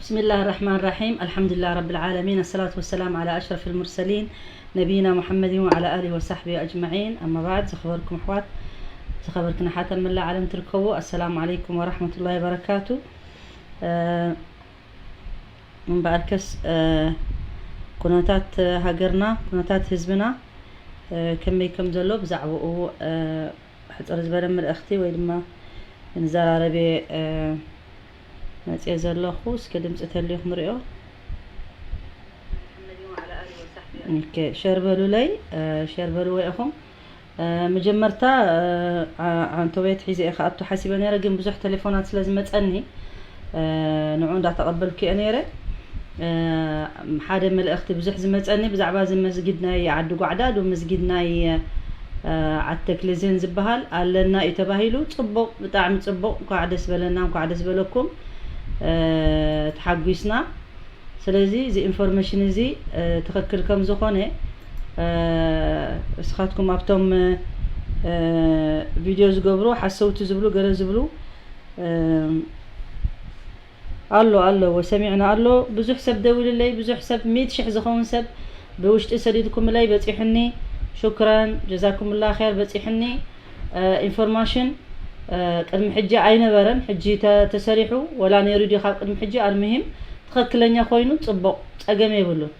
بسم الله الرحمن الرحيم. الحمد لله رب العالمين. الصلاة والسلام على أشرف المرسلين نبينا محمد وعلى آله وصحبه أجمعين. أما بعد، ዝኸበርኩም ኣሕዋት፣ ዝኸበርክን ኣሓት ኣብ መላእ ዓለም ትርከቡ፣ السلام عليكم ورحمة الله وبركاته. እምበኣርከስ ኩነታት ሃገርና፣ ኩነታት ህዝብና ከመይ ከም ዘሎ ብዛዕባኡ ሕፅር ዝበለ መልእኽቲ ወይ ድማ ንዘራረብ እየ መፅየ ዘለኹ። እስከ ድምፂ ተልዩ ክንሪኦ። ሸር በሉለይ፣ ሸር በልዎ ኢኹም። መጀመርታ ኣንቶቤት ሒዘ እየ ክኣቱ ሓሲበ ነይረ፣ ግን ብዙሕ ቴሌፎናት ስለ ዝመፀኒ ንዑ እንዳተቐበልኩ እየ ነይረ። ሓደ መልእኽቲ ብዙሕ ዝመፀኒ ብዛዕባ እዚ መስጊድ ናይ ዓዲ ጓዕዳድ፣ መስጊድ ናይ ዓዲ ተክልዜን ዝበሃል ኣለና እዩ ተባሂሉ። ፅቡቕ፣ ብጣዕሚ ፅቡቕ። እንኳዕ ደስ በለና፣ እንኳዕ ደስ በለኩም። ተሓጒስና። ስለዚ እዚ ኢንፎርሜሽን እዚ ትኽክል ከም ዝኾነ እስኻትኩም ኣብቶም ቪድዮ ዝገብሩ ሓሰውቲ ዝብሉ ገለ ዝብሉ ኣሎ ኣለዎ ሰሚዕና ኣሎ። ብዙሕ ሰብ ደውልለይ፣ ብዙሕ ሰብ ሚእቲ ሽሕ ዝኸውን ሰብ ብውሽጢ ሰዲድኩምለይ በፂሑኒ። ሹክራን ጀዛኩምላ ኸይር። በፂሑኒ ኢንፎርማሽን ቅድሚ ሕጂ ኣይነበረን፣ ሕጂ ተሰሪሑ ወላ ነይሩ ድዩ ካብ ቅድሚ ሕጂ? ኣልምሂም ትኽክለኛ ኮይኑ ፅቡቕ፣ ፀገም የብሉን።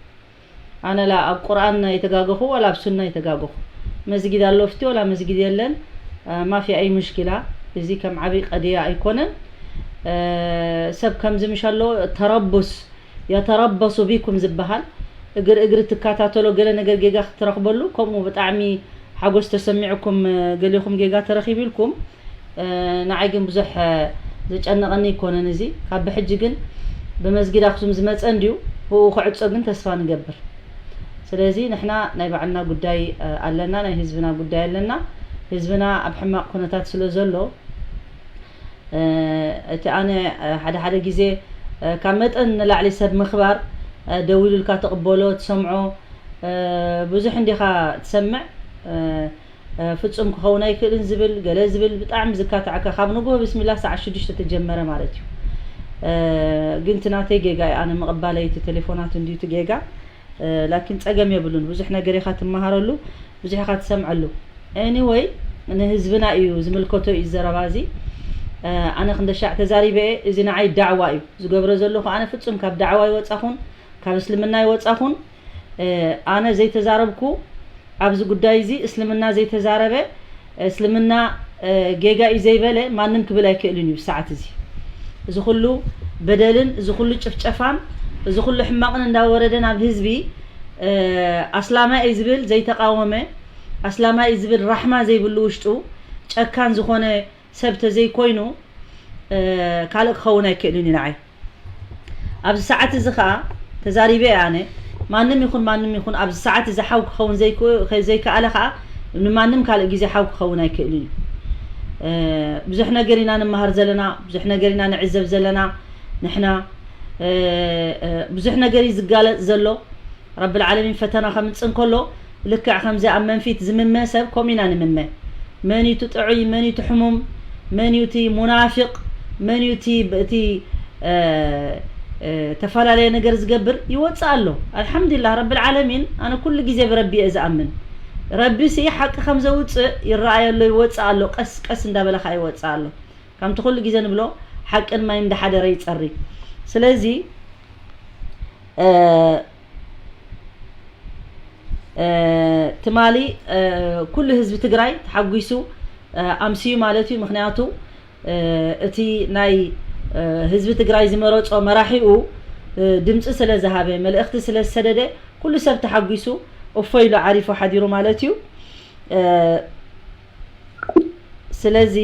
ኣነ ላ ኣብ ቁርኣን ኣይተጋገኹ ወላ ኣብ ሱና ኣይተጋገኹ። መስጊድ ኣሎ ፍቲ ወላ መስጊድ የለን ማፊ ኣይ ሙሽኪላ። እዚ ከም ዓብይ ቀድያ ኣይኮነን። ሰብ ከምዚ ምሽ ኣሎ ተረቡስ የተረበሱ ቢኩም ዝበሃል እግር እግሪ ትከታተሎ ገለ ነገር ጌጋ ክትረኽበሉ ከምኡ ብጣዕሚ ሓጎስ ተሰሚዕኩም ገሊኹም ጌጋ ተረኺብልኩም። ንዓይ ግን ብዙሕ ዘጨነቐኒ ኣይኮነን እዚ። ካብ ብሕጂ ግን ብመስጊድ ኣክሱም ዝመፀ እንድዩ ብኡ ክዕፆ ግን ተስፋ ንገብር። ስለዚ ንሕና ናይ ባዕልና ጉዳይ ኣለና፣ ናይ ህዝብና ጉዳይ ኣለና። ህዝብና ኣብ ሕማቕ ኩነታት ስለ ዘሎ እቲ ኣነ ሓደ ሓደ ግዜ ካብ መጠን ንላዕሊ ሰብ ምኽባር ደዊሉልካ ትቕበሎ ትሰምዖ ብዙሕ እንዲኻ ትሰምዕ። ፍጹም ክኸውን ኣይክእልን ዝብል ገለ ዝብል ብጣዕሚ ዝካታዕካ ካብ ንግሆ ብስሚላ ሰዓት ሽዱሽተ ተጀመረ ማለት እዩ። ግን እቲ ናተይ ጌጋ እዩ ኣነ ምቕባለይ እቲ ቴሌፎናት እንድዩ እቲ ጌጋ። ላኪን ጸገም የብሉን። ብዙሕ ነገር ኢኻ ትመሃረሉ፣ ብዙሕ ኢኻ ትሰምዐሉ። ኤኒወይ ንህዝብና እዩ ዝምልከቶ እዩ ዘረባ እዚ። ኣነ ክንደሻዕ ተዛሪበ እየ። እዚ ንዓይ ዳዕዋ እዩ ዝገብሮ ዘለኹ። ኣነ ፍጹም ካብ ዳዕዋ ይወጻኹን ካብ እስልምና ይወጻኹን። ኣነ ዘይተዛረብኩ ኣብዚ ጉዳይ እዚ እስልምና ዘይተዛረበ እስልምና ጌጋ እዩ ዘይበለ ማንም ክብል ኣይክእልን እዩ። ሰዓት እዚ እዚ ኩሉ በደልን እዚ ኩሉ ጭፍጨፋን እዚ ኩሉ ሕማቕን እንዳወረደ ናብ ህዝቢ ኣስላማይ እዩ ዝብል ዘይተቃወመ ኣስላማይ እዩ ዝብል ራሕማ ዘይብሉ ውሽጡ ጨካን ዝኾነ ሰብ ተዘይኮይኑ ካልእ ክኸውን ኣይክእልን እዩ ንዓይ። ኣብዚ ሰዓት እዚ ኸኣ ተዛሪበ እየ ኣነ። ማንም ይኹን ማንም ይኹን ኣብዚ ሰዓት እዚ ሓው ክኸውን ዘይከኣለ ኸኣ ንማንም ካልእ ግዜ ሓው ክኸውን ኣይክእልን እዩ። ብዙሕ ነገር ኢና ንመሃር ዘለና፣ ብዙሕ ነገር ኢና ንዕዘብ ዘለና ንሕና። ብዙሕ ነገር እዩ ዝጋለጽ ዘሎ። ረብል ዓለሚን ፈተና ከምጽእ እንከሎ ልክዕ ከምዚ ኣብ መንፊት ዝምመ ሰብ ከምኡ ኢና ንምመ። መን እዩ እቲ ጥዑይ፣ መን እዩ እቲ ሕሙም፣ መን እዩ እቲ ሙናፊቕ፣ መን እዩ እቲ እቲ ተፈላለየ ነገር ዝገብር ይወጽእ ኣሎ። ኣልሓምዱሊላህ ረብል ዓለሚን ኣነ ኩሉ ግዜ ብረቢ እየ ዝኣምን። ረቢ ሲ ሓቂ ከም ዘውጽእ ይረኣየ ኣሎ፣ ይወጽእ ኣሎ፣ ቀስ ቀስ እንዳበለ ከዓ ይወጽእ ኣሎ። ከምቲ ኩሉ ግዜ ንብሎ ሓቅን ማይን እንዳሓደረ ይጸሪ። ስለዚ ትማሊ ኩሉ ህዝቢ ትግራይ ተሓጒሱ ኣምስዩ ማለት እዩ። ምክንያቱ እቲ ናይ ህዝቢ ትግራይ ዝመረፆ መራሒኡ ድምፂ ስለ ዝሃበ መልእኽቲ ስለ ዝሰደደ ኩሉ ሰብ ተሓጒሱ እፎ ኢሉ ዓሪፉ ሓዲሩ ማለት እዩ። ስለዚ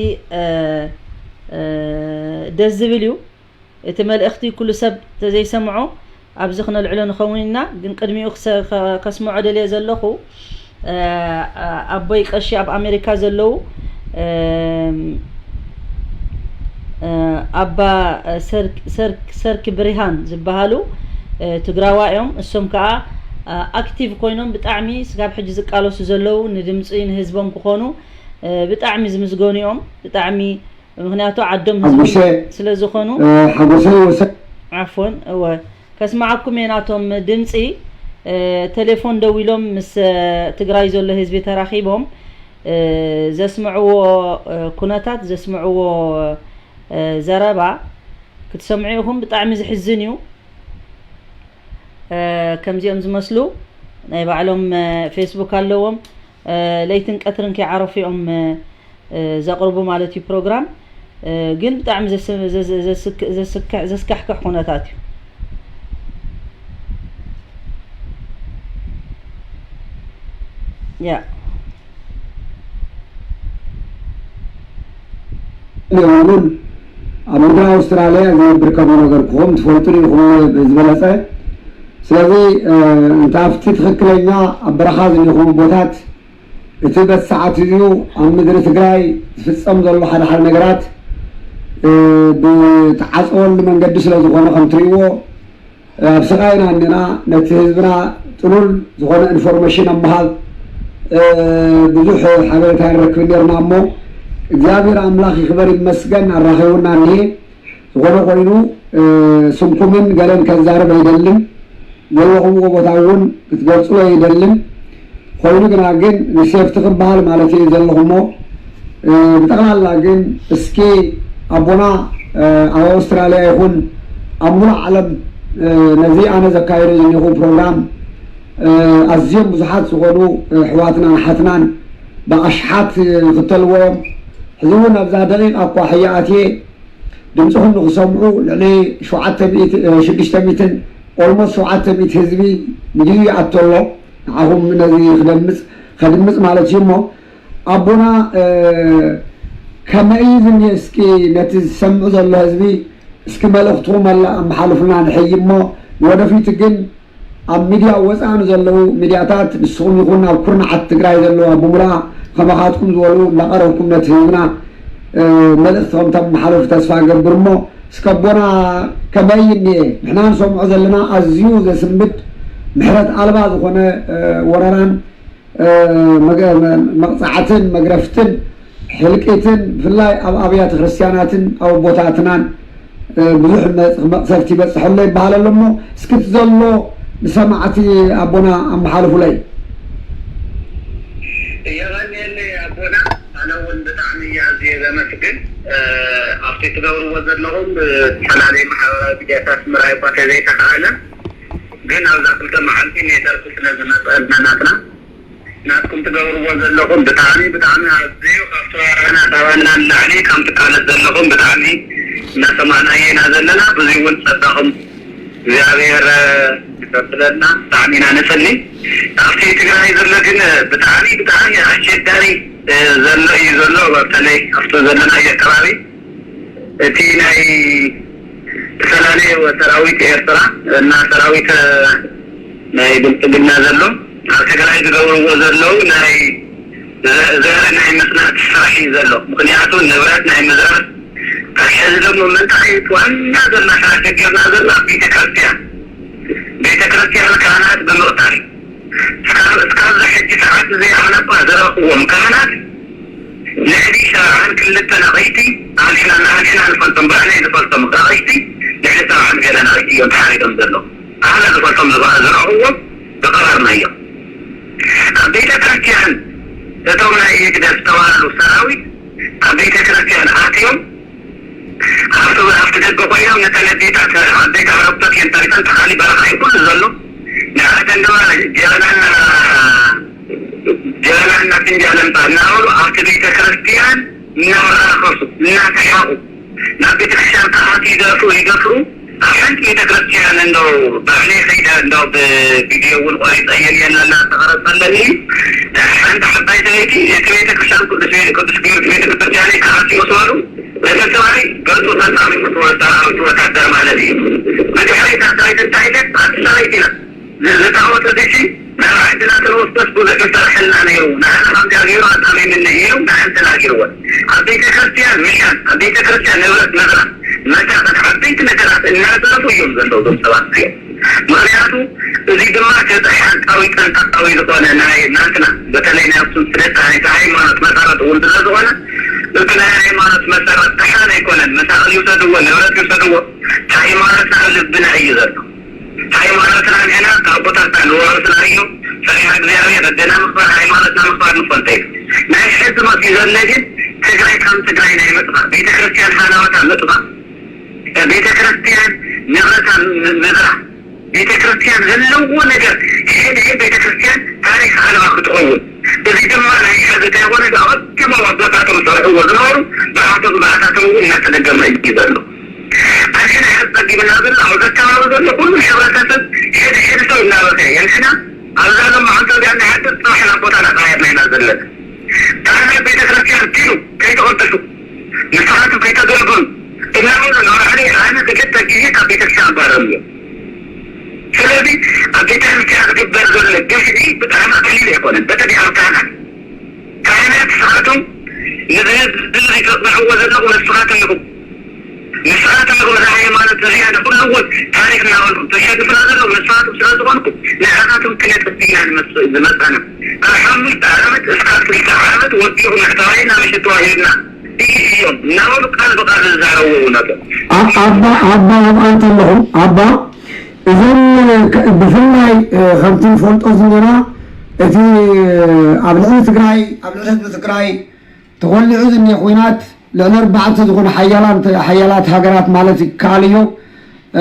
ደስ ዝብል እዩ። እቲ መልእኽቲ ኩሉ ሰብ ተዘይሰምዖ ኣብዚ ክነልዕሎ ንኸውን ኢና። ግን ቅድሚኡ ከስምዖ ደልየ ዘለኹ ኣቦይ ቀሺ ኣብ ኣሜሪካ ዘለዉ ኣባ ሰርክ ብሪሃን ዝበሃሉ ትግራዋ እዮም። እሶም ከዓ ኣክቲቭ ኮይኖም ብጣዕሚ ስጋብ ሕጂ ዝቃለሱ ዘለዉ ንድምፂ ንህዝቦም ክኾኑ ብጣዕሚ ዝምስገኑ እዮም። ብጣዕሚ ምክንያቱ ዓዶም ህዝቦም ስለዝኾኑ ሓጎሰይ ወሰ ዓፎን፣ እወ፣ ከስምዓኩም እየ። ናቶም ድምፂ፣ እ፣ ቴሌፎን ደዊሎም ምስ፣ እ፣ ትግራይ ዘሎ ህዝቢ ተራኺቦም፣ እ፣ ዘስምዕዎ፣ እ፣ ኩነታት፣ ዘስምዕዎ፣ እ፣ ዘረባ ክትሰምዑ ኢኹም። ብጣዕሚ ዝሕዝን እዩ። እ፣ ከምዚኦም ዝመስሉ ናይ ባዕሎም፣ እ፣ ፌስቡክ ኣለዎም። እ፣ ለይትን ቀትርን ከይዓረፉ እዮም፣ እ፣ እ፣ ዘቕርቡ ማለት እዩ ፕሮግራም። እ፣ ግን ብጣዕሚ ዘስ-፣ ዘስ-፣ ዘስክ-፣ ዘስክ-፣ ዘስካሕክሕ ኩነታት እዩ። ያ። እውን ኣብ ምድሪ ኣውስትራልያ ዝነብር ከም ነገር ክኾን ትፈልጡ ኢኹም ብዝበለጸ። ስለዚ፣ እ፣ እንተ ኣብቲ ትኽክለኛ ኣብ በረኻ ዝኒኹም ቦታት እቲ በቲ ሰዓት እዚኡ ኣብ ምድሪ ትግራይ ዝፍጸም ዘሎ ሓደ ሓደ ነገራት፣ እ፣ ብተዓጸወሉ መንገዲ ስለ ዝኾነ ከም ትርእይዎ፣ እ፣ ኣብ ስቓይ ኢና እኒና። ነቲ ህዝብና ጥሉል ዝኾነ ኢንፎርሜሽን ኣብ ምሃብ፣ እ፣ ብዙሕ ሓበሬታ ንረክብ ነርና እሞ፣ እግዚኣብሔር ኣምላኽ ይኽበር ይመስገን ኣራኺቡና እኒሄ። ዝኾነ ኮይኑ፣ እ፣ ስምኩምን ገለን ከዛርብ ኣይደልን። ዘለኹምዎ ቦታ እውን ክትገልጹ ኣይደልን። ኮይኑ ግና ግን ንሴፍቲ ክበሃል ማለት እየ ዘለኹሞ። እ፣ ብጠቕላላ ግን እስኪ ኣቦና፣ እ፣ ኣብ ኣውስትራልያ ይኹን ኣብ ሙሉእ ዓለም፣ እ፣ ነዚ ኣነ ዘካይዶ ዘለኹ ፕሮግራም፣ እ፣ ኣዝዮም ብዙሓት ዝኾኑ፣ እ፣ ኣሕዋትናን ኣሓትናን ብኣሽሓት ይኽተልዎ እዮም። ሕዚ እውን ኣብዛ ደቂቕ እኳ ሕያኣት እየ ድምፅኹም ንክሰምዑ ልዕሊ ሸውዓተ ሚእቲ፣ እ፣ ሽዱሽተ ሚእትን ኦልሞስት ሸውዓተ ሚእቲ ህዝቢ ንግዩ ይኣቱ ኣሎ። ንዓኹም ነዚ ክደምፅ፣ ከድምፅ ማለት እዩ እሞ ኣቦና፣ እ፣ ከመይ እዩ ዝኒሀ? እስኪ ነቲ ዝሰምዑ ዘሎ ህዝቢ እስኪ መልእኽትኹም ኣላ-፣ ኣመሓልፉልና ንሕይ እሞ ንወደፊቱ ግን ኣብ ሚድያ ወፃኢ ንዘለዉ ሚድያታት ንስኹም ይኹን ኣብ ኩርናዓት ትግራይ ዘለዋ ብምሉኣ ከማኻትኩም ዝበሉ እናቐረብኩም ነቲ ህዝብና፣ እ፣ መልእኽቲ ከም ተመሓላልፉ ተስፋ እገብር እሞ እስከ ኣቦና ከመይ እኒኤ? ንሕና ንሰምዖ ዘለና ኣዝዩ ዘስንብድ ምሕረት ኣልባ ዝኾነ፣ እ፣ ወረራን እ፣ መገ-፣ መ-፣ መቕጻዕትን መግረፍትን ሕልቂትን ብፍላይ ኣብ ኣብያተ ክርስቲያናትን ኣብ ኣቦታትናን፣ እ፣ ብዙሕ መ-፣ መቕሰፍቲ ይበጽሕ ኣሎ ይበሃል ኣሎ እሞ እስኪ እቲ ዘሎ ንሰማዕቲ ኣቦና ኣመሓልፉለይ። የቐንየለይ ኣቦና፣ ኣነ እውን ብጣዕሚ እየ ኣዝየ ዘመስግን። እ፣ ኣብቲ ትገብርዎ ዘለኹም፣ እ፣ ዝተፈላለዩ ማሕበራዊ ሚድያታት ምርኣይ እኳ ተዘይተኻእለ፣ ግን ኣብዛ ክልተ መዓልቲ ኔትወርክ ስለ ዝመፀና ናትና ናትኩም ትገብርዎ ዘለኹም ብጣዕሚ፣ ብጣዕሚ ኣዝዩ ካብ ተባባዕና፣ ካባና ንላዕሊ ከም ትቃለስ ዘለኹም ብጣዕሚ እናሰማዕናዮ ኢና ዘለና። ብዙይ እውን ጸጋኹም እግዚኣብሔር ይፈጽለልና። ብጣዕሚ ኢና ንጽሊ። ኣብቲ ትግራይ ዘሎ ግን ብጣዕሚ፣ ብጣዕሚ ኣሸጋሪ፣ እ፣ ዘሎ እዩ ዘሎ። በተለይ ኣብቲ ዘለናዮ ከባቢ እቲ ናይ ዝተፈላለየ ሰራዊት ኤርትራ እና ሰራዊት ናይ ብልጽግና ዘሎ ኣብ ትግራይ ዝገብርዎ ዘለዉ ናይ ዘ-፣ ዘርኢ ናይ ምጽናት ስራሕ እዩ ዘሎ። ምኽንያቱ ንብረት ናይ ምዝራፍ፣ ሕዚ ደግሞ ምንታይ ዋና ዘሎ ስራሕ ሸጊርና ዘሎ ኣብ ቤተክርስትያን፣ ቤተክርስትያን ካህናት ብምቕታል፣ እስካብ፣ እስካብዚ ሕጂ ሰዓት እዚ ኣነ እኳ ዝረኽዎም ካህናት ልዕሊ ሰብዓን ክልተን ኣቕይቲ ኣንሕና፣ ንኣንሕና ንፈልጦም፣ ብኣነ ዝፈልጦም ኣቕይቲ ልዕሊ ሰብዓን ገለን ኣቕይቲ እዮም ተሓሪዶም ዘለዉ። ኣነ ዝፈልጦም ዝባ-፣ ዝረኽዎም ዝቐበርናዮም። ኣብ ቤተ ክርስቲያን እቶም ናይ ህግደፍ ዝተባህሉ ሰራዊት ኣብ ቤተ ክርስቲያን ኣትዮም ኣብቲ፣ ኣብቲ ደገ ኮይኖም ነተን ኣዴታት፣ ዓበይቲ ኣረግቶት እየን ተሪፈን፣ ተኻሊ በረኻ እዩ ኩሉ ዘሎ። ንኣተን ድማ ጀበናና፣ ጀበናና ፍንጃል እምባ እናበሉ ኣብቲ ቤተ ክርስቲያን እናራኸሱ፣ እናተሓቑ፣ ናብ ቤተ ክርስቲያን ክኣትዉ ይደፍሩ፣ ይደፍሩ። ኣብ ሓንቲ ቤተ ክርስቲያን እንደው ባዕለይ ከይደ እንደው ብቪድዮ እውን ቆሪፀየን እየን ለላ ዝተቐረፀለኒ እዩ። ሓንቲ ዓባይ ሰበይቲ እቲ ቤተ ክርስቲያን ቅዱስ ቤ-፣ ቅዱስ ጊዮርጊስ ቤተ ክርስቲያን እዩ ክኣትዩ ምስ በሉ፣ እቲ ሰብኣይ ገፁ ተፃሚሙ፣ እቲ ወ-፣ ሰራዊት ወታደር ማለት እዩ። ብድሕሪ እታ ሰበይቲ እንታይ ኢለ? ኣቲ ሰበይቲ ኢላ፣ ዝ-፣ ዝታወት እዚ ሲ ናብ ዓድና ተወስደስ ብዙሕ ይሰርሐልና ነይሩ፣ ንዓና ከምዚኣ ገይሩ ኣጣሚምኒ ኢሉ ንዓን ተናጊርወን። ኣብ ቤተ ክርስቲያን ምሻን፣ ኣብ ቤተ ክርስቲያን ንብረት ምዝራፍ፣ መሳቕል፣ ዓበይቲ ነገራት እናዘረፉ እዮም ዘለዉ እዞም ሰባት እዚኦም። ምኽንያቱ እዚ ድማ ገዛ ሓቃዊ ጠንቃቃዊ ዝኾነ ናይ ናትና፣ በተለይ ናይ ኣክሱም ስደት ናይ ሃይማኖት መሰረት እውን ስለ ዝኾነ፣ እቲ ናይ ሃይማኖት መሰረት ደሓነ ኣይኮነን። መሳቕል ይውሰድዎ፣ ንብረት ይውሰድዎ፣ ሃይማኖትና ኣብ ልብና እዩ ዘሎ። ሃይማኖትና ንሕና ካብ ኣቦታትና ንወረስና እዩ። ፈሪሃ እግዚኣብሔር ኣደና ምኽባር ሃይማኖትና ምኽባር ንፈልጦ እዩ። ናይ ሕዚ መፅዩ ዘሎ ግን ትግራይ ከም ትግራይ ናይ ምጥፋእ፣ ቤተክርስትያን ሃለዋታ ምጥፋእ፣ ቤተክርስትያን ንብረታ ምዝራፍ፣ ቤተክርስትያን ዘለዎ ነገር ሕድሕድ ቤተክርስትያን ታሪክ ኣልባ ክትኸውን፣ እዚ ድማ ናይ ሕዚ ተይኮነ ኣቐድሞ ኣቦታቶም ዝሰርሕዎ ዝነበሩ ብኣቶም ብኣታቶም እውን እናተደገመ እዩ ዘሎ። ኣንሕና ሕዚ ጸጊብና ዘሎ ኣብዚ ኣከባቢ ዘሎ ኩሉ ሕብረተሰብ ሕድሕድ ሰብ እናበኸየ ኣንሕና ኣብዛ ሎም መዓልቲ እዚኣ ናይ ሓድር ጽባሕ ናብ ቦታ እናቐያርና ኢና ዘለና። ካህናት ቤተክርስትያን ኪዱ ከይተቐደሱ ንስኻትኩም ከይተገልገሉ እናበሉ ንላዕሊ ኣነ ክልተ ግዜ ካብ ቤተክርስትያን ኣባረሩ እዮም። ስለዚ ኣብ ቤተክርስትያን ዝግበር ዘሎ ግፍዒ ብጣዕሚ ቀሊል ኣይኮነን። በተለይ ኣብ ካህናት ካህናት ንስኻትኩም ንዝህዝብ ዝጸንዕዎ ዘለኹም ንስኻትኩም ኢኹም። ንስኻትኩም ኢኹም እዛ ሃይማኖት እዚኣ ንኹሉ እውን ታሪኽ እናበልኩም ተሸንፍና ዘለኹም ንስኻትኩም ስለ ዝኾንኩም ንዓኻትኩም ክነጥፍ ኢና ንመጽእ ዝመጻና። ካብ ሓሙሽተ ዓመት እስካብ ክልተ ዓመት ወዲኹም ኣሕተዋይና ምሽት ተዋሂብና እዩ እዮም እናበሉ ቃል ብቃል ዝዛረቡ እውን ኣለዉ። ኣ- ኣባ ኣባ ኣብኣ እንተለኹም ኣባ እዞም ከ- ብፍላይ እ፣ ከምቲ ንፈልጦ ዘለና እቲ ኣብ ልዕሊ ትግራይ ኣብ ልዕሊ ህዝቢ ትግራይ ተኾሊዑ ዝኒሀ ኲናት ልዕሊ ኣርባዕተ ዝኾኑ ሓያላን ሓያላት ሃገራት ማለት ይከኣል እዩ።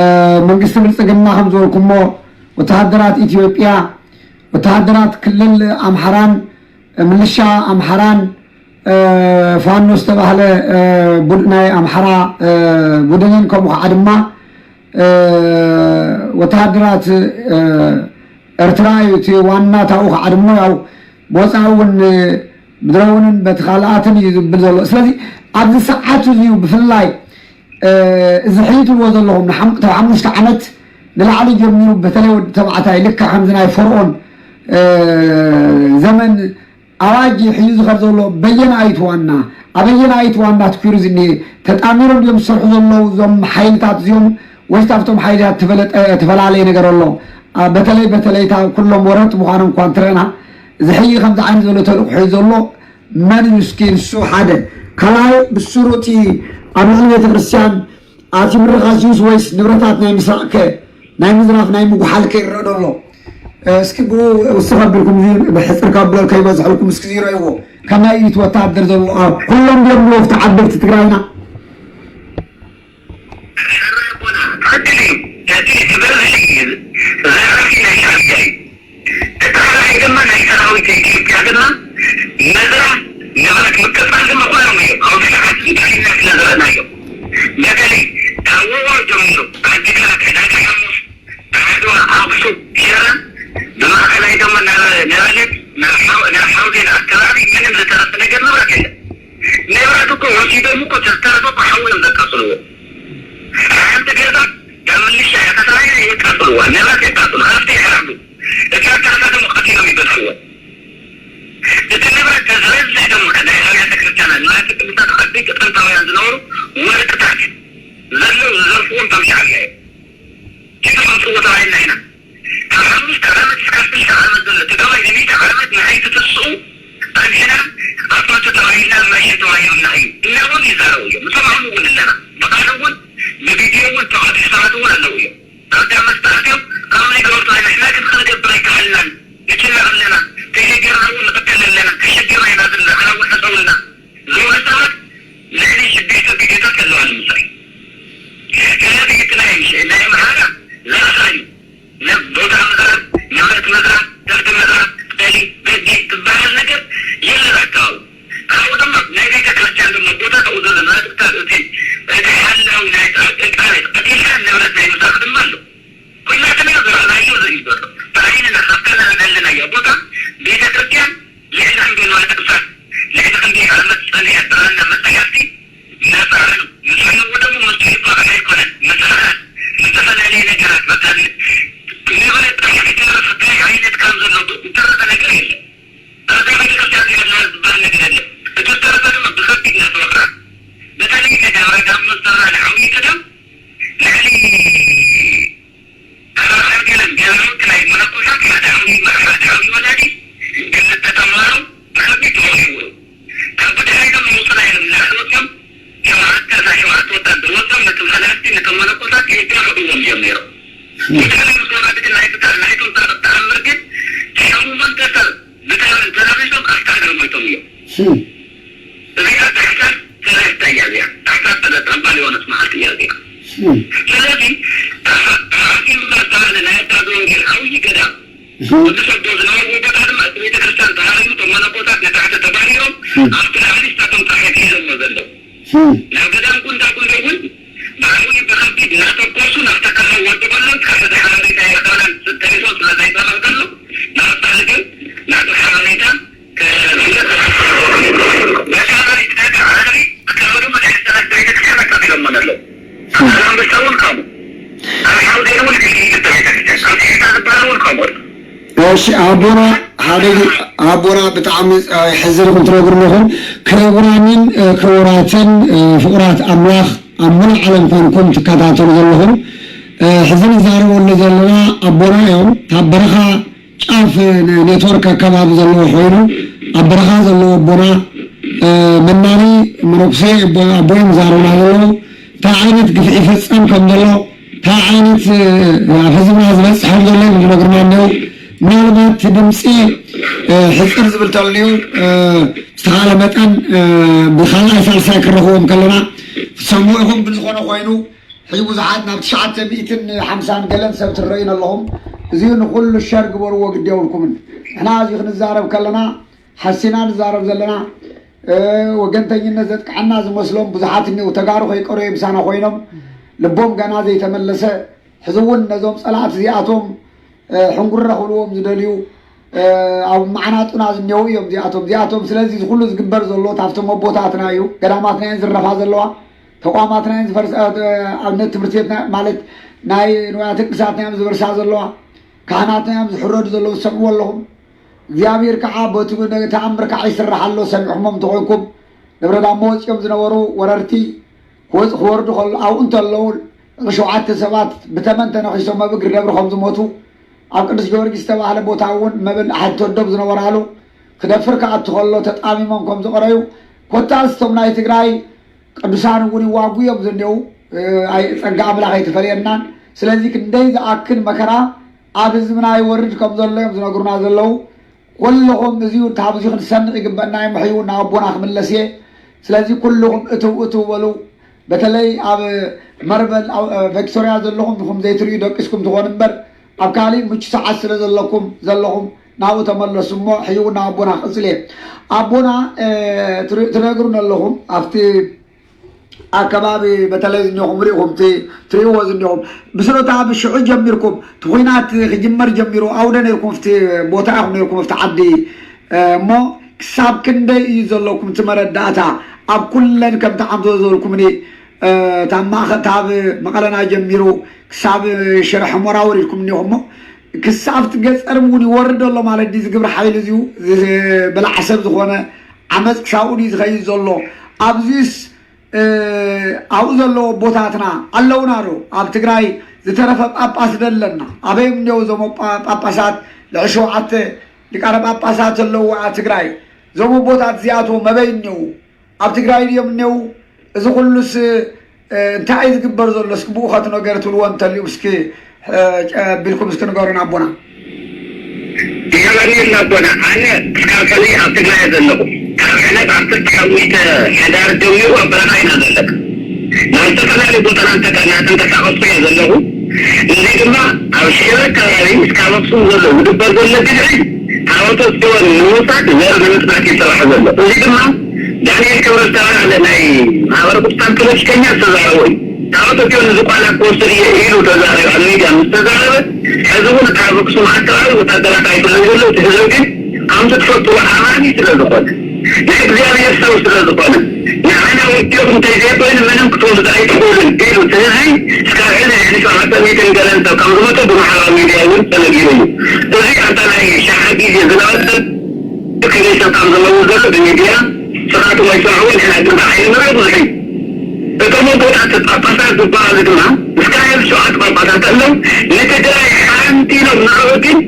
እ፣ መንግስቲ ብልፅግና ከም ዝበልኩሞ ወተሃደራት ኢትዮጵያ፣ ወተሃደራት ክልል ኣምሓራን ምልሻ ኣምሓራን እ፣ ፋኖ ዝተባህለ እ፣ ቡድ ናይ ኣምሓራ እ፣ ቡድንን ከምኡ ከዓ ድማ እ፣ ወተሃደራት እ፣ ኤርትራ እዩ እቲ ዋና። ታብኡ ከዓ ድማ ያው ብወፃኢ እውን ብድሮውንን በቲ ካልኣትን እዩ ዝብል ዘሎ። ስለዚ ኣብዚ ሰዓት እዚ እዩ ብፍላይ እ፣ እዚ ሕይትዎ ዘለኹም ንሓም- ካብ ሓሙሽተ ዓመት ንላዕሊ ጀሚሩ በተለይ ወዲ ተባዕታይ ልክዕ ከምዚ ናይ ፈርኦን እ፣ ዘመን ኣዋጅ ሒዙ ዝኸድ ዘሎ በየናይት ዋና ኣበየናይት ዋና ትኩሩ ዝኒ ተጣሚሮም ድዮም ዝሰርሑ ዘለዉ እዞም ሓይልታት እዚኦም ወይስ ኣብቶም ሓይልታት ተፈለጠ ተፈላለየ ነገር ኣሎ? ኣ፣ በተለይ በተለይ እታ ኩሎም ወረርቲ ምዃኖም እኳ እንትረእና ዝሕይ ከምዚ ዓይነት ዘሎ ተልእኮ ሒዙ ዘሎ መን እዩ እስኪ ንሱ ሓደ ካልኣይ ብስሩ እቲ ኣብ ልዕሊ ቤተ ክርስቲያን ኣቲ ምርኻስ ድዩስ ወይስ ንብረታት ናይ ምስራቕ ከ ናይ ምዝራፍ ናይ ምጉሓል ከ ይረአ ዶ ኣሎ? እስኪ ብኡ ውስኽ ኣቢልኩም እዚ ብሕፅር ካብ ብለል ከይበዝሐልኩም እስኪ ዝረእይዎ ከመይ እዩ እቲ ወታደር ዘሎ ኣብ ኩሎም ድዮም ብወፍቲ ዓበይቲ ትግራይና? ሕራይ ኣቦና ትኽክል እዩ። ነቲ ዝበዝሕ እዩ ዘራፊ ናይ ሻዕብያ እዩ። እቲ ካልኣይ ድማ ናይ ሰራዊት ኢትዮጵያ ድማ መዝራ ንብረት ምቅፃል ድማ ኩሎም እዮም። ኣብዚ ሰዓት እንታይ ኢልና ስለ ዝረእናዮም በተለይ ካብ ውዋር ጀሚሩ ዓዲግራት፣ ዕዳጋ ሓሙስ፣ ዓድዋ፣ ኣኽሱም፣ ሽረ ብማእኸላይ ድማ ናብ ነበለት ናብ ሓው- ናብ ሓውዜን ኣከባቢ ምንም ዝተረፈ ነገር ንብረት የለን። ንብረት እኮ ወሲዶም እኮ ዝተረፈ እኮ ሓዊ እዮም ዘቃፅልዎ። ሓንቲ ገዛ ካብ ምልሻ እያ ተተባሂላ የቃፅልዋ፣ ንብረት የቃፅሉ፣ ከብቲ የሕርዱ። እቲ ኣተረፈ ድማ ቀቲሎም ይገድፍዎ። እቲ ንብረት ዝበዝሕ ድማ ናይ ኣብያተ ክርስቲያናት ንዋያተ ቅድሳት ዓበይቲ ጥንታውያን ዝነበሩ ወርቅታት ዘለዉ ዝዘርፍዎም እቶም ሻዕብያ እዮም። ኪዱ ኣምፅዎ ተባሂልና ኢና። ካብ ሓሙሽተ ዓመት እስካብ ክልተ ዓመት ዘሎ ትግራዋይ ንሚእቲ ዓመት ንዓይ ክትስኡ ኣንሕና ኣባቱ ተባሂልና ማሸ ተባሂሉና እዩ እናበሉ ይዛረቡ እዮም። ንሰምዖም እውን ኣለና። ብቃል እውን ብቪድዮ እውን ተቐድሑ ሰባት እውን ኣለዉ እዮም። ኣብታ መስተኣትዮም ካብ ናይ ገበርቱ ንሕና ግን ክንገብር ኣይከኣልናን። ንጭነቕ ኣለና። ተሸገርና እውን ንቕተል ኣለና። ተሸገርና ኢና ዘለና። ሓዊ ሓፀውልና። ዝኾነ ሰባት ልዕሊ ሽዱሽተ ቪድዮታት ኣለዋ ንምሳይ። ስለዚ እቲ ናይ ናይ ኣምሓራ ዘረኻ እዩ። ንቦታ ምዝራብ፣ ንብረት ምዝራብ፣ ከብቲ ምዝራብ፣ ጠሊ፣ በጊዕ ትበሃል ነገር የለን ኣካባቢ። ካብኡ ድማ ናይ ቤተ ክርስቲያን ድማ ቦታ ካብኡ ዘሎ ንብረት ክሳብ እቲ እቲ ሓላዊ ናይ ጻድቃን ቀቲልካ ንብረት ናይ ምዝራብ ድማ ኣሎ። ኩላትና ዝረኣናዮ እዚ እዩ ዘሎ። ብዓይንና ካብታ ዝረኣናዮ ቦታ ቤተ ክርስቲያን ልዕሊ ክንደይ ንዋየ ቅድሳት፣ ልዕሊ ክንደይ ዓመት ጸኒሐ ብራና መጻሕፍቲ እናጻረኑ፣ ንሳቶም እውን ምስኡ ይባባዕ ኣይኮነን። መጽሓፍ፣ ዝተፈላለየ ነገራት፣ በቃ ንብረት ጥራሕ ዝተረፈ እንታይ ዓይነት ከም ዘሎ ዝተረፈ ነገር የለን። ኣብዛ ቤተክርስትያን እዚኣ ኣለዋ ዝበሃል ነገር የለን። እቲ ዝተረፈ ድማ ብኸቢድ እናተወቕዐ፣ በተለይ ገዳማት ኣብ ምስራቕ ዓብዪ ገዳም ልዕሊ ኣርባዓ ገለን ገዛውቲ ናይ መነኮሳት ሓደ ዓብዪ መ- ሓደ ዓብዪ ወላዲ ክልተ ተምሃሮ ብኸቢድ ተወቒዕዎ። ካብ ብድሕሪቶም ምውፁ ናይ ላዕሊ ወፂኦም ሸውዓተ እዛ ሸዋ ብጣዕሚ ምስ ወላዲ ግን ናይ ብጣዕሚ ናይቶም ጻድቕ ተኣምር ግን ሸሞንተ ሰብ ብታመን ተነኺሶም ኣብታ ሃገር ሞይቶም እዮም። እዚኣ ታሕሳስ ሰለስተ እያ እዚኣ። ታሕሳስ ሰለስተ እምባ ሊዮኖስ መዓልቲ እያ እዚኣ። ስለዚ ተሓ-፣ ተሓሲቡ እዛ ዝተባህለ ናይ ኣባ ዘወንጌል ዓብዪ ገዳም ቅዱስ ኣቦ ዝነበርዎ ቦታ ድማ እቲ ቤተ ክርስቲያን ተሃሪሙ፣ እቶም መነኮሳት ንታሕቲ ተባሪሮም ኣብቲ ላዕሊ ንሳቶም ጥራሕ እዮም ሒዞሞ ዘለዉ። ናብ ገዳም ኩንታ ኩንዶ እውን ብዓብዪ ብኸቢድ እናተኮሱ ናብታ ከተማ ወድበሎም፣ ካብ እቲ ሓበሬታ የረኸብናን ተሪፎም ስለ ዘይጸናሕ ዘሎ ናብታ ሃገር ናብቲ ሓበሬታ እሺ ኣቦና ሓደ ጊዜ ኣቦና ብጣዕሚ የሕዝን ኢኹም ትነግሩ ኣለኹም። ክቡራንን ክቡራትን ፍቁራት ኣምላኽ ኣብ ሙሉእ ዓለም ኮንኩም ትከታተሉ ዘለኹም ሕዚ ንዛረበሉ ዘለና ኣቦና እዮም። ካብ በረኻ ጫፍ ኔትወርክ ኣከባቢ ዘለዎ ኮይኑ ኣብ በረኻ ዘለዎ ኣቦና መናኒ መነኩሴ ኣቦይ ምዛረብና ዘለዎ እንታይ ዓይነት ግፍዒ ይፈጸም ከም ዘሎ እንታይ ዓይነት ኣብ ህዝብና ዝበጽሕ ከም ዘሎ ዝነግርና ኣለዉ። ምናልባት ድምፂ ሕፅር ዝብል ተልዩ ዝተኻለ መጠን ብካልኣይ ሳልሳይ ክረኽቦም ከለና ትሰምዑ ኢኹም። ግን ዝኾነ ኮይኑ ሕጂ ብዙሓት ናብ ትሽዓተ ሚእትን ሓምሳን ገለን ሰብ ትረዩን ኣለኹም። እዚኡ ንኹሉ ሸር ግበርዎ ግዲ የብልኩምን። ንሕና እዚ ክንዛረብ ከለና ሓሲና ንዛረብ ዘለና ወገንተኝነት ዘጥቅዐና ዝመስሎም ብዙሓት እኒው ተጋሩ ከይቀረዩ ምሳና ኮይኖም ልቦም ገና ዘይተመለሰ ሕዚ እውን ነዞም ፀላእቲ እዚኣቶም ሕንጉረ ክብልዎም ዝደልዩ ኣብ ማዕናጡና ዝኔው እዮም እዚኣቶም እዚኣቶም ስለዚ እዚ ኩሉ ዝግበር ዘሎ ታብቶም ኣቦታትና እዩ። ገዳማትና እየን ዝረፋ ዘለዋ፣ ተቋማትና እየን ዝፈርስ ኣብነት ትምህርቲ ቤትና ማለት ናይ ንዋያተ ቅድሳትና እዮም ዝበርሳ ዘለዋ፣ ካህናትና እዮም ዝሕረዱ ዘለዉ ዝሰምዕዎ ኣለኹም። እግዚኣብሔር ከዓ በቲ ተኣምር ከዓ ይስራሕ ኣሎ። ሰሚዕኹሞም እንተኮንኩም ደብረ ዳሞ ወፂኦም ዝነበሩ ወረርቲ ክወፅ ክወርዱ ከሎ ኣብኡ እንተለዉ ሸውዓተ ሰባት ብተመን ተነኺሶም ኣብ እግሪ ደብሪ ከም ዝሞቱ ኣብ ቅዱስ ጊዮርጊስ ዝተባህለ ቦታ እውን መበል ኣሓድ ተወደብ ዝነበራሉ ክደፍር ክኣቱ ከሎ ተጣሚሞም ከም ዝቀረዩ ኮታስ እቶም ናይ ትግራይ ቅዱሳን እውን ይዋጉ እዮም ዝኔው። ኣይ ጸጋ ኣምላኽ ኣይተፈለየናን። ስለዚ ክንደይ ዝኣክል መከራ ኣብ ህዝብና ይወርድ ከም ዘሎ እዮም ዝነግሩና ዘለዉ። ኩልኹም እዚኡ ካብዚ ክንሰምዕ ይግበእና እዩ። ምሕዩ ናብ ኣቦና ክምለስ እየ። ስለዚ ኩልኹም እትው እትው በሉ። በተለይ ኣብ መርበል ቪክቶርያ ዘለኹም ንኹም ዘይትርእዩ ደቂስኩም ትኾኑ እምበር ኣብ ካሊእ ምቹ ሰዓት ስለ ዘለኩም ዘለኹም ናብኡ ተመለሱ እሞ ሕይው ናብ ኣቦና ክቕፅል እየ። ኣቦና ትነግሩን ኣለኹም ኣብቲ ኣከባቢ በተለይ ዝኒኹም ሪኢኹም ትሪእዎ ዝኒኹም ብስረታ ብሽዑ ጀሚርኩም እቲ ኩናት ክጅመር ጀሚሩ ኣውደ ነርኩም ኣብቲ ቦታ ኢኹም ነርኩም ኣብቲ ዓዲ እሞ ክሳብ ክንደይ እዩ ዘለኩም እቲ መረዳእታ ኣብ ኩለን ከምቲ ዓምቶ ዝበልኩምኒ እታ ማእኸል ካብ መቐለና ጀሚሩ ክሳብ ሽረ ሕሞራ ወሪድኩም እኒኹም እሞ ክሳብ እቲ ገፀር እውን ይወርድ ኣሎ ማለት ድዩ? እዚ ግብረ ሓይሊ እዚኡ እዚ በላዕ ሰብ ዝኾነ ዓመፅ ክሳብኡ ድዩ ዝኸይድ ዘሎ? ኣብዚስ ኣብኡ ዘለዎ ኣቦታትና ኣለውና ዶ? ኣብ ትግራይ ዝተረፈ ጳጳስ ደለና ኣበዮም እኒው እዞም ጳጳሳት ልዕሊ ሸውዓተ ሊቃነ ጳጳሳት ዘለውዋ ትግራይ እዞም ኣቦታት እዚኣቶም ኣበይ እኒው? ኣብ ትግራይ ድዮም እኒው? እዚ ኩሉስ እንታይ እዩ ዝግበር ዘሎ? እስኪ ብኡ ከትነገር ትብልዎ እንተልዩ እስኪ ቢልኩም እስኪ ንገሩን ኣቦና። ይገበርኒ ኣቦና ኣነ እስካብ ሕዚ ኣብ ትግራይ ዘለኹ ካብ ዕለት ዓሰርተ ሓሙሽተ ሕዳር ጀሚሩ ኣብ በረኻ ኢና ዘለና ናብ ዝተፈላለዩ ቦታና እናተንቀሳቀስኩ እየ ዘለኹ። እዚ ድማ ኣብ ሽረ ከባቢ እስካብ ኣክሱም ዘሎ ዝግበር ዘሎ ግድዒ ታቦተ ጽዮን ንምውሳድ ዘር ንምጽናት ይስራሕ ዘሎ። እዚ ድማ ዳንኤል ክብረት ዝተባህለ ናይ ማሕበረ ቅዱሳን ፖለቲከኛ ዝተዛረቦ እዩ። ታቦተ ጽዮን ንዝቋላ ክወስድ እየ ኢሉ ተዛሪቡ ኣብ ሚድያ ምስ ተዛረበ ሕዚ እውን ካብ ኣክሱም ኣካባቢ ወታደራት ኣይፍለዩ ዘሎ እቲ ህዝቢ ግን ከምቲ ትፈልጥዎ ኣማኒ ስለ ዝኾነ ናይ እግዚኣብሔር ሰብ ስለ ዝኾነ ንዓና ወዲኹም እንተዘይኮይኑ ምንም ክትወስዱ ኣይትኽእሉን ኢሉ እቲ ህዝቢ እስካብ ሕዚ ልዕሊ ሸውዓተ ሚእትን ገለን ሰብ ከም ዝሞተ ብማሕበራዊ ሚድያ እውን ተነጊሩ እዩ። እዚ ኣንታ ናይ ሻሓ ግዜ ዝነበረ ሰብ ክንደይ ሰብ ከም ዝመውት ዘሎ ብሚድያ ስኻቱ ኣይሰምዕዎ ንሕና ግን ብዓይኒ ንሪኦ ብዙሕ እዩ። እቶም ኣቦታት ጳጳሳት ዝበሃሉ ድማ እስካብ ሕዚ ሸውዓተ ጳጳሳት ኣለዉ። ንትግራይ ሓንቲ ኢሎም ንዕኡ ግን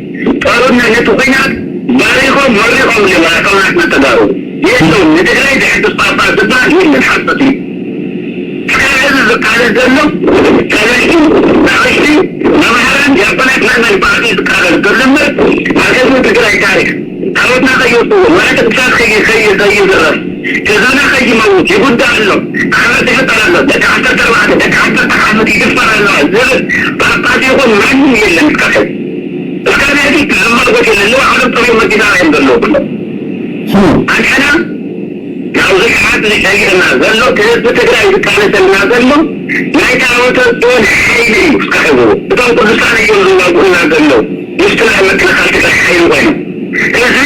ጦርነት ነቲ ኲናት ባሪኾም መሪቖም እዮም ኣሕዋትና ተጋሩ የለውም። ንትግራይ ዘሕድስ ጳጳስ ዝበሃል የለን፣ ሓሶት እዩ። እስካብ ሕዚ ዝቃለስ ዘሎ ቀለሽቲ፣ ኣቕሽቲ፣ መምሃራን፣ ህይወትና ከይወስድዎ፣ ወላ እቲ ቅሳት ከይ-፣ ከይ-፣ ከይዝረፍ፣ ህዝብና ከይመውት ይጉዳእ ኣሎ፣ ዓመት ይፍጠር ኣሎ፣ ደቂ ዓሰርተ ኣርባዕተ፣ ደቂ ዓሰርተ ዓመት ይድፈር ኣለዋ ዝብል ጳጳስ ይኹን ማንም የለን እስካብ ሕዚ። እስካብ ሕዚ ዝማጎት የለን። ንባዕሎም ጠቢዮም መኪና እዮም ዘለዉ ኩሎም። ኣንሕና ናብዚ ሰዓት እዚ ቀይርና ዘሎ፣ እቲ ህዝቢ ትግራይ ዝቃለሰልና ዘሎ ናይ ታቦተ ጽዮን ሓይሊ እዩ። እስካብ ሕዚ እውን እቶም ቅዱሳን እዮም ዝዋግኡልና ዘለዉ። ምስቲ ናይ ምክልኻል ትግራይ ሓይሊ ኮይኑ እዚ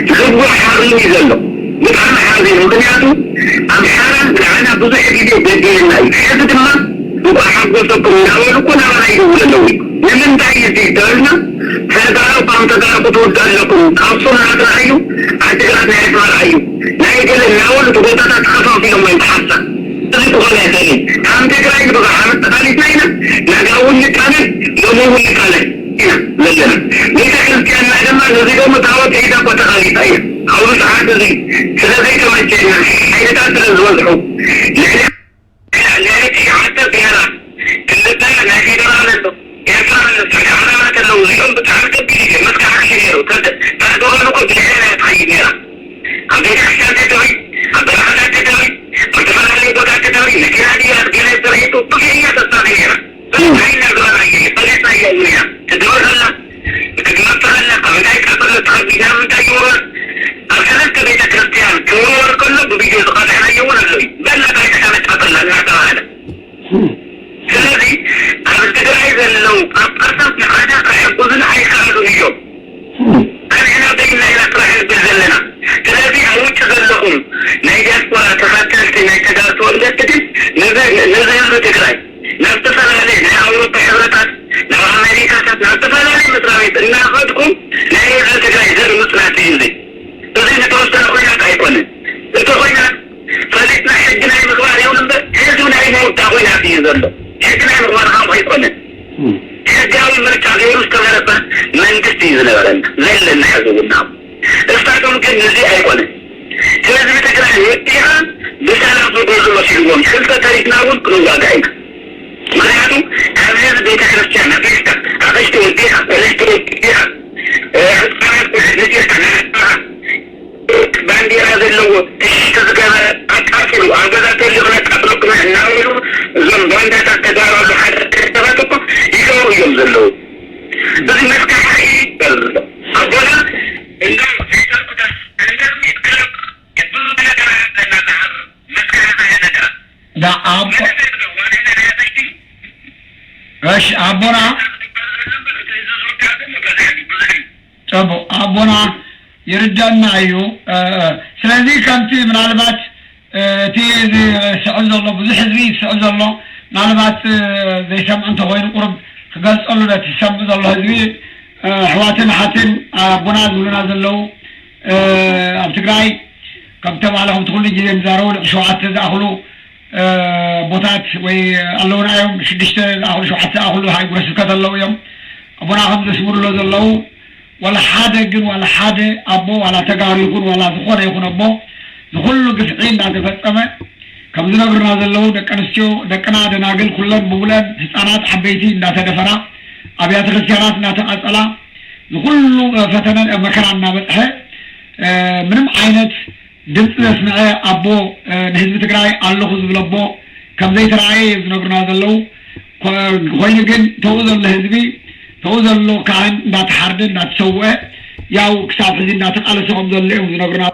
ዝጉሕ ሓርኑ እዩ ዘሎ። ብጣዕሚ ሓዚን። ምኽንያቱ ኣምሓራ ንዓና ብዙሕ ግዜ በዲልና እዩ። ሕዚ ድማ እንኳዕ ሓጎሰኩም እናበሉ እኮ ናባና ይደውሉ ኣለዉ። ንምንታይ እዩ እዚ ተበልና፣ ፈደራል ቋም ተጋሩ ክትውድኡ ኣለኩም። ኣክሱም ናትና እዩ፣ ዓዲግራት ናይ ኣስመራ እዩ፣ ናይ ገለ እናበሉ እቲ ቦታታት ተኸፋፊሎም እዮም ተሓሳ። እዚ ክኾን ኣይኽእልን። ከም ትግራይ ንብዙሕ ዓመት ተቓሊስና ኢና። ናጋ እውን ንቃለስ፣ ሎሚ እውን ንቃለስ ኢና ዘለና። ቤተ ክርስቲያንና ድማ ነዚ ሎሚ ታቦት ሒዛ እኮ ተቓሊሳ እያ። ኣብዚ ሰዓት እዚ ስለ ዘይተመቸና፣ ሓይልታት ስለ ዝበዝሑ፣ ልዕሊ፣ ልዕሊ ትሽዓተ ብሄራት ክልተ ናይ ፌደራል ኣሎ፣ ኤርትራ ኣሎ፣ ሳውዲ ዓረባት ኣለዉ። እዚኦም ብጣዕሚ ከቢድ እዩ። መስካሕክሒ ነይሩ። ተደ-፣ ተደወሉ እኮ ብልዕሊ እያ ትኸይድ ነይራ። ኣብ ቤተክርስትያን ተደዊ፣ ኣብ በረኻታት ተደዊ፣ ኣብ ዝተፈላለዩ ቦታ ተደዊ፣ መኪና ድያ ገለ ዝረኣየቶ ብዙሕ እያ ተሳቢ ነይራ። ስለዚ ኣይና ዝበላ እየ፣ ፈሊጥና እያ እውን እያ። ትድወል ኣላ፣ ክትመፍር ኣላ፣ ካብ እንታይ ቃጸሎ ትኸቢድ፣ ናብ ምንታይ ይወርወር? ኣብ ሰለስተ ቤተክርስትያን ክወርወር ከሎ ብቪድዮ ዝቐርሐናዮ እውን ኣሎ እዩ። በላ እንታይ ተመጣጠላ እናተባህለ። ስለዚ ኣብ ትግራይ ዘለዉ ጳጳሳት ንዓና ክሕግዙና ኣይከኣሉን እዮም። ኣንሕና በይንና ኢና ጥራሕ ንብል ዘለና። ስለዚ ኣብ ውጭ ዘለኹም ናይ ዲያስፖራ ተኸተልቲ ናይ ተጋሩ ተወለድቲ ግን ነዚ፣ ነዚ ህዝቢ ትግራይ ናብ ዝተፈላለየ ናይ ኣውሮፓ ሕብረታት፣ ናብ ኣሜሪካታት፣ ናብ ዝተፈላለየ መስሪያ ቤት እናኸድኩም ናይ ህዝቢ ትግራይ ዘር ምጽናት እዩ እዚ። እዚ ንተወሰነ ኲናት ኣይኮነን። እቲ ኲናት ፈሊጥና ሕጊ ናይ ምኽባር ይብል እምበር፣ ህዝቢ ናይ ምውዳእ ኲናት እዩ ዘሎ። ሕጊ ናይ ምኽባር ከም ኣይኮነን። ሕጋዊ ምርጫ ገይሩ ዝተመረጸ መንግስቲ እዩ ዝነበረና፣ ዘለና ሕዚ እውን። ንሳቶም ግን ነዚ ኣይኮነን። ህዝቢ ትግራይ ወዲኻ ብሰላም ዝገዙ መሲልዎም፣ ክልተ ተሪፍና እውን ክንዋጋእ ኢና። ምኽንያቱ ካብ ህዝቢ ቤተክርስትያን ኣፍሪስካ፣ ኣቕሽቲ ወዲኻ፣ ቆለስቲ ወዲኻ፣ እ፣ ህፃናት ቆልዑት ነፂርካ፣ ባንዴራ ዘለዎ ትሽቲ ዝገበረ ኣቃፅሉ፣ ኣብ ገዛ ተልዩ ክነቃፅለኩም ኢና እናበሉ እዞም ባንዳታት ተጋሩ ኣብ ሓደ ሰባት እኮ ይገብሩ እዮም ዘለዉ። እዚ መስካሕክሒ ይበል ዘሎ ኣቦና እንዶ ዘይሰርቁ እንዶ ይትክሉ ብዙ ነገር ኣለና መስካሕክሒ ነገር እሺ ኣቦና ጽቡቕ ኣቦና ይርዳና እዩ። ስለዚ ከምቲ ምናልባት እቲ ዝስዕብ ዘሎ ብዙሕ ህዝቢ ዝስዕብ ዘሎ ምናልባት ዘይሰምዕ እንተኮይኑ ቁሩብ ክገልጸሉ ነቲ ዝሰምዕ ዘሎ ህዝቢ ኣሕዋትን ኣሓትን ኣቦና ዝብሉና ዘለዉ ኣብ ትግራይ ከም ተባህለ ከምቲ ኩሉ ግዜ ንዛረቡ ልዕሊ ሸውዓተ ዝኣኽሉ ኣቦታት ወይ ኣለውና እዮም። ሽዱሽተ ዝኣኽሉ ሸውዓተ ዝኣኽሉ ሃይጉረ ስብከት ኣለዉ እዮም። ኣቦና ከም ዘስምሩሎ ዘለዉ ዋላ ሓደ ግን ዋላ ሓደ ኣቦ ዋላ ተጋሩ ይኹን ዋላ ዝኾነ ይኹን ኣቦ ዝኹሉ ግፍዒ እናተፈፀመ ከም ዝነግሩና ዘለዉ ደቂ ኣንስትዮ ደቅና ደናግል ኩለን ብሙለን ህፃናት ዓበይቲ እናተደፈራ ኣብያተ ክርስቲያናት እናተቓፀላ ዝኹሉ ፈተነ መከራ እናበፅሐ ምንም ዓይነት ድምፂ ዘስምዐ ኣቦ ንህዝቢ ትግራይ ኣለኹ ዝብል ኣቦ ከም ዘይተረኣየ እዮም ዝነግሩና ዘለዉ። ኮይኑ ግን ተኡ ዘሎ ህዝቢ ተኡ ዘሎ ካህን እንዳተሓርደ እንዳተሰውአ ያው ክሳብ ሕዚ እንዳተቃለሰ ከም ዘሎ እዮም ዝነግሩና።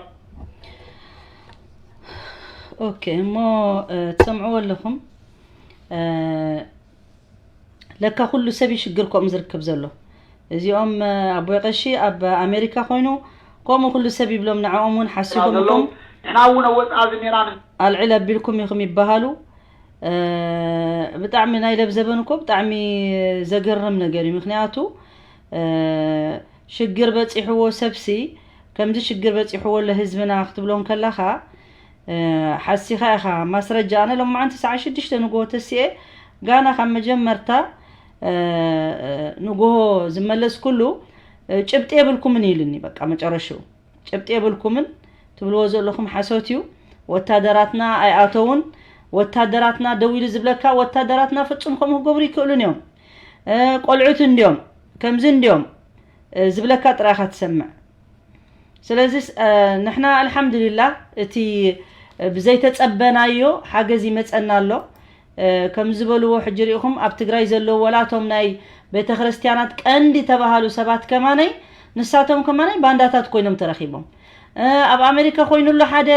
ኦኬ እሞ ትሰምዕዎ ኣለኹም። ለካ ኩሉ ሰብ እዩ ሽግር ከምኡ ዝርክብ ዘሎ። እዚኦም ኣቦይ ቀሺ ኣብ ኣሜሪካ ኮይኑ ከምኡ ኩሉ ሰብ ይብሎም ንዕኦም እውን ሓሲቦም ዘለዉ ኢኹም ንሕና እውን ኣብ ወፃኢ ዝኒና ኣልዕል ኣቢልኩም ኢኹም ይበሃሉ። ብጣዕሚ ናይ ለብ ዘበን እኮ ብጣዕሚ ዘገርም ነገር እዩ። ምክንያቱ ሽግር በፂሕዎ ሰብሲ ከምዚ ሽግር በፂሕዎ ለህዝብና ክትብሎ እንከለኻ ሓሲኻ ኢኻ ማስረጃ ኣነ ሎማዓንቲ ሰዓ ሽዱሽተ ንግሆ ተሲኤ ጋና ካብ መጀመርታ ንግሆ ዝመለስኩሉ ጭብጢ የብልኩምን ኢሉኒ በቃ መጨረሽኡ ጭብጢ የብልኩምን ትብልዎ ዘለኹም ሓሶት እዩ ወታደራትና ኣይኣተውን ወታደራትና ደው ኢሉ ዝብለካ ወታደራትና ፍጹም ከምኡ ክገብሩ ይክእሉን እዮም ቆልዑት እንድዮም ከምዚ እንድዮም ዝብለካ ጥራይ ኢኻ ትሰምዕ ስለዚስ ንሕና ኣልሓምዱሊላህ እቲ ብዘይተጸበናዮ ሓገዝ ይመጸና ኣሎ። ከም ዝበልዎ ሕጂ ርኢኹም ኣብ ትግራይ ዘለዉ ወላቶም ናይ ቤተ ክርስቲያናት ቀንዲ ተባሃሉ ሰባት ከማነይ ንሳቶም ከማነይ ባንዳታት ኮይኖም ተረኺቦም። ኣብ ኣሜሪካ ኮይኑሉ ሓደ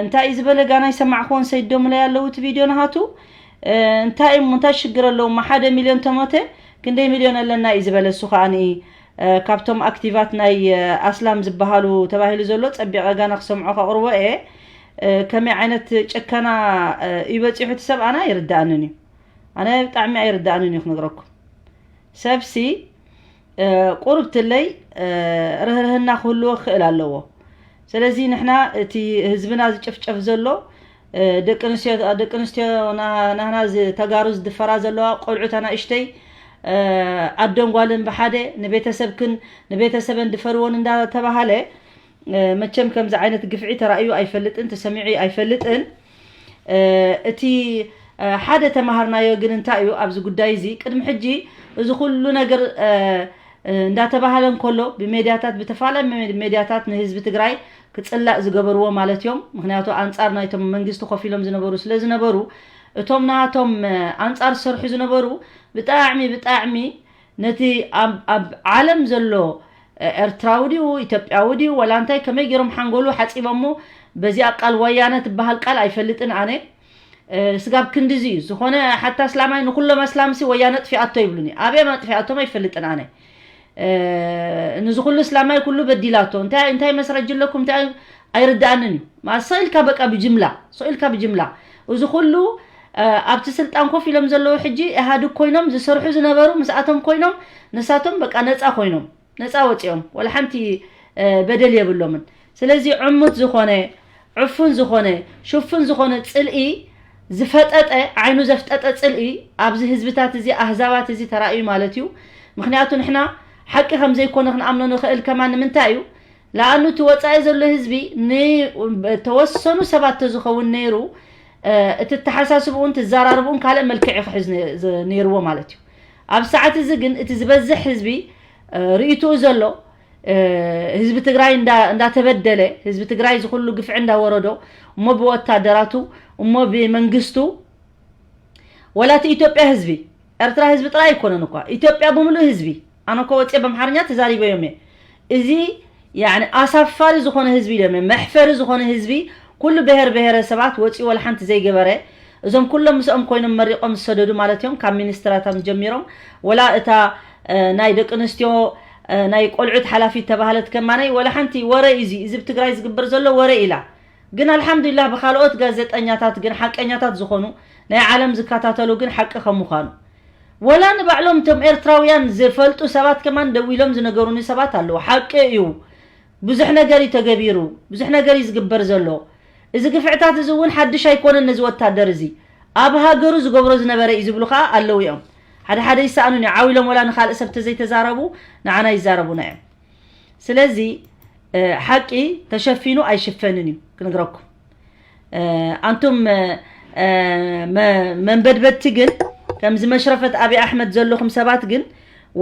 እንታይ እዩ ዝበለ ጋና ይሰማዕክዎን ሰይዶምለይ ኣለዉ እቲ ቪድዮ ንሃቱ እንታይ እሞ እንታይ ሽግር ኣለዎም ሓደ ሚልዮን ተሞተ ክንደይ ሚልዮን ኣለና እዩ ዝበለ እሱ ከዓ ካብቶም ኣክቲቫት ናይ ኣስላም ዝበሃሉ ተባሂሉ ዘሎ ጸቢቐ ጋና ክሰምዖ ከቕርቦ እየ። ከመይ ዓይነት ጨከና ይበፂሑ እቲ ሰብ ኣነ ኣይርዳእንን እዩ። ኣነ ብጣዕሚ ኣይርዳእንን እዩ ክነግረኩም። ሰብሲ ቁርብትለይ ርህርህና ክህልዎ ክኽእል ኣለዎ። ስለዚ ንሕና እቲ ህዝብና ዝጭፍጨፍ ዘሎ ደቂ ኣንስትዮ ናህና ተጋሩ ዝድፈራ ዘለዋ ቆልዑት ኣናእሽተይ ኣደን ጓልን ብሓደ ንቤተሰብክን ንቤተሰበን ድፈርዎን እንዳተባሃለ መቸም ከምዚ ዓይነት ግፍዒ ተራእዩ ኣይፈልጥን ተሰሚዑ ኣይፈልጥን። እቲ ሓደ ተማሃርናዮ ግን እንታይ እዩ ኣብዚ ጉዳይ እዚ ቅድሚ ሕጂ እዚ ኩሉ ነገር እንዳተባሃለ እንከሎ ብሜድያታት ብተፈላለዩ ሜድያታት ንህዝቢ ትግራይ ክፅላእ ዝገበርዎ ማለት እዮም። ምክንያቱ ኣንፃር ናይቶም መንግስቲ ኮፍ ኢሎም ዝነበሩ ስለ ዝነበሩ እቶም ናቶም ኣንፃር ዝሰርሑ ዝነበሩ ብጣዕሚ ብጣዕሚ ነቲ ኣብ ዓለም ዘሎ ኤርትራዊ ድዩ ኢትዮጵያዊ ድዩ ወላ እንታይ ከመይ ገይሮም ሓንጎሉ ሓፂቦሞ በዚኣ ቃል ወያነ ትበሃል ቃል ኣይፈልጥን ኣነ። ስጋብ ክንድዚ እዩ ዝኾነ ሓታ ኣስላማይ ንኩሎም ኣስላምሲ ወያነ ጥፊኣቶ ይብሉኒ። ኣበየም ኣጥፊኣቶም ኣይፈልጥን ኣነ። ንዚ ኩሉ እስላማይ ኩሉ በዲላቶ እንታይ እንታይ መስረጅ ኣለኩም እንታይ ኣይርዳእንን እዩ። ስቕ ኢልካ በቃ ብጅምላ ስቕ ኢልካ ብጅምላ እዚ ኩሉ ኣብቲ ስልጣን ኮፍ ኢሎም ዘለዉ ሕጂ ኢህኣድግ ኮይኖም ዝሰርሑ ዝነበሩ ምስኣቶም ኮይኖም ንሳቶም በቃ ነፃ ኮይኖም ነፃ ወፂኦም ወላ ሓንቲ በደል የብሎምን። ስለዚ ዕሙት ዝኾነ ዕፉን ዝኾነ ሽፉን ዝኾነ ፅልኢ ዝፈጠጠ ዓይኑ ዘፍጠጠ ፅልኢ ኣብዚ ህዝብታት እዚ ኣህዛባት እዚ ተራእዩ ማለት እዩ። ምክንያቱ ንሕና ሓቂ ከም ዘይኮነ ክንኣምኖ ንኽእል ከማን ንምንታይ እዩ? ለኣኑ እቲ ወፃኢ ዘሎ ህዝቢ ንተወሰኑ ሰባት ተዝኸውን ነይሩ እቲ ተሓሳስብኡን ትዘራርብኡን ካልእ መልክዕ ክሕዝ ነይርዎ ማለት እዩ። ኣብ ሰዓት እዚ ግን እቲ ዝበዝሕ ህዝቢ ርእይትኡ ዘሎ ህዝቢ ትግራይ እንዳተበደለ ህዝቢ ትግራይ ዝኩሉ ግፍዒ እንዳወረዶ እሞ ብወታደራቱ እሞ ብመንግስቱ ወላ እቲ ኢትዮጵያ ህዝቢ ኤርትራ ህዝቢ ጥራይ ኣይኮነን እኳ ኢትዮጵያ ብምሉእ ህዝቢ ኣነ እኮ ወፅየ በምሓርኛ ተዛሪበዮም እየ እዚ ያኒ ኣሳፋሪ ዝኾነ ህዝቢ ኢሎም እዮም መሕፈሪ ዝኾነ ህዝቢ ኩሉ ብሄር ብሄረሰባት ወፂኡ ወላ ሓንቲ ዘይገበረ እዞም ኩሎም ምስኦም ኮይኖም መሪቖም ዝሰደዱ ማለት እዮም ካብ ሚኒስትራታም ጀሚሮም ወላ እታ ናይ ደቂ ኣንስትዮ ናይ ቆልዑት ሓላፊት ተባህለት ከማነይ ወላ ሓንቲ ወረ እዩ እዚ እዚ ብትግራይ ዝግበር ዘሎ ወረ ኢላ ግን ኣልሓምዱሊላህ ብካልኦት ጋዜጠኛታት ግን ሓቀኛታት ዝኾኑ ናይ ዓለም ዝከታተሉ ግን ሓቂ ከም ምዃኑ ወላ ንባዕሎም እቶም ኤርትራውያን ዝፈልጡ ሰባት ከማን ደዊሎም ዝነገሩኒ ሰባት ኣለዉ ሓቂ እዩ ብዙሕ ነገር እዩ ተገቢሩ ብዙሕ ነገር እዩ ዝግበር ዘሎ እዚ ግፍዕታት እዚ እውን ሓድሽ ኣይኮነን ነዚ ወታደር እዚ ኣብ ሃገሩ ዝገብሮ ዝነበረ እዩ ዝብሉ ከዓ ኣለዉ እዮም ሓደ ሓደ ይሰኣኑን እዩ ዓው ኢሎም ወላ ንካልእ ሰብ ተዘይተዛረቡ ንዓና ይዛረቡና እዮም ስለዚ ሓቂ ተሸፊኑ ኣይሽፈንን እዩ ክነግረኩም ኣንቱም መንበድበድቲ ግን ከምዚ መሽረፈት ኣብይ ኣሕመድ ዘለኹም ሰባት ግን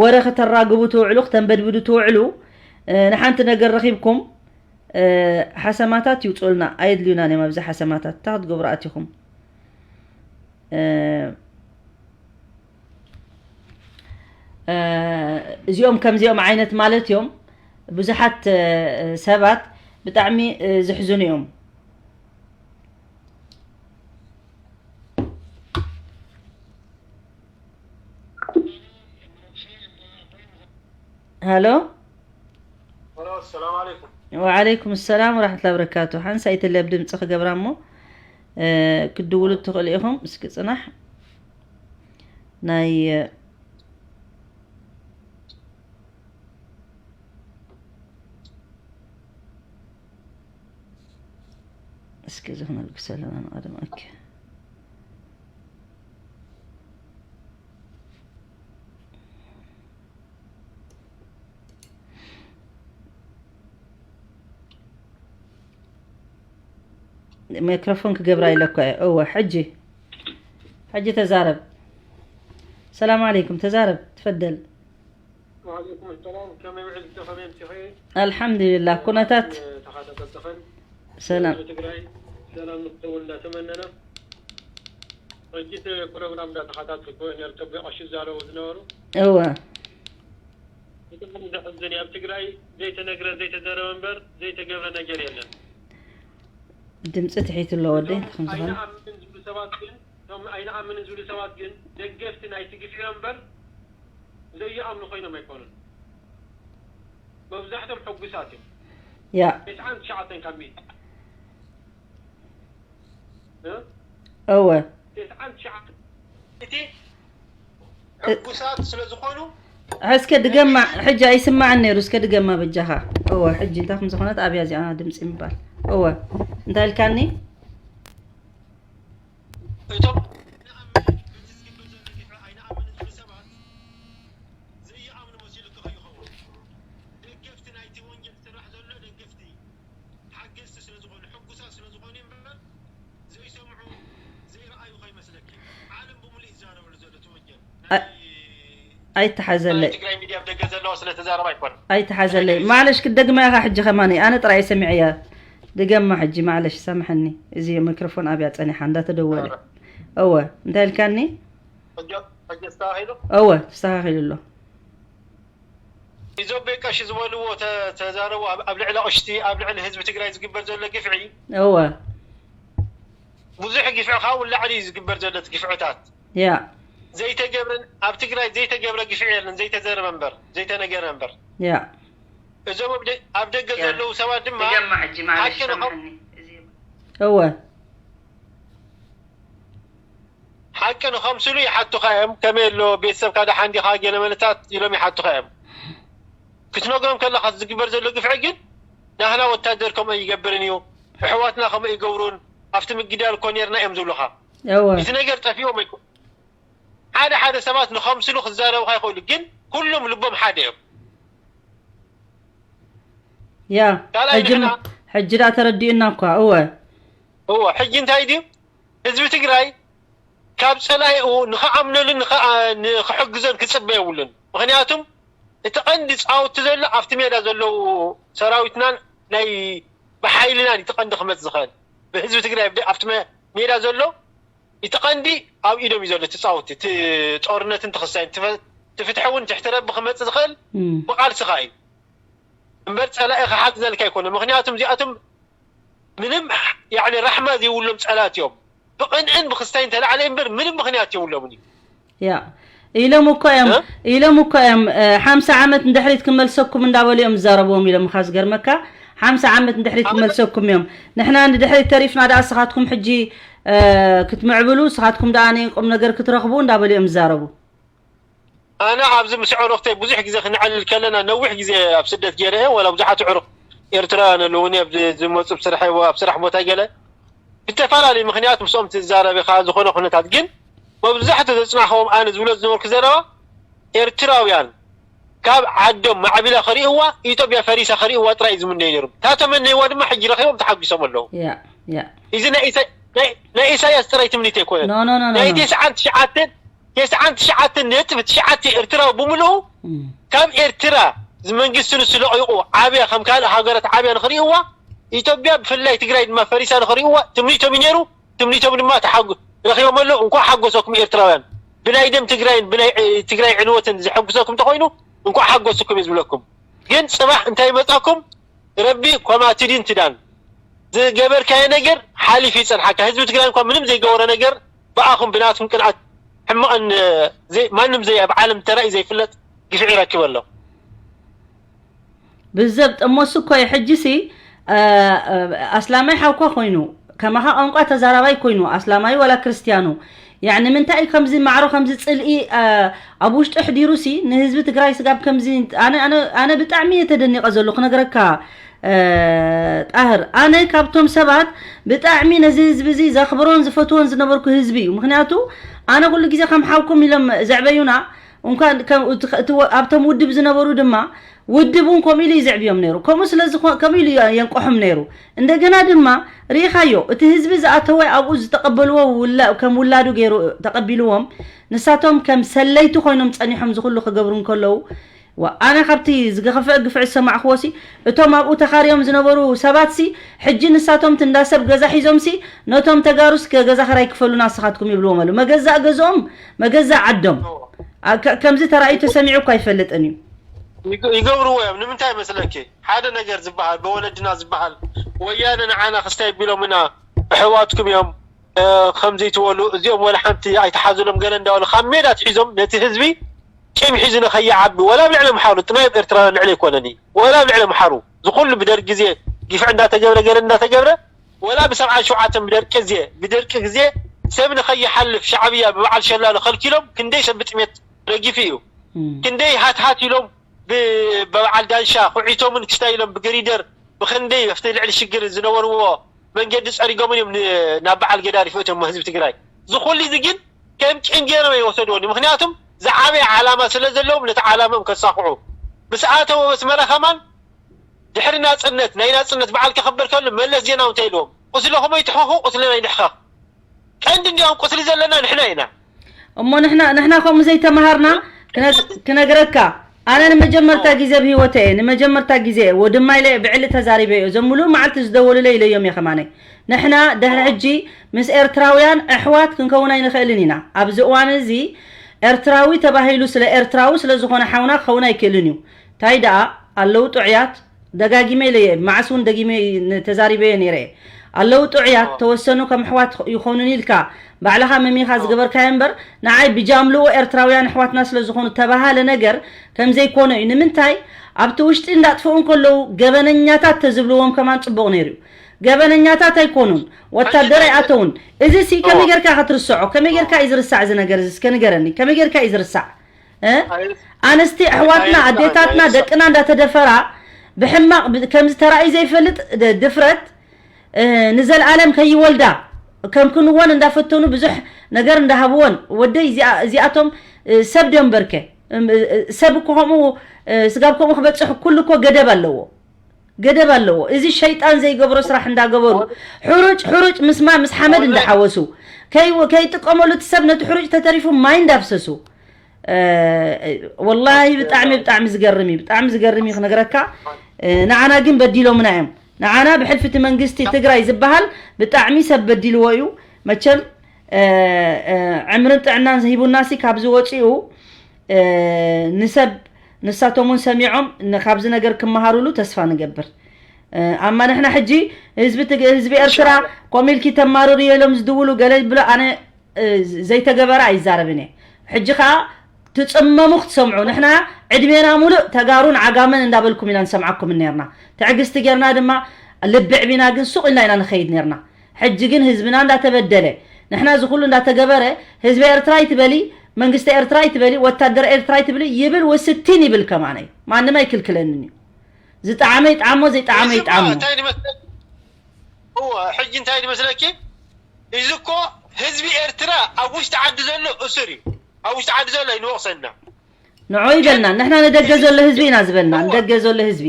ወረ ከተራግቡ ትውዕሉ ክተንበድብዱ ትውዕሉ ንሓንቲ ነገር ረኺብኩም ሓሰማታት ይውፅኡልና ኣየድልዩናን እዮም ኣብዚ ሓሰማታት እንታይ ክትገብሩ ኣቲኹም እዚኦም ከምዚኦም ዓይነት ማለት እዮም ብዙሓት ሰባት ብጣዕሚ ዝሕዝኑ እዮም ሃሎ ሰላም ዓለይኩም ወዓለይኩም ሰላም ወራሕመቱላ በረካቱ ሓንሳይ ተለብ ድምፂ ክገብራ እሞ ክድውሉ ትኽእሉ ኢኹም እስኪ ፅናሕ ናይ እስኪ እዚ ክነልግሰ ኣለና ንቐደም ኦኬ ማይክሮፎን ክገብራ ኢለኳ እየ እወ ሕጂ ሕጂ ተዛረብ ሰላም ዓለይኩም ተዛረብ ትፈደል ወዓለይኩም ሰላም። ከመይ ውዒልኪ? ከመይ ኣምሲኺ? ኣልሓምዱሊላህ። ኩነታት ተኸታተልትኽን ሰላም። ትግራይ ሰላም ንክትውን እናተመነና፣ ሕጂ እቲ ፕሮግራም እንዳተኸታተልኩ ነርቶ ብቐሺ ዝዛረቡ ዝነበሩ። እወ። ብጣዕሚ ዘሕዝን እዩ። ኣብ ትግራይ ዘይተነግረ ዘይተዘረበ እምበር ዘይተገብረ ነገር የለን። ድምፂ ትሒት ኣሎ ወደይ፣ እንታይ ከም ዝኾነ። ኣይንኣምን ዝብሉ ሰባት ግን፣ እቶም ኣይንኣምን ዝብሉ ሰባት ግን ደገፍቲ ናይቲ ግፍዒ እምበር ዘይኣምኑ ኮይኖም ኣይኮኑን። መብዛሕቶም ሕጉሳት እዮም። ያ። ተስዓን ትሽዓተን ካብ ሚእቲ። እ? እወ። ተስዓን ትሽዓተን እቲ ሕጉሳት ስለ ዝኾኑ እስከ ድገማ፣ ሕጂ ኣይስማዕን ነይሩ። እስከ ድገማ በጃኻ። እወ፣ ሕጂ እንታይ ከም ዝኾነት ኣብያ እዚኣ ድምፂ ምባል። እወ። እንታይ ኢልካኒ? እቶም ዘይኣምኑ መሲሉ ክኸይኸውን ደገፍቲ ናይቲ ወንጀል ዝስራሕ ዘሎ ደገፍቲ ሓገዝቲ ስለ ዝኾኑ ሕጉሳት ስለ ዝኾኑ እምበር ዘይሰምዑ ዘይረኣዩ ከይመስለኪ። ዓለም ብምሉእ ይዛረበሉ ዘሎ እቲ ወንጀል ኣ- ኣይተሓዘለይ። ትግራይ ሚድያ ኣብ ደገ ዘለዋ ስለ ተዛረባ ኣይኮነ። ኣይተሓዘለይ። ማለሽ ክደግማ ኢኻ ሕጂ ከማኒ። ኣነ ጥራይ ሰሚዐያ። ድገማ ሕጂ ማለሽ ሳምሐኒ። እዚ ሚክሮፎን ኣብያ ጸኒሓ እንዳተደወለ። እወ፣ እንታይ ኢልካኒ? ሕጂ ሕጂ ኣስተኻኺሉ እወ፣ ተስተኻኺሉ ኣሎ። ኢዞቤ ቀሺ ዝበልዎ ተ- ተዛረቡ ኣብ ኣብ ልዕሊ ኣቕሽቲ ኣብ ልዕሊ ህዝቢ ትግራይ ዝግበር ዘሎ ግፍዒ እወ። ብዙሕ ግፍዒ ካብኡ ንላዕሊ እዩ ዝግበር ዘሎ እቲ ግፍዕታት ያ። ዘይተገብረን ኣብ ትግራይ ዘይተገብረ ግፍዒ የለን ዘይተዘረበ እምበር ዘይተነገረ እምበር ያ። እዞም ኣብ ደ- ኣብ ደገ ዘለዉ ሰባት ድማ ድገማ ሕጂ ማለሽ ሓቂ ንኸም- ሳምሐኒ። እወ። ሓቂ ንኸምስሉ ይሓቱኻ እዮም። ከመይ ኣሎ ቤተሰብካ ደሓን ዲኻ ገለ መለታት ኢሎም ይሓቱኻ እዮም። ክትነግሮም ከለኻ ዝግበር ዘሎ ግፍዒ ግን ናህና ወታደር ከምኡ ይገብርን እዩ፣ ኣሕዋትና ከምኡ ይገብሩን ኣብቲ ምግዳል እኮ ነርና እዮም ዝብሉኻ። እወ። እቲ ነገር ጠፊኦም ኣይኮ ሓደ ሓደ ሰባት ንኸምስሉ ክዛረቡኻ ይኽእሉ ግን ኩሎም ልቦም ሓደ እዮም። ያ። ካልኣይ ሕጂ ንሕና- ማ- ሕጂ ዳ ተረዲኡና እኳ። እወ። እዎ ሕጂ እንታይ ድዩ ህዝቢ ትግራይ ካብ ፀላኢኡ ንኽኣምነሉን ንኽኣ- ንኽሕግዞን ክፅበ የብሉን። ምክንያቱም እቲ ቀንዲ ፃውቲ ዘሎ ኣብቲ ሜዳ ዘለዉ ሰራዊትናን ናይ ብሓይልናን እቲ ቀንዲ ክመፅ ዝኽእል ብህዝቢ ትግራይ ኣብቲ መ- ሜዳ ዘሎ እቲ ቀንዲ ኣብ ኢዶም እዩ ዘሎ እቲ ፃውቲ እቲ ጦርነትን ትኽሳይን ትፈ- ትፍትሒ እውን ትሕቲ ረቢ ክመፅ ዝኽእል እም። ብቃልስኻ እዩ እምበር ፀላኢ ክሓግዘልካ ኣይኮነ። ምክንያቱም እዚኣቶም ምንም ያዕኒ ራሕማ ዘይብሎም ፀላት እዮም። ብቕንእን ብክስታይን ተላዕለ እምበር ምንም ምክንያት የብሎምን እዩ። ያ። ኢሎም እኮ እዮም እ? ኢሎም እኮ እዮም እ፣ ሓምሳ ዓመት ንድሕሪት ክመልሰኩም እንዳበሉ እዮም ዝዛረብዎም ኢሎም ካ ዝገርመካ ሓምሳ ዓመት ንድሕሪት ክመልሰኩም እዮም። ንሕና ንድሕሪት ተሪፍና ደኣ ስኻትኩም ሕጂ እ፣ ክትምዕብሉ ስኻትኩም ደኣ ቁም ነገር ክትረኽቡ እንዳበሉ እዮም ዝዛረቡ። ኣነ ኣብዚ ምስ ዕሩኽተይ ብዙሕ ግዜ ክንዕልል ከለና ነዊሕ ግዜ ኣብ ስደት ገይረ እየ። ወላ ብዙሓት ዕሩኽ ኤርትራውያን ኣለውኒ ኣብዚ ዝመፁ ብስራሕ ኣብ ስራሕ ቦታ ገለ ብተፈላለዩ ምክንያት ምስኦም ትዛረብ ኢኻ ዝኾነ ኩነታት ግን መብዛሕትኡ ዘፅናኸዎም ኣነ ዝብሎ ዝነበርኩ ዘረባ ኤርትራውያን ካብ ዓዶም ማዕቢላ ክርእይዋ ኢትዮጵያ ፈሪሳ ክርእይዋ ጥራይ ዝምነዩ ነይሮም። እታ ተመነይዋ ድማ ሕጂ ረኺቦም ተሓጒሶም ኣለዉ። ያ ያ እዚ ናይ ኢሳ- ናይ- ናይ ኢሳያስ ጥራይ ትምኒት ኣይኮነን። ኖ ኖ ኖ ኖ ናይ ኖ። ተስዓን ትሽዓተን ተስዓን ትሽዓተን ነጥቢ ትሽዓተ ኤርትራዊ ብምልኡ እም። ካብ ኤርትራ መንግስቲ ንሱ ለቒቑ ዓብያ ከም ካልእ ሃገራት ዓብያ ንኽርእይዋ ኢትዮጵያ ብፍላይ ትግራይ ድማ ፈሪሳ ንኽርእይዋ ትምኒቶም እዩ ነይሩ። ትምኒቶም ድማ ተሓጉ ረኺቦም ኣለዉ። እንኳዕ ሓጎሰኩም ኤርትራውያን ብናይ ደም ትግራይን ብናይ ዕ- ትግራይ ዕንወትን ዘሐጉሰኩም እንተኾይኑ እንኳዕ ሓጎስኩም እዩ ዝብለኩም። ግን ፅባሕ እንታይ ይመፃኩም ረቢ ኮማ ትዲን ትዳን ዝገበርካዮ ነገር ሓሊፍ ይፀንሓካ። ህዝቢ ትግራይ እንኳ ምንም ዘይገበሮ ነገር ብኣኹም ብናትኩም ቅንኣት ሕመቐን ማንም ዘይ ኣብ ዓለም ተራእዩ ዘይፍለጥ ግፍዒ ይረክብ ኣሎ። ብዘብጥ እሞስ እኮ እዩ ሕጂሲ ኣስላማይ ሓውኳ ኮይኑ ከማኻ ቋንቋ ተዛራባይ ኮይኑ ኣስላማይ ወላ ክርስትያኑ ያኒ ምንታይ እዩ ከምዚ ማዕሮ ከምዚ ፅልኢ ኣብ ውሽጡ ኣሕዲሩሲ ንህዝቢ ትግራይ ስጋብ ከምዚ ኣነ ኣነ ኣነ ብጣዕሚ እየ ተደኒቐ ዘሎ ክነግረካ ጣህር ኣነ ካብቶም ሰባት ብጣዕሚ ነዚ ህዝቢ እዚ ዘኽብሮን ዝፈትዎን ዝነበርኩ ህዝቢ እዩ ምክንያቱ ኣነ ኩሉ ግዜ ከም ሓውኩም ኢሎም ዘዕበዩና እንኳን ኣብቶም ውድብ ዝነበሩ ድማ ውድብ እውን ከምኡ ኢሉ ይዝዕብዮም ነይሩ ከምኡ ስለ ዝኾ ከምኡ ኢሉ የንቆሖም ነይሩ እንደገና ድማ ርኢኻዮ እቲ ህዝቢ ዝኣተወ ኣብኡ ዝተቐበልዎ ከም ውላዱ ገይሩ ተቐቢልዎም ንሳቶም ከም ሰለይቲ ኮይኖም ጸኒሖም ዝኹሉ ክገብሩ እንከለዉ ኣነ ካብቲ ዝገኸፈ ግፍዒ ዝሰማዕክዎ ሲ፣ እቶም ኣብኡ ተኻርዮም ዝነበሩ ሰባት ሲ፣ ሕጂ ንሳቶም እቲ እንዳ ሰብ ገዛ ሒዞም ሲ፣ ነቶም ተጋሩ እስከ ገዛ ኸራይ ክፈሉና ንስኻትኩም ይብልዎም ኣሉ። መገዛእ ገዝኦም፣ መገዛእ ዓዶም። ከምዚ ተራእዩ ተሰሚዑ እኳ ኣይፈልጥን እዩ። ይገብርዎ እዮም። ንምንታይ መስለኪ? ሓደ ነገር ዝበሃል ብወለድና ዝበሃል፣ ወያነ ንዓና ክስታይ ቢሎም ኢና፣ ኣሕዋትኩም እዮም፣ ከምዘይትበሉ፣ እዚኦም ወላ ሓንቲ ኣይተሓዙሎም ገለ እንዳበሉ ካብ ሜዳ ትሒዞም ነቲ ህዝቢ ቂም ሒዙ ንኸይዓቢ፣ ወላ ኣብ ልዕሊ ኣምሓሩ፣ ጥናይ ኣብ ኤርትራ ልዕሊ ኣይኮነን እዩ። ወላ ኣብ ልዕሊ ኣምሓሩ ዝኹሉ ብደርግ ግዜ ግፍዕ እንዳተገብረ ገለ እንዳተገብረ፣ ወላ ብሰብዓን ሸውዓተን ብደርቂ ግዜ ብደርቂ ግዜ ሰብ ንኸይሓልፍ ሻዕብያ ብበዓል ሸላሎ ከልኪሎም ክንደይ ሰብ ብጥሜት ረጊፉ እዩ። ክንደይ ሃትሃት ኢሎም ብበዓል ዳንሻ ኩዒቶምን ክስታይ ኢሎም ብገሪደር ብክንደይ ኣብቲ ልዕሊ ሽግር ዝነበርዎ መንገዲ ጸሪጎምን እዮም ናብ በዓል ገዳሪፍ እቶም ህዝቢ ትግራይ። ዝኹሉ እዚ ግን ከም ቂም ገይሮም ኣይወሰድዎን። ምክንያቱም ዝዓበየ ዓላማ ስለ ዘለዎም ነቲ ዓላማኦም ከሳኽዑ ምስ ኣተወ ኣስመራ ከማን ድሕሪ ናጽነት ናይ ናጽነት በዓል ከኸበር ከሎ መለስ ዜናዊ እንታይ ኢልዎም? ቁስልኹም ኣይትሕኸኹ፣ ቁስልና ኣይንሕኸኽ። ቀንዲ እንዲያውም ቁስሊ ዘለና ንሕና ኢና። እሞ ንሕና ንሕና ከምኡ ዘይተማሃርና ክነግረካ ኣነ ንመጀመርታ ግዜ ኣብ ህይወተይ እየ ንመጀመርታ ግዜ እየ ወድማ ኢለ ብዕሊ ተዛሪበ እየ እዞም ሙሉእ መዓልቲ ዝደወሉለይ ኢለዮም እየ ከማነይ ንሕና ድሕሪ ሕጂ ምስ ኤርትራውያን ኣሕዋት ክንከውን ኣይንኽእልን ኢና ኣብዚ እዋን እዚ ኤርትራዊ ተባሂሉ ስለ ኤርትራዊ ስለ ዝኾነ ሓውና ክኸውን ኣይክእልን እዩ ታይ ደኣ ኣለዉ ጥዑያት ደጋጊመ ኢለየ መዓስ እውን ደጊመ ተዛሪበዮ ነይረ ኣለዉ ጥዑያት ተወሰኑ ከም ኣሕዋት ይኾኑኒ ኢልካ ባዕልኻ መሚኻ ዝገበርካዮ እምበር ንዓይ ብጃምልኡ ኤርትራውያን ኣሕዋትና ስለ ዝኾኑ ተባሃለ ነገር ከም ዘይኮነ እዩ ንምንታይ ኣብቲ ውሽጢ እንዳጥፍኡ እንከለዉ ገበነኛታት ተዝብልዎም ከማን ጽቡቕ ነይሩ እዩ ገበነኛታት ኣይኮኑን ወታደር ኣይኣተውን እዚ ሲ ከመይ ጌርካ ክትርስዖ ከመይ ጌርካ እዩ ዝርሳዕ እዚ ነገር እዚ እስከ ንገረኒ ከመይ ጌርካ እዩ ዝርሳዕ ኣንስቲ ኣሕዋትና ኣዴታትና ደቅና እንዳተደፈራ ብሕማቕ ከምዚ ተራእዩ ዘይፈልጥ ድፍረት ንዘልኣለም ከይወልዳ ከም ክንወን እንዳፈተኑ ብዙሕ ነገር እንዳሃብወን ወደይ እዚኣቶም ሰብ ድዮም በርከ ሰብ እኮ ከምኡ ስጋብ ከምኡ ክበፅሕ ኩሉ እኮ ገደብ ኣለዎ ገደብ ኣለዎ እዚ ሸይጣን ዘይገብሮ ስራሕ እንዳገበሩ ሕሩጭ ሕሩጭ ምስ ማይ ምስ ሓመድ እንዳሓወሱ ከይጥቀመሉ እቲ ሰብ ነቲ ሕሩጭ ተተሪፉ ማይ እንዳፍሰሱ ወላሂ ብጣዕሚ ብጣዕሚ ዝገርም እዩ ብጣዕሚ ዝገርም እዩ ክነግረካ ንዓና ግን በዲሎምና እዮም ንዓና ብሕልፊ እቲ መንግስቲ ትግራይ ዝበሃል ብጣዕሚ ሰብ በዲልዎ እዩ መቸም ዕምርን ጥዕናን ሂቡና ሲ ካብዚ ወፂኡ ንሰብ ንሳቶም እውን ሰሚዖም ካብዚ ነገር ክመሃሩሉ ተስፋ ንገብር ኣማ ንሕና ሕጂ ህዝቢ ህዝቢ ኤርትራ ኮሚልኪ ተማርሩ የሎም ዝድውሉ ገለ ብሎ ኣነ ዘይተገበረ ኣይዛረብን እየ ሕጂ ከዓ ትፅመሙ ክትሰምዑ ንሕና ዕድሜና ሙሉእ ተጋሩን ዓጋመን እንዳበልኩም ኢና ንሰምዓኩም ነርና ትዕግስቲ ጌርና ድማ ልብዕቢና ግን ሱቕ ኢልና ኢና ንኸይድ ነርና ሕጂ ግን ህዝብና እንዳተበደለ ንሕና እዚ ኩሉ እንዳተገበረ ህዝቢ ኤርትራ ይትበሊ መንግስቲ ኤርትራ ይትበሊ ወታደር ኤርትራ ይትብሊ ይብል ውስቲን ይብል ከማነይ ማንም ኣይክልክለንን እዩ ዝጠዓመ ይጥዓሞ ዘይጠዓመ ይጥዓሞ እወ ሕጂ እንታይ ዝመስለኪ እዚ እኮ ህዝቢ ኤርትራ ኣብ ውሽጢ ዓዲ ዘሎ እሱር እዩ ኣብ ውሽጢ ዓዲ ዘሎ ኣይንወቕሰና ንዑ ይበልና ንሕና ንደገ ዘሎ ህዝቢ ኢና ዝበልና ንደገ ዘሎ ህዝቢ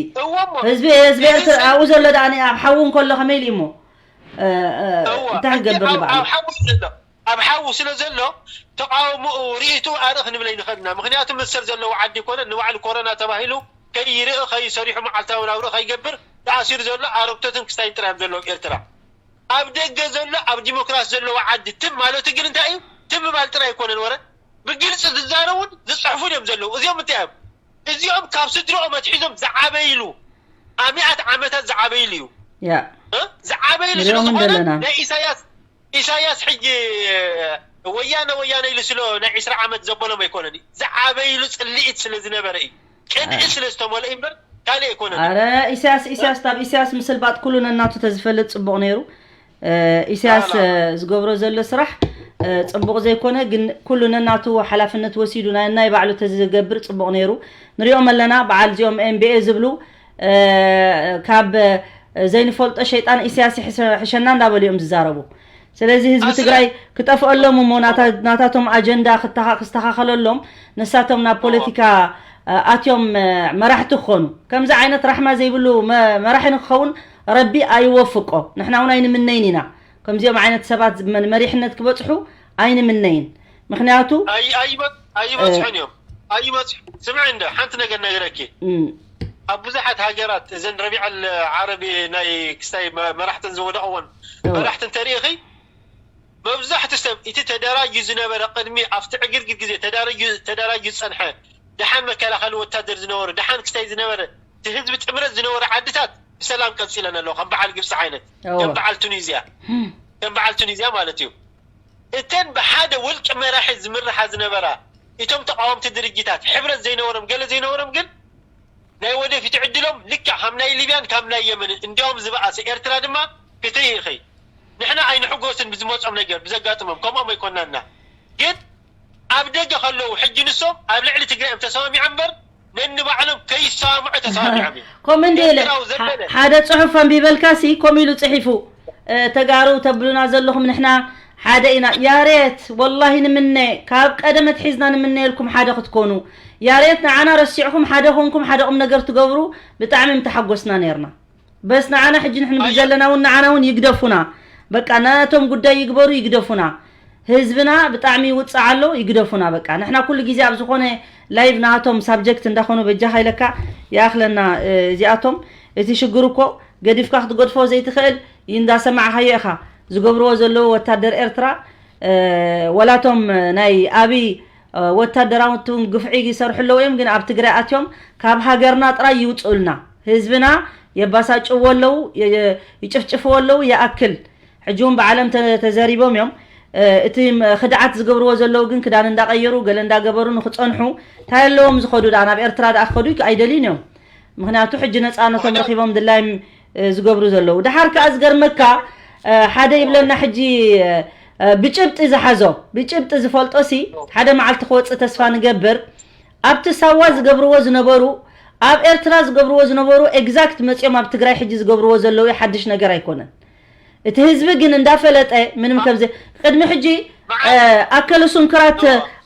ህዝቢ ህዝቢ ኤርትራ ኣብኡ ዘሎ ደኣ ኣብ ሓዊ እንከሎ ከመይ ኢሉ እሞ እንታይ ክገብር ንባዕሉ ኣብ ሓዊ ስለ ዘሎ ተቃውሞኡ ርእይቱ ኣርኢ ክንብል ኣይንኽእልና ምክንያቱ መሰል ዘለዎ ዓዲ ይኮነ ንባዕሉ ኮረና ተባሂሉ ከይርኢ ከይሰሪሑ መዓልታዊ ናብርኡ ከይገብር ተኣሲሩ ዘሎ ኣረግቶትን ክስታይን ጥራይ እዮም ዘለዉ ኤርትራ ኣብ ደገ ዘሎ ኣብ ዲሞክራሲ ዘለዎ ዓዲ ትም ማለቱ ግን እንታይ እዩ ትም ማል ጥራይ ኣይኮነን ወረ ብግልፂ ዝዛረቡን ዝፅሕፉን እዮም ዘለዉ እዚኦም እንታይ እዮም እዚኦም ካብ ስድርኦም ኣትሒዞም ዝዓበይሉ ኣሚኣት ዓመታት ዝዓበይሉ እዩ ዝዓበይሉ ስለዝኾነ ናይ ኢሳያስ ኢሳያስ ሕጂ ወያነ ወያነ ኢሉ ስለ ናይ ዕስራ ዓመት ዘበሎም ኣይኮነን እዩ ዝዓበይሉ ፅልኢት ስለ ዝነበረ እዩ ቅንኢ ስለ ዝተመልኦ እምበር ካልእ ኣይኮነን እዩ። ኣረ ኢሳያስ ኢሳያስ ታብ ኢሳያስ ምስልባጥ ኩሉ ነናቱ ተዝፈልጥ ፅቡቕ ነይሩ ኢሳያስ ዝገብሮ ዘሎ ስራሕ ፅቡቕ ዘይኮነ ግን ኩሉ ነናቱ ሓላፍነት ወሲዱ ናይ ናይ ባዕሉ ተዝገብር ፅቡቕ ነይሩ ንሪኦም ኣለና በዓል እዚኦም ኤምቢኤ ዝብሉ ካብ ዘይንፈልጦ ሸይጣን ኢሳያስ ሕሸና እንዳበሉ እዮም ዝዛረቡ ስለዚ ህዝቢ ትግራይ ክጠፍአሎም እሞ ናታቶም ኣጀንዳ ክስተኻኸለሎም ንሳቶም ናብ ፖለቲካ ኣትዮም መራሕቲ ክኾኑ ከምዚ ዓይነት ራሕማ ዘይብሉ መራሒ ንክኸውን ረቢ ኣይወፍቆ ንሕና እውን ኣይንምነይን ኢና ከምዚኦም ዓይነት ሰባት መሪሕነት ክበፅሑ ኣይንምነይን ምክንያቱ ኣይበፅሑን እዮም ኣይመጽ ስምዒ እንደ ሓንቲ ነገር ነገረኪ። ኣብ ብዙሓት ሃገራት እዘን ረቢዐል ዓረቢ ናይ ክስታይ መ- መራሕተን ዝወደቕወን መራሕቲ እንተሪኢኺ፣ መብዛሕትኡ ሰብ እቲ ተደራጅዩ ዝነበረ፣ ቅድሚ ኣብቲ ዕግርግር ግዜ ተዳራጅዩ ተዳራጅዩ ዝጸንሐ፣ ደሓን መከላኸሊ ወታደር ዝነበረ፣ ደሓን ክስታይ ዝነበረ፣ እቲ ህዝቢ ጥምረት ዝነበረ ዓድታት ብሰላም ቀጺለን ኣለዋ። ከም በዓል ግብጺ ዓይነት፣ ከም በዓል ቱኒዝያ፣ ከም በዓል ቱኒዝያ ማለት እዩ። እተን ብሓደ ውልቂ መራሒ ዝምርሓ ዝነበራ፣ እቶም ተቃወምቲ ድርጅታት ሕብረት ዘይነበሮም፣ ገለ ዘይነበሮም ግን ናይ ወደፊት ዕድሎም ልክዕ ከም ናይ ሊብያን ከም ናይ የመንን እንዲያውም ዝበኣሰ። ኤርትራ ድማ ክትርኢ ኢኺ። ንሕና ኣይንሕጎስን ብዝመጾም ነገር ብዘጋጥሞም፣ ከምኦም ኣይኮናና። ግን ኣብ ደገ ከለዉ ሕጂ ንሶም ኣብ ልዕሊ ትግራይ እዮም ተሰማሚዖም እምበር ነንባዕሎም ከይሰማምዑ ተሰማሚዖም እዮም። ኮመንት የለ ኤርትራዊ ዘበለ ሓደ ጽሑፍ ኣንቢበልካሲ ኮም ኢሉ ጽሒፉ። ተጋሩ ተብሉና ዘለኹም ንሕና ሓደ ኢና። ያሬት ወላሂ ንምነ፣ ካብ ቀደመት ሒዝና ንምነየልኩም ሓደ ክትኮኑ። ያሬት ንዓና ረሲዕኹም ሓደ ኮንኩም ሓደ ቁም ነገር ትገብሩ ብጣዕሚ ምተሓጎስና ነርና። በስ ንዓና ሕጂ ንሕን ብዘለና እውን ንዓና እውን ይግደፉና። በቃ ናቶም ጉዳይ ይግበሩ ይግደፉና። ህዝብና ብጣዕሚ ይውፅዕ ኣሎ ይግደፉና። በቃ ንሕና ኩሉ ግዜ ኣብ ዝኾነ ላይቭ ናቶም ሳብጀክት እንዳኾኑ በጃኻ ኢለካ ይኣኽለና። እዚኣቶም እቲ ሽግር እኮ ገዲፍካ ክትገድፎ ዘይትኽእል እንዳሰማዕኻዮ ኢኻ ዝገብርዎ ዘለዉ ወታደር ኤርትራ። ወላቶም ናይ ኣብይ ወታደራዊ ግፍዒ ይሰርሑ ኣለዉ እዮም፣ ግን ኣብ ትግራይ ኣትዮም ካብ ሃገርና ጥራይ ይውፅኡልና። ህዝብና የባሳጭዎ ኣለዉ፣ ይጭፍጭፍዎ ኣለዉ። ይኣክል ሕጂ እውን ብዓለም ተዘሪቦም እዮም። እቲ ክድዓት ዝገብርዎ ዘለዉ ግን ክዳን እንዳቀየሩ ገለ እንዳገበሩ ንክፀንሑ እንታይ ኣለዎም ዝኸዱ? ዳ ናብ ኤርትራ ዳ ክኸዱ ኣይደልዩን እዮም። ምክንያቱ ሕጂ ነፃነቶም ረኪቦም ድላዮም ዝገብሩ ዘለዉ። ድሓር ከዓ ዝገርመካ ሓደ ይብለና ሕጂ ብጭብጢ ዝሓዞ ብጭብጢ ዝፈልጦ ሲ ሓደ መዓልቲ ክወፅእ ተስፋ ንገብር። ኣብቲ ሳዋ ዝገብርዎ ዝነበሩ ኣብ ኤርትራ ዝገብርዎ ዝነበሩ ኤግዛክት መፂኦም ኣብ ትግራይ ሕጂ ዝገብርዎ ዘለዉ ሓድሽ ነገር ኣይኮነን። እቲ ህዝቢ ግን እንዳፈለጠ ምንም ከምዚ ቅድሚ ሕጂ ኣካለ ስንኩላት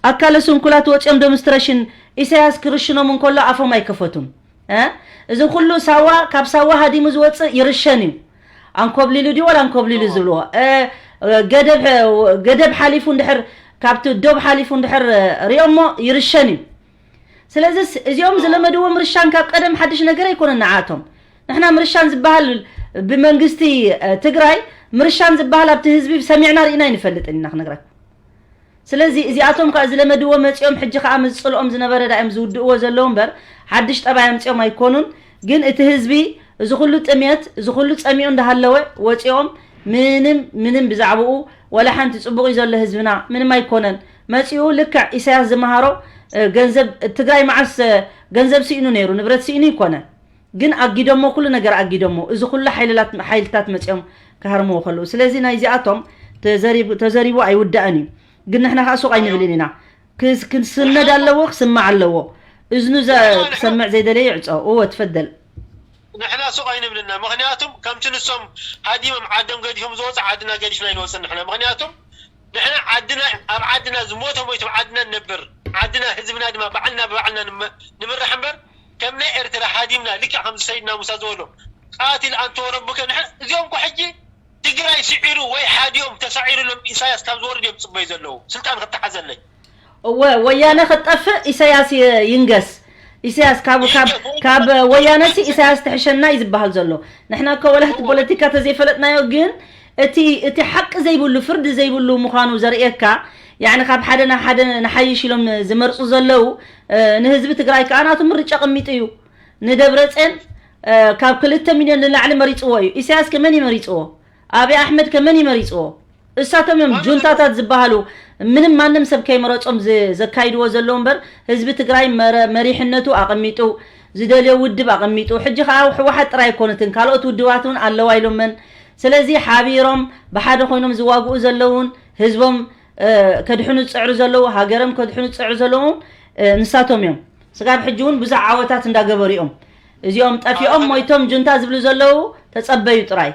ኣካለ ስንኩላት ወፂኦም ዶምስትረሽን ኢሳያስ ክርሽኖም እንከሎ ኣፎም ኣይከፈቱን። እዚ ኩሉ ሳዋ ካብ ሳዋ ሃዲሙ ዝወፅእ ይርሸን እዩ። ኣንኮብሊሉ ድዩ ወላ ኣንኮብሊሉ ዝብልዎ ገደብ ሓሊፉ እንድሕር ካብቲ ዶብ ሓሊፉ እንድሕር ሪኦሞ ይርሸን እዩ። ስለዚስ እዚኦም ዝለመድዎ ምርሻን ካብ ቀደም ሓድሽ ነገር ኣይኮነን ንዓቶም። ንሕና ምርሻን ዝበሃል ብመንግስቲ ትግራይ ምርሻን ዝበሃል ኣብቲ ህዝቢ ሰሚዕና ርኢና ኣይንፈልጥን ኢና ክነግረካ። ስለዚ እዚኣቶም ከዓ ዝለመድዎ መፂኦም ሕጂ ከዓ ምስ ፅልኦም ዝነበረ ዳ እዮም ዝውድእዎ ዘለዉ እምበር ሓድሽ ጠባይ ኣምፂኦም ኣይኮኑን። ግን እቲ ህዝቢ እዚ ኩሉ ጥሜት እዚ ኩሉ ፀሚኡ እንዳሃለወ ወፂኦም ምንም ምንም ብዛዕባኡ ወላ ሓንቲ ፅቡቕ እዩ ዘሎ ህዝብና ምንም ኣይኮነን። መፂኡ ልክዕ ኢሳያስ ዝመሃሮ ገንዘብ ትግራይ መዓስ ገንዘብ ስኢኑ ነይሩ ንብረት ስኢኑ ይኮነ ግን ኣጊደሞ ኩሉ ነገር ኣጊደሞ እዚ ኩሉ ሓይልታት መፂኦም ክሃርምዎ ከለዉ ስለዚ ናይዚኣቶም ተዘሪቡ ኣይውዳእን እዩ። ግን ንሕና ከዓ ሱቕ ኣይንብልን ኢና። ክንስነድ ኣለዎ ክስማዕ ኣለዎ። እዝኑ ክሰምዕ ዘይደለየ ይዕፆ። እወ ትፈደል። ንሕና ሱቕ ኣይንብልና ምኽንያቱም ከምቲ ንሶም ሃዲሞም ዓዶም ገዲፎም ዝወፁ ዓድና ገዲፍና ኣይንወፅን ንሕና ምኽንያቱም ንሕና ዓድና ኣብ ዓድና ዝሞተ ሞይቱ ኣብ ዓድና ንነብር ዓድና ህዝብና ድማ ባዕልና ብባዕልና ንምራሕ እምበር ከም ናይ ኤርትራ ሃዲምና ልክዕ ከምዚ ሰይድና ሙሳ ዝበሎ ቃቲል ኣንተ ወረቡከ ንሕና እዚኦም እኮ ሕጂ ትግራይ ስዒሩ ወይ ሓዲኦም ተሳዒሩሎም ኢሳያስ ካብ ዝወርድ እዮም ዝፅበዩ ዘለዉ ስልጣን ክተሓዘለይ እወ ወያነ ክትጠፍእ ኢሳያስ ይንገስ። ኢሳያስ ካብ ካብ ካብ ወያነ ሲ ኢሳያስ ትሕሸና እዩ ዝበሃል ዘሎ። ንሕና እኮ ወላ እቲ ፖለቲካ ተዘይፈለጥናዮ ግን እቲ እቲ ሓቂ ዘይብሉ ፍርዲ ዘይብሉ ምዃኑ ዘርእየካ ያኒ ካብ ሓደ ናብ ሓደ ንሓይሽ ኢሎም ዝመርፁ ዘለዉ ንህዝቢ ትግራይ ከዓ ናቱ ምርጫ ቀሚጡ እዩ። ንደብረፅዮን ካብ ክልተ ሚልዮን ንላዕሊ መሪፅዎ እዩ። ኢሳያስ ከ መን እዩ መሪፅዎ? ኣብይ ኣሕመድ ከ መን እዩ መሪፅዎ? እሳቶም እዮም ጁንታታት ዝበሃሉ ምንም ማንም ሰብ ከይመረፆም ዘካይድዎ ዘለዉ እምበር ህዝቢ ትግራይ መሪሕነቱ ኣቐሚጡ ዝደልዮ ውድብ ኣቐሚጡ ሕጂ ከዓ ህወሓት ጥራይ ኣይኮነትን ካልኦት ውድባት እውን ኣለዋ ኢሎመን ስለዚ ሓቢሮም ብሓደ ኮይኖም ዝዋግኡ ዘለውን ህዝቦም ከድሕኑ ዝፅዕሩ ዘለዉ ሃገሮም ከድሕኑ ዝፅዕሩ ዘለዉ ንሳቶም እዮም ስጋብ ሕጂ እውን ብዙሕ ዓወታት እንዳገበሩ እዮም እዚኦም ጠፊኦም ሞይቶም ጁንታ ዝብሉ ዘለዉ ተፀበዩ ጥራይ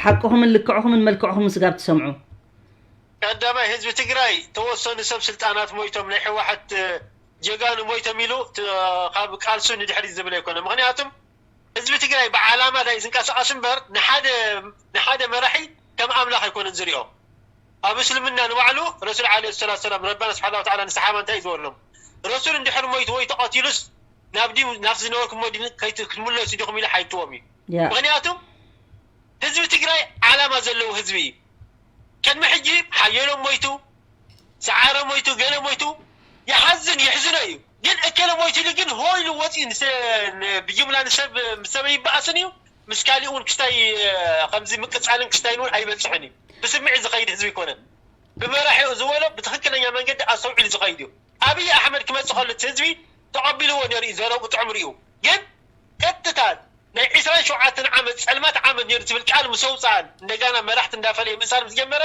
ሓቅኹምን ልክዕኹምን መልክዕኹምን ስጋብ ትሰምዑ። ቀዳማይ ህዝቢ ትግራይ ተወሰኑ ሰብ ስልጣናት ሞይቶም ናይ ሕወሓት ጀጋኑ ሞይቶም ኢሉ ካብ ቃልሱ ንድሕሪት ዝብል ኣይኮነ። ምክንያቱም ህዝቢ ትግራይ ብዓላማ ዳይ ዝንቀሳቀስ እምበር ንሓደ መራሒ ከም ኣምላኽ ኣይኮነን ዝሪኦ። ኣብ እስልምና ንባዕሉ ረሱል ዓለይሂ ሰላቱ ሰላም ረባና ስብሓን ወተዓላ ንሰሓባ እንታይ እዩ ዝበሎም? ረሱል እንድሕር ሞይቱ ወይ ተቐቲሉስ ናብ ዲ ናብ ዝነበርኩሞ ዲን ከይት- ክትምለሱ ዲኹም ኢሉ ሓይትዎም እዩ። ያ ምክንያቱ ህዝቢ ትግራይ ዓላማ ዘለዎ ህዝቢ እዩ። ቅድሚ ሕጂ ሓየሎም ሞይቱ፣ ሰዓረ ሞይቱ፣ ገለ ሞይቱ ይሓዝን ይሕዝኖ እዩ። ግን እከለ ሞይቱ ኢሉ ግን ሆ ኢሉ ወፂኡ ንሰ- ን- ብጅምላ ንሰብ ምስ ሰብ ይበኣስን እዩ። ምስ ካሊእ እውን ክስታይ ከምዚ ምቅፃልን ክስታይን እውን ኣይበፅሕን እዩ። ብስምዒት ዝኸይድ ህዝቢ ኣይኮነን። ብመራሒኡ ዝበሎ ብትኽክለኛ መንገዲ ኣስተውዒሉ ዝኸይድ እዩ። ኣብይ ኣሕመድ ክመፅእ ከሎ እቲ ህዝቢ ተቐቢልዎ ነይሩ እዩ። ዘረብኡ ጥዑም ርኢዩ። ግን ቀጥታ ናይ ዒስራን ሸውዓተን ዓመት ፀልማት ዓመት ነይሩ ትብል ቃል ምስ ኣውፅኣን እንደገና መራሕቲ እንዳፈለየ ምእሳር ምስ ጀመረ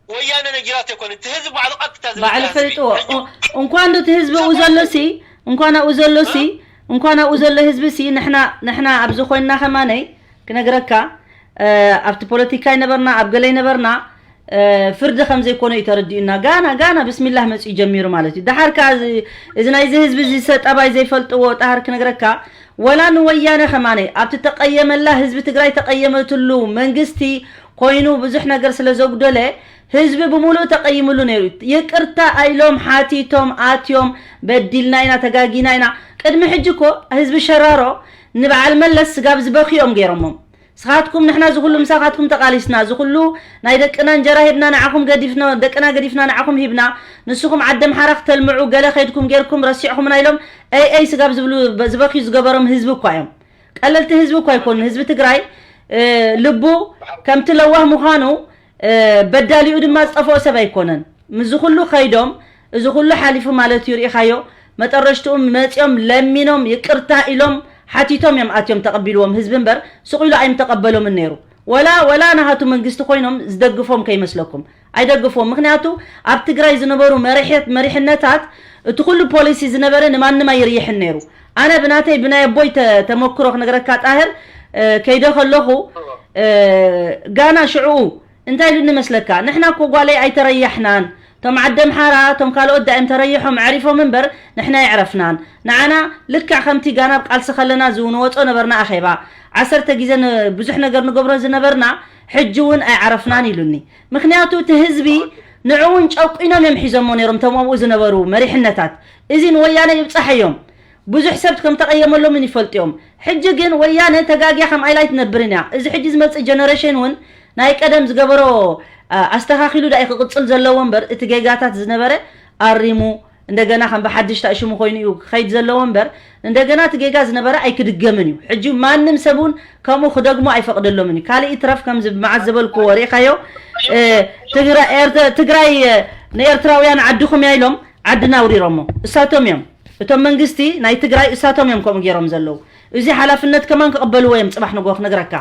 ወያነ ነጊራት ኣይኮነ እቲ ህዝቢ ባዕሉ ቀጥታ ዝብል ባዕሉ ህዝቢ ፈሊጥዎ ሕጂ እ- እንኳን ዶ እቲ ህዝቢ ኣብኡ ዘሎ ሲ እንኳን ኣብኡ ዘሎ ሲ እንኳን ኣብኡ ዘሎ ህዝቢ ሲ ንሕና ንሕና ኣብዚ ኮይንና ከማነይ ክነግረካ እ፣ ኣብቲ ፖለቲካ ይነበርና ኣብ ገለ ይነበርና እ፣ ፍርዲ ከም ዘይኮነ እዩ ተረዲኡና ጋና ጋና ብስሚላህ መፅኡ ጀሚሩ ማለት እዩ ደሓር ከዓ እዚ- እዚ ናይዚ ህዝቢ እዚ ሰጠባይ ዘይፈልጥዎ ጣህር ክነግረካ ወላ ንወያነ ከማነይ ኣብቲ ተቀየመላ ህዝቢ ትግራይ ተቀየመትሉ መንግስቲ ኮይኑ ብዙሕ ነገር ስለ ዘጉደለ ህዝቢ ብምሉእ ተቀይምሉ ነይሩ። ይቅርታ ኣይሎም ሓቲቶም ኣትዮም በዲልና ኢና ተጋጊና ኢና። ቅድሚ ሕጂ እኮ ህዝቢ ሸራሮ ንበዓል መለስ ስጋብ ዝበኽዮም ገይሮሞም። ስኻትኩም ንሕና ዝኩሉ ምሳኻትኩም ተቃሊስና ዝኩሉ ናይ ደቅና እንጀራ ሂብና ንዓኹም ገዲፍና ደቅና ገዲፍና ንዓኹም ሂብና ንስኹም ዓዲ ኣምሓራ ክተልምዑ ገለ ከይድኩም ገይርኩም ረሲዕኹምና ኢሎም ኤይ ኤይ ስጋብ ዝብሉ ዝበኽዩ ዝገበሮም ህዝቢ እኳ እዮም። ቀለልቲ ህዝቢ እኳ ኣይኮኑን። ህዝቢ ትግራይ ልቡ ከምቲ ለዋህ ምዃኑ በዳሊኡ ድማ ዝጠፍኦ ሰብ ኣይኮነን። ምስዚ ኩሉ ከይዶም እዚ ኩሉ ሓሊፉ ማለት እዩ ርኢኻዮ። መጠረሽትኡ መፂኦም ለሚኖም ይቅርታ ኢሎም ሓቲቶም እዮም ኣትዮም ተቐቢልዎም ህዝቢ እምበር ስቕ ኢሉ ኣይምተቐበሎምን ነይሩ። ወላ ወላ ናሃቱ መንግስቲ ኮይኖም ዝደግፎም ከይመስለኩም ኣይደግፍዎም። ምክንያቱ ኣብ ትግራይ ዝነበሩ መሪሕት መሪሕነታት እቲ ኩሉ ፖሊሲ ዝነበረ ንማንም ኣይርይሕን ነይሩ። ኣነ ብናተይ ብናይ ኣቦይ ተ- ተመክሮ ክነግረካ ጣህር እ፣ ከይደ ከለኹ እ፣ ጋና ሽዕኡ እንታይ ኢሉኒ መስለካ ንሕና እኮ ጓለይ ኣይተረያሕናን እቶም ዓዲ ኣምሓራ እቶም ካልኦት ዳእም ተረይሖም ኣዕሪፎም እምበር ንሕና የዕረፍናን ንዓና ልክዕ ከምቲ ጋና ኣብ ቃልሲ ከለና ዝውንወፆ ነበርና ኣኼባ ዓሰርተ ግዜ ን- ብዙሕ ነገር ንገብሮ ዝነበርና ሕጂ እውን ኣይዓረፍናን ኢሉኒ ምክንያቱ እቲ ህዝቢ ንዕውን ጨቂኖም እዮም ሒዞሞ ነይሮም እቶም ኣብኡ ዝነበሩ መሪሕነታት እዚ ንወያነ ይብፃሕ እዮም ብዙሕ ሰብ ከም ተቐየመሎምን ይፈልጡ እዮም ሕጂ ግን ወያነ ተጋጊያ ከም ኣይላይ ትነብርን እያ እዚ ሕጂ ዝመፅእ ጀነሬሽን እውን ናይ ቀደም ዝገበሮ ኣ፣ ኣስተኻኺሉ ዳኢ ክቕፅል ዘለዎ እምበር እቲ ጌጋታት ዝነበረ ኣሪሙ እንደገና ከም ብሓድሽ ታእሽሙ ኮይኑ እዩ ክኸይድ ዘለዎ እምበር እንደገና እቲ ጌጋ ዝነበረ ኣይክድገምን እዩ ሕጂ ማንም ሰብ እውን ከምኡ ክደግሞ ኣይፈቕደሎምን እዩ ካልእ ይትረፍ ከምዚ ብመዓት ዝበልክዎ ሪኢኻዮ እ፣ ትግራ- ኤርተ- ትግራይ እ፣ ንኤርትራውያን ዓድኹም እያ ኢሎም ዓድና ኣውሪሮሞ እሳቶም እዮም እቶም መንግስቲ ናይ ትግራይ እሳቶም እዮም ከምኡ ገይሮም ዘለዉ እዚ ሓላፍነት ከማን ክቕበልዎ እዮም ፅባሕ ንጎ ክነግረካ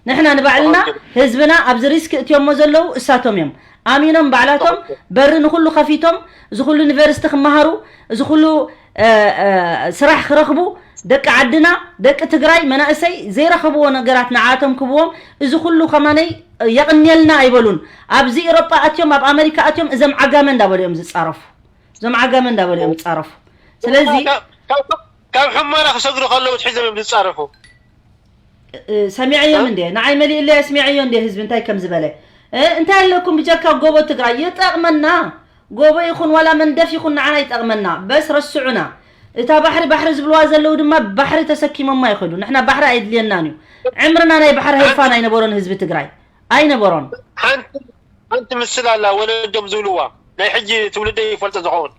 ንሕና ንባዕልና ህዝብና ኣብዚ ሪስክ እትዮሞ ዘለዉ እሳቶም እዮም ኣሚኖም ባዕላቶም በሪ ንኩሉ ከፊቶም እዚ ኩሉ ዩኒቨርሲቲ ክመሃሩ እዚ ኩሉ እ፣ እ፣ ስራሕ ክረኽቡ ደቂ ዓድና ደቂ ትግራይ መናእሰይ ዘይረኸብዎ ነገራት ንዓቶም ክብዎም እዚ ኩሉ ከማነይ የቕንየልና ኣይበሉን ኣብዚ ኤሮጳ ኣትዮም ኣብ ኣመሪካ ኣትዮም እዞም ዓጋመ እንዳበሉ እዮም ዝፃረፉ እዞም ዓጋመ እንዳበሉ እዮም ዝፃረፉ ስለዚ ካብ ካብ- ካብ ሕመራ ክሰግሩ ከለዉ ትሒዞም እዮም ዝፃረፉ እ፣ ሰሚዐዮም እንደ ንዓይ መሊእለይ ኣስሚዐዮ እንደ ህዝቢ እንታይ ከም ዝበለ እ፣ እንታይ ኣለኩም ብጀካ ጎቦ ትግራይ ይጠቕመና ጎቦ ይኹን ዋላ መንደፍ ይኹን ንዓና ይጠቕመና በስ ረስዑና እታ ባሕሪ ባሕሪ ዝብልዋ ዘለዉ ድማ ባሕሪ ተሰኪሞማ ይኽእሉ ንሕና ባሕሪ ኣይድልየናን እዩ ዕምርና ናይ ባሕሪ ህልፋን ኣይነበሮን ህዝቢ ትግራይ ኣይነበሮን ሓንቲ ሓንቲ ምስል ኣላ ወለዶም ዝብልዋ ናይ ሕጂ ትውልደ ይፈልጦ ዝኸውን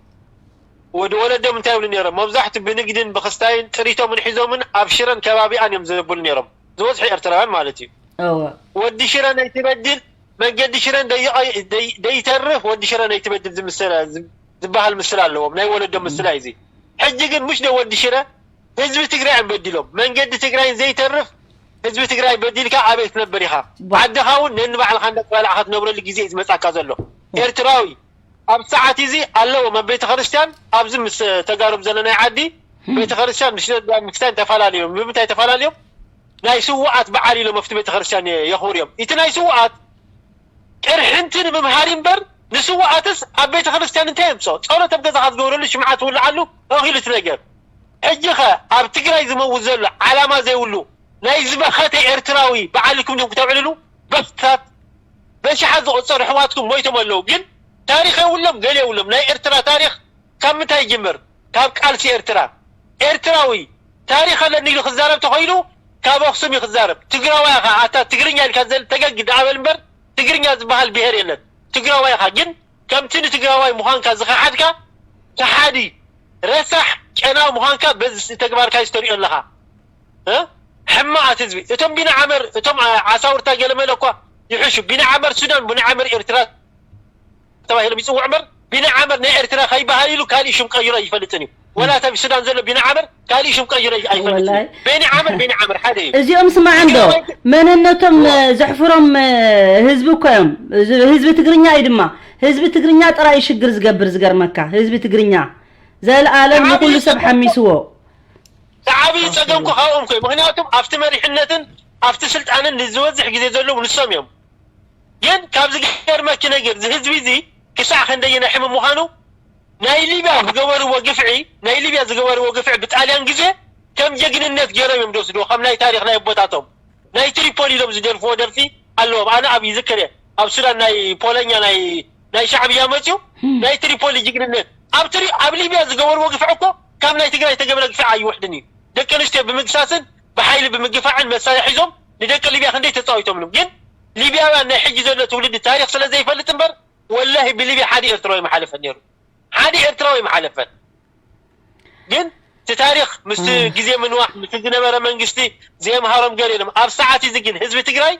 ወዲ ወለዶም እንታይ ይብሉ ነይሮም መብዛሕቱ ብንግድን ብክስታይን ጥሪቶምን ሒዞምን ኣብ ሽረን ከባቢኣን እዮም ዝብሉ ነይሮም ዝበዝሑ ኤርትራውያን ማለት እዩ እወ ወዲ ሽረ ናይ ትበድል መንገዲ ሽረን ደይተርፍ ወዲ ሽረ ናይ ትበድል ዝምስል ዝበሃል ምስል ኣለዎም ናይ ወለዶም ምስል እዩ እዚ ሕጂ ግን ምሽ ዶ ወዲ ሽረ ህዝቢ ትግራይ እዮም በዲሎም መንገዲ ትግራይን ዘይተርፍ ህዝቢ ትግራይ በዲልካ ኣበይ ትነብር ኢኻ ዓድኻ እውን ነንባዕልኻ እንዳተባላዕኻ ትነብረሉ ግዜ እዩ ዝመፃካ ዘሎ ኤርትራዊ ኣብ ሰዓት እዚ ኣለዎም ኣብ ቤተክርስትያን ኣብዚ ምስ ተጋሩም ዘለናይ ዓዲ ቤተክርስትያን ምስ ቤተክርስትያን ተፈላለዮም ብምንታይ ተፈላለዮም ናይ ስውኣት በዓል ኢሎም ኣብቲ ቤተክርስትያን የኽብር እዮም እቲ ናይ ስውኣት ቅርሕንቲ ንምምሃር እምበር ንስውኣትስ ኣብ ቤተክርስትያን እንታይ የምፅኦ ፀሎት ኣብ ገዛኻ ዝገብረሉ ሽምዓ ትውልዓሉ እኺሉ እቲ ነገር ሕጂ ኸ ኣብ ትግራይ ዝመውት ዘሎ ዓላማ ዘይብሉ ናይ ዝበኸተ ኤርትራዊ በዓልኩም ድም ክተብዕልሉ በፍታት በሽሓት ዝቆፀሩ ኣሕዋትኩም ሞይቶም ኣለዉ ግን ታሪክ የብሎም ገለ የብሎም ናይ ኤርትራ ታሪክ ካብ ምንታይ ይጅምር ካብ ቃልሲ ኤርትራ። ኤርትራዊ ታሪኽ ኣለኒ ኢሉ ክዛረብ ተኾይኑ ካብ ኣኽሱም እዩ ክዛረብ። ትግራዋይ ኢኻ ኣታ ትግርኛ ኢልካ ዘል ተገግ ዳኣበል እምበር ትግርኛ ዝበሃል ብሄር የለን። ትግራዋይ ኢኻ ግን ከምቲ ንትግራዋይ ምዃንካ ዝኸሓድካ ከሓዲ ረሳሕ ጨናዊ ምዃንካ በዚ ተግባርካ እዩ ዝተሪኦ ኣለኻ። እ? ሕማቓት ህዝቢ። እቶም ቢና ዓመር፣ እቶም ዓ-፣ ዓሳውርታ ገለመለ እኳ ይሕሹ። ቢና ዓመር ሱዳን፣ ቢና ዓመር ኤርትራ ተባሂሎም ይጽውዑ እምበር፣ ቢና ዓመር ናይ ኤርትራ ከይበሃል ኢሉ ካሊእ ሽም ቀይሮ ኣይፈልጥን እዩ። ወላ እታ ሱዳን ዘሎ ቢና ዓመር ካሊእ ሽም ቀይሮ ኣይ-፣ ኣይፈልጥን እዩ። ወላይ። ቢና ዓመር፣ ቢና ዓመር ሓደ እዩ። እዚኦም ስማዕ እንዶ፣ ትግራዋይ ግን መንነቶም፣ እ፣ ዘሕፍሮም፣ እ፣ ህዝቢ እኮ እዮም። እዚ ህዝቢ ትግርኛ እዩ ድማ። ህዝቢ ትግርኛ ጥራይ እዩ ሽግር ዝገብር ዝገርመካ። ህዝቢ ትግርኛ። ዘልኣለም ንዓቢ ንኹሉ ሰብ ይጸገም። ሓሚስዎ። ዝዓብዩ ጸገም እኮ ካብኦም እኮ እዩ። ምኽንያቱም ኣብቲ መሪሕነትን ኣብቲ ስልጣንን ንዝበዝሕ ግዜ ዘለዉ ንሶም እዮም። ግን ካብ ዝገርመኪ ነገር፣ እዚ ህዝቢ እዚ ክሳዕ ክንደየናይ ሕሙም ምዃኑ፣ ናይ ሊብያ ዝገበርዎ ግፍዒ፣ ናይ ሊብያ ዝገበርዎ ግፍዒ ብጣልያን ግዜ ከም ጀግንነት ገይሮም እዮም ዝወስድዎ፣ ከም ናይ ታሪኽ ናይ ኣቦታቶም። ናይ ትሪፖሊ ኢሎም ዝደርፍዎ ደርፊ ኣለዎም። ኣነ ኣብ ይዝክር እየ፣ ኣብ ሱዳን ናይ ፖለኛ ናይ፣ ናይ ሻዕብያ መፅዩ፣ ናይ ትሪፖሊ ጅግንነት። ኣብ ትሪ-፣ ኣብ ሊብያ ዝገበርዎ ግፍዒ እኮ ካብ ናይ ትግራይ ተገበረ ግፍዒ ኣይውሕድን እዩ። ደቂ ኣንስትዮ ብምግሳስን ብሓይሊ ብምግፋዕን መሳርያ ሒዞም ንደቂ ሊብያ ክንደይ ተፃዊቶምሉ። ግን ሊብያውያን ናይ ሕጂ ዘሎ ትውልዲ ታሪኽ ስለ ዘይፈልጥ እምበር፣ ወላሂ ብሊብያ ሓደ ኤርትራዊ ምሓለፈ ነይሩ። ሓደ ኤርትራዊ ምሓለፈ። ግን እቲ ታሪኽ ምስ እ። ግዜ ምንዋሕ፣ ምስ ዝነበረ መንግስቲ ዘየምሃሮም ገለ የለን። ኣብ ሰዓት እዚ ግን ህዝቢ ትግራይ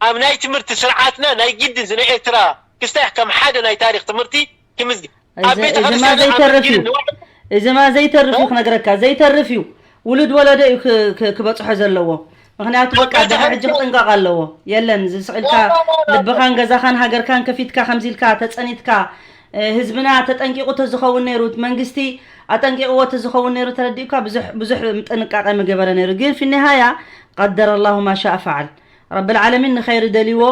ኣብ ናይ ትምህርቲ ስርዓትና ናይ ግድን እዚ ናይ ኤርትራ ክስታይ ከም ሓደ ናይ ታሪኽ ትምህርቲ ክምዝግ-፣ ኣብ እዚ፣ ቤተ እዚ ማ ክርስቲያን ዘይተርፍ እዩ። ኣመስጊድን ንባዕሉ እዚ ማ ዘይተርፍ እዩ እ? ክነግረካ፣ ዘይተርፍ እዩ። ውሉድ ወለዶ እዩ ክ-፣ ክ-፣ ክበጽሖ ዘለዎ። ምኽንያቱ ኣብ በቃ ቤተ ድሕሪ ሕጂ ክርስቲያን ክጥንቀቕ ኣለዎ። የለን፣ እዚ ስቕ ኢልካ ላ፣ ላ፣ ላ፣ ላ፣ ላ። ልብኻን ገዛኻን ሃገርካን ከፊትካ ከምዚ ኢልካ ተጸኒትካ፣ እ፣ ህዝብና ተጠንቂቑ ተዝኸውን ነይሩ፣ እቲ መንግስቲ ኣጠንቂቕዎ ተዝኸውን ነይሩ ተረዲእካ ብዙሕ፣ ብዙሕ ጥንቃቐ ምገበረ ነይሩ። ግን ፊ ኒሃያ ቀደረ ላሁ ማ ሻእ ፈዓል። ረብል ዓለሚን ንኸይሪ ደልይዎ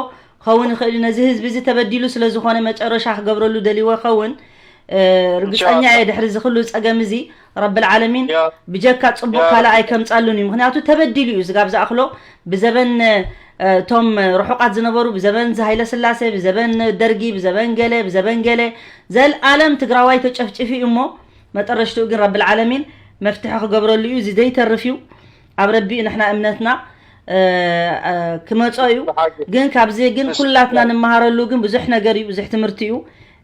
ክኸውን ይኽእል እዩ። ነዚ ህዝቢ እዚ ተበዲሉ ስለ ዝኾነ መጨረሻ ክገብረሉ ደልይዎ ይኸውን። እ፣ ርግጸኛ ኢንሻኣላህ። እየ ድሕሪ እዚ ኩሉ ጸገም እዚ ረብል ዓለሚን ያ፣ ብጀካ ጽቡቕ ያ ካልእ ረቢ። ኣይከምጻሉን እዩ። ምኽንያቱ ተበዲሉ እዩ። ስጋብ ዝኣኽሎ ብዘበን፣ እ፣ እቶም ርሑቓት ዝነበሩ፣ ብዘበን እዚ ሃይለ ስላሴ፣ ብዘበን ደርጊ፣ ብዘበን ገለ፣ ብዘበን ገለ፣ ዘልኣለም ትግራዋይ ተጨፍጭፊ እዩ እሞ መጠረሽትኡ ግን ረብል ዓለሚን መፍትሒ ክገብረሉ እዩ። እዚ ዘይተርፍ እዩ። ኣብ ረቢ ንሕና እምነትና፣ እ፣ እ፣ ክመጾ እዩ። ብሓቂ። ግን ካብዚ ግን ምስ-፣ ኩላትና ያ። ንምሃረሉ ግን ብዙሕ ነገር እዩ፣ ብዙሕ ትምህርቲ እዩ።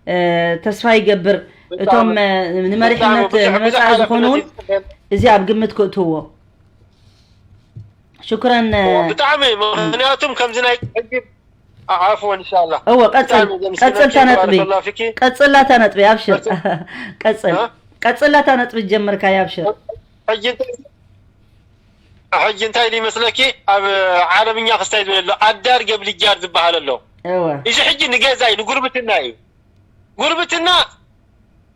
እ፣ ተስፋ ይገብር ብጣዕሚ፣ እቶም፣ እ፣ ንመሪሕነት ብጣዕሚ ብዙሕ፣ ንመጻኢ ብዙሕ ዝኾኑ እውን ሓላፍነት እዩ። እዚ ኣብ ግምት ክእትውዎ። ሽክረን፣ እ፣ ብጣዕሚ፣ ምኽንያቱም ከምዚ ናይ ሕጂ፣ ዓ-፣ ዓፍወን፣ ኢንሻላህ። እወ፣ ቀጽል፣ ብጣዕሚ ዘምስግነኪ፣ ቀጽል እታ ነጥቢ። ባረከላሁ ፊኪ። ቀጽል እታ ነጥቢ፣ ኣብሽር። ቀጽል። ቀጽል። እ? ቀጽል እታ ነጥቢ ጀመርካያ፣ ኣብሽር። ሕጂ እንታይ፣ ሕጂ እንታይ ኢሉ ይመስለኪ? ኣብ ዓረብኛ ክስታይ ዝብል ኣሎ፣ ኣዳር ገብልጃር ዝበሃል ኣሎ። እወ። እዚ ሕጂ ንገዛ እዩ፣ ንጉርብትና እዩ። ጉርብትና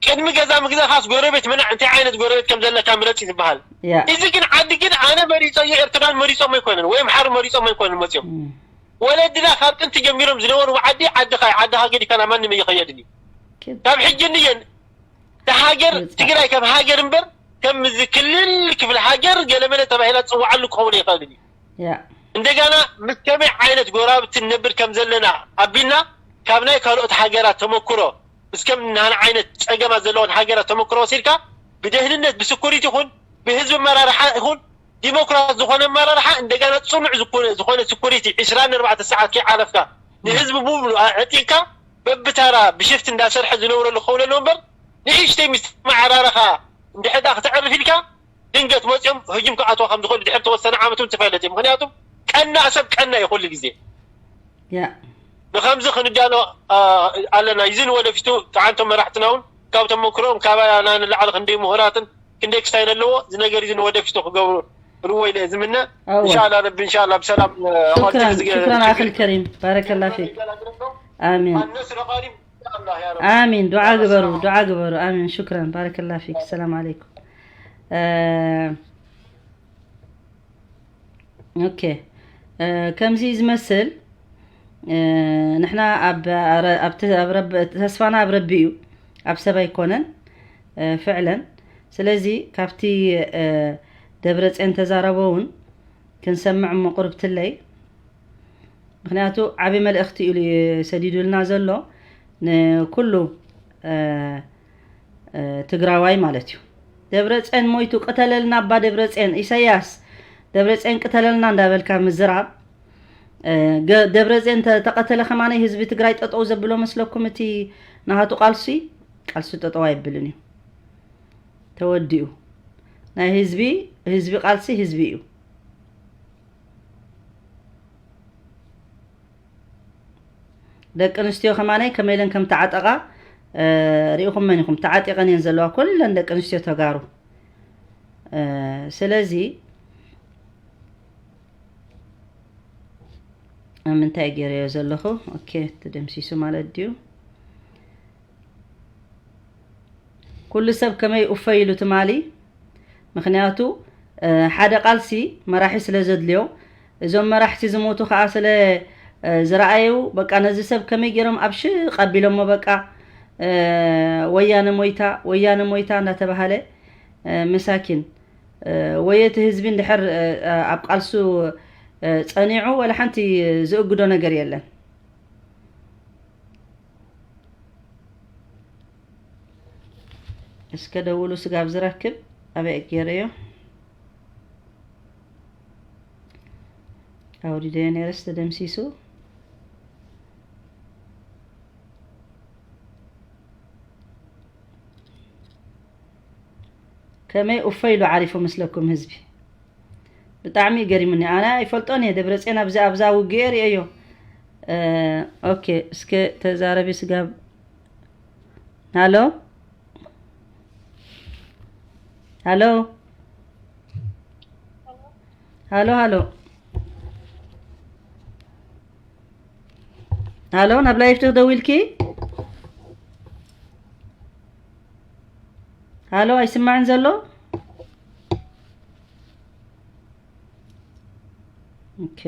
ቅድሚ ገዛ ምግዛኻስ ጎረቤት ምናዕ፣ እንታይ ዓይነት ጎረቤት ከም ዘለካ ምረጽ እዩ ዝበሃል። ያ። እዚ ግን ዓዲ ግን ኣነ መሪጾ እየ፣ ኤርትራን መሪጾም ኣይኮነን፣ ወይ ኣምሓሩ መሪጾም ኣይኮነን መጺኦም። እም። ወለድና ካብ ጥንቲ ጀሚሮም ዝነበሩ ዓዲ፣ ዓድኻ እዩ፣ ዓድኻ ገዲፍካ ናብ ማንም እየኸየድን እዩ። ኪድ-፣ ካብ ሕጂ እንየን፣ እታ ሃገር ብጻ-፣ ትግራይ ከም ሃገር እምበር፣ ከም እዚ ክልል ክፍለ ሃገር ገለመለ ተባሂላ ትጽውዓሉ ክኸውን ኣይኽእልን እዩ። ያ። እንደገና ምስ ከመይ ዓይነት ጎረባብቲ ንነብር ከም ዘለና ኣቢልና፣ ካብ ናይ ካልኦት ሃገራት ተመክሮ፣ ምስ ከም ናህና ዓይነት ጸገማት ዘለዎን ሃገራት ተመክሮ ወሲድካ፣ ብደህንነት፣ ብስኩሪቲ ይኹን፣ ብህዝቢ ኣመራርሓ ይኹን፣ ዲሞክራሲ ዝኾነ ኣመራርሓ፣ እንደገና ጽኑዕ ዝኾነ፣ ዝኾነ ስኩሪቲ፣ ዕስራን ኣርባዕተ ሰዓት ከይዓረፍካ፣ ንህዝቢ ብምሉእ ኣዕጢቕካ፣ በብታራ ብሽፍቲ እንዳሰርሐ ዝነብረሉ ክኸውን ኣለዎ እምበር፣ ንእሽተይ ምስ ተመዓራረኻ እንድሕር ደኣ ክተዕርፍ ኢልካ፣ ድንገት መጺኦም ህጅም ክኣትዋ ከም ዝኽእሉ ድሕሪ ተወሰነ ዓመት እውን ትፈልጥ እዩ። ምኽንያቱም ቀናእ ሰብ ቀናእ እዩ ኩሉ ግዜ። ያ። ንኸምዚ ክንዳሎ፣ ኣ፣ ኣለና። እዚ ንወደፊቱ፣ ጠዓንቶም መራሕትና እውን ካብ ተመክሮኦም፣ ካባና ንላዕሊ ክንደይ ምሁራትን ክንደይ ክስታይ ኣለዎ፣ እዚ ነገር እዚ ንወደፊቱ ክገብሩ ርዎ ኢለ ዝምነ። እወ። ኢንሻኣላ ረቢ፣ ኢንሻኣላ ብሰላም፣ እ፣ ሽክራን፣ ኣቐድም ዝገ-፣ ሽክራን ኣኺል ከሪም። ባረከላ ፊክ። ኣሚን። ኣነስረ ቀሪብ፣ ኢንሻኣላ ያ ረቢ። ኣሚን። ዱዓ ግበሩ፣ ዱዓ ግበሩ። ኣሚን። ሽክራን። ባረከላ ፊክ። ሰላም ዓለይኩም። እ፣ ኦኬ፣ እ፣ ከምዚ እዩ ዝመስል። እ፣ ንሕና ኣብ ኣረ-፣ ኣብ ተ-፣ ኣብ ረብ-፣ ተስፋና ኣብ ረቢ እዩ፣ ኣብ ሰብ ኣይኮነን፣ እ፣ ፍዕለን። ስለዚ ካብቲ፣ እ፣ ደብረጽዮን ተዛረቦ እውን ክንሰምዕ እሞ ቁርብትለይ። ምኽንያቱ ዓቢ መልእኽቲ እዩ ሰዲዱልና ዘሎ ንኩሉ፣ እ፣ እ፣ ትግራዋይ ማለት እዩ። ደብረፅዮን ሞይቱ ቅተለልና፣ ኣባ ደብረፅዮን፣ ኢሳያስ፣ ደብረፅዮን ቅተለልና እንዳበልካ ምዝራብ፣ እ፣ ገ-፣ ደብረፅዮን ተ-፣ ተቐተለ ከማነይ ህዝቢ ትግራይ ጠጠው ዘብሎ መስለኩም? እቲ ናሃቱ ቃልሲ፣ ቃልሲ ጠጠው ኣይብልን እዩ። ተወዲኡ። ናይ ህዝቢ፣ ህዝቢ ቃልሲ ህዝቢ እዩ። ደቂ ኣንስትዮ ከማነይ ከመይ ኢለን ከም ተዓጠቓ፣ እ፣ ርኢኹመን ኢኹም። ተዓጢቐን እየን ዘለዋ ኩለን ደቂ ኣንስትዮ ተጋሩ። እ፣ ስለዚ ኣብ ምንታይ ገይረዮ ዘለኹ? ኦኬ፣ ተደምሲሱ ማለት ድዩ? ኩሉ ሰብ ከመይ ኡፈ ኢሉ ትማሊ? ምኽንያቱ፣ እ፣ ሓደ ቃልሲ መራሒ ስለ ዘድልዮ፣ እዞም መራሕቲ ዝሞቱ ከኣ ስለ፣ እ፣ ዝረኣዩ፣ በቃ ነዚ ሰብ ከመይ ገይሮም ኣብ ሽቕ ኣቢሎሞ፣ በቃ፣ እ፣ ወያነ ሞይታ፣ ወያነ ሞይታ እናተባሃለ፣ እ፣ መሳኪን፣ እ፣ ወይ እቲ ህዝቢ እንድሕር፣ እ፣ ኣብ ቃልሱ፣ እ፣ ጸኒዑ፣ ወላ ሓንቲ ዝእግዶ ነገር የለን። እስከ ደውሉ ስጋብ ዝረክብ ኣበይ ገይረዮ? ኣውሪደዮ ነይረስ ተደምሲሱ። ከመይ ኡፈ ኢሉ ዓሪፉ መስለኩም ህዝቢ? ብጣዕሚ ገሪሙኒ። ኣነ ኣይፈልጦን እየ ደብረፅዮን ኣብዚ ኣብዛ ውግእ ርእየዮ። እ፣ ኦኬ፣ እስከ ተዛረቢ ስጋብ። ሃሎ? ሃሎ? ሃሎ፣ ሃሎ? ሃሎ፣ ናብ ላይፍ ዶ ደዊልኪ? ሃሎ፣ ኣይስማዕን ዘሎ? ኦኬ።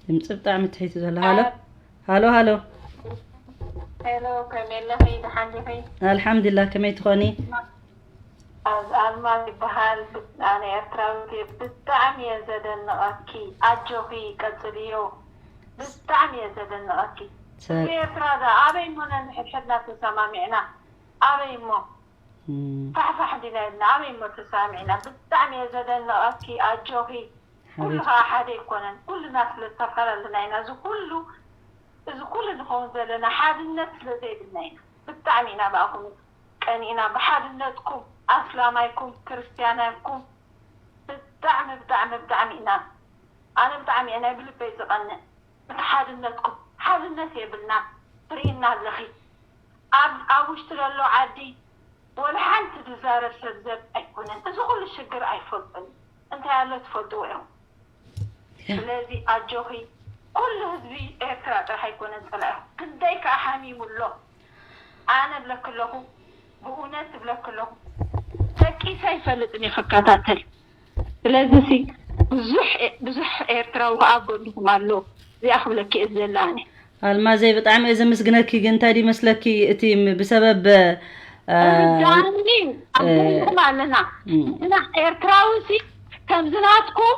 ድምፂ ብጣዕሚ ትሒቱ ዘሎ። ሃሎ፣ ሃሎ፣ ሃሎ። ሄሎ፣ ከመይ ኣለኺ? ደሓን ዲኺ? ኣልሓምዱሊላህ፣ ከመይ ትኾኒ? ኣዝ-፣ ኣልማዝ ይበሃል። ኣነ ኤርትራዊት እየ። ብጣዕሚ እየ ዘደንቐኪ። ኣጆኺ፣ ቀጽልዮ። ብጣዕሚ እየ ዘደንቐኪ። ሰ- ህዝቢ ኤርትራ ደኣ ኣበይ እሞ ነንሕድሕድና ተሰማሚዕና? ኣበይ እሞ? እም። ፋሕፋሕ እንዲና ኢልና ኣበይ እሞ ተሰማሚዕና? ብጣዕሚ እየ ዘደንቐኪ። ኣጆኺ። ኩሉ ሓቢር። ከዓ ሓደ ኣይኮነን። ኩልና ስለ ዝተፈላለና ኢና። እዚ ኩሉ፣ እዚ ኩሉ ንኸውን ዘለና ሓድነት ስለ ዘይብልና ኢና። ብጣዕሚ ኢና ብኣኹም ቀኒእና። ብሓድነትኩም፣ ኣስላማይኩም፣ ክርስትያናይኩም፣ ብጣዕሚ፣ ብጣዕሚ፣ ብጣዕሚ ኢና። ኣነ ብጣዕሚ እየ ናይ ብልበይ ዝቐንእ። እቲ ሓድነትኩም፣ ሓድነት የብልና። ትርእይና ኣለኺ። ኣብ፣ ኣብ ውሽጢ ዘሎ ዓዲ ወላ ሓንቲ ዝዛረብ ሰብ ዘብ ኣይኮነን። እዚ ኩሉ ሽግር ኣይፈልጦን። እንታይ ኣሎ ትፈልጥዎ ኢኹም። ያ። ስለዚ ኣጆኺ፣ ኩሉ ህዝቢ ኤርትራ ጥራሕ ኣይኮነን ጸላኢኹም። ክንደይ ከኣ ሓሚሙ ኣሎ። ኣነ እብለኪ ኣለኹ፣ ብእውነት እብለኪ ኣለኹ። ደቂሰ ኣይፈልጥን እየ ክከታተል። ስለዚ ሲ ብዙሕ ኤ-፣ ብዙሕ ኤርትራዊ ከኣ ኣብ ጎንኹም ኣሎ። እዚኣ ክብለኪ እየ ዘላ ኣነ። ኣልማዘይ፣ ብጣዕሚ እየ ዘመስግነኪ። ግን እንታይ ድዩ መስለኪ፣ እቲ ም-፣ ብሰበብ፣ እ፣ ርዳእኒ፣ ኣብ እ፣ ጎንኹም ኣለና። እም። ንሕና ኤርትራዊ ሲ ከምዚ ናትኩም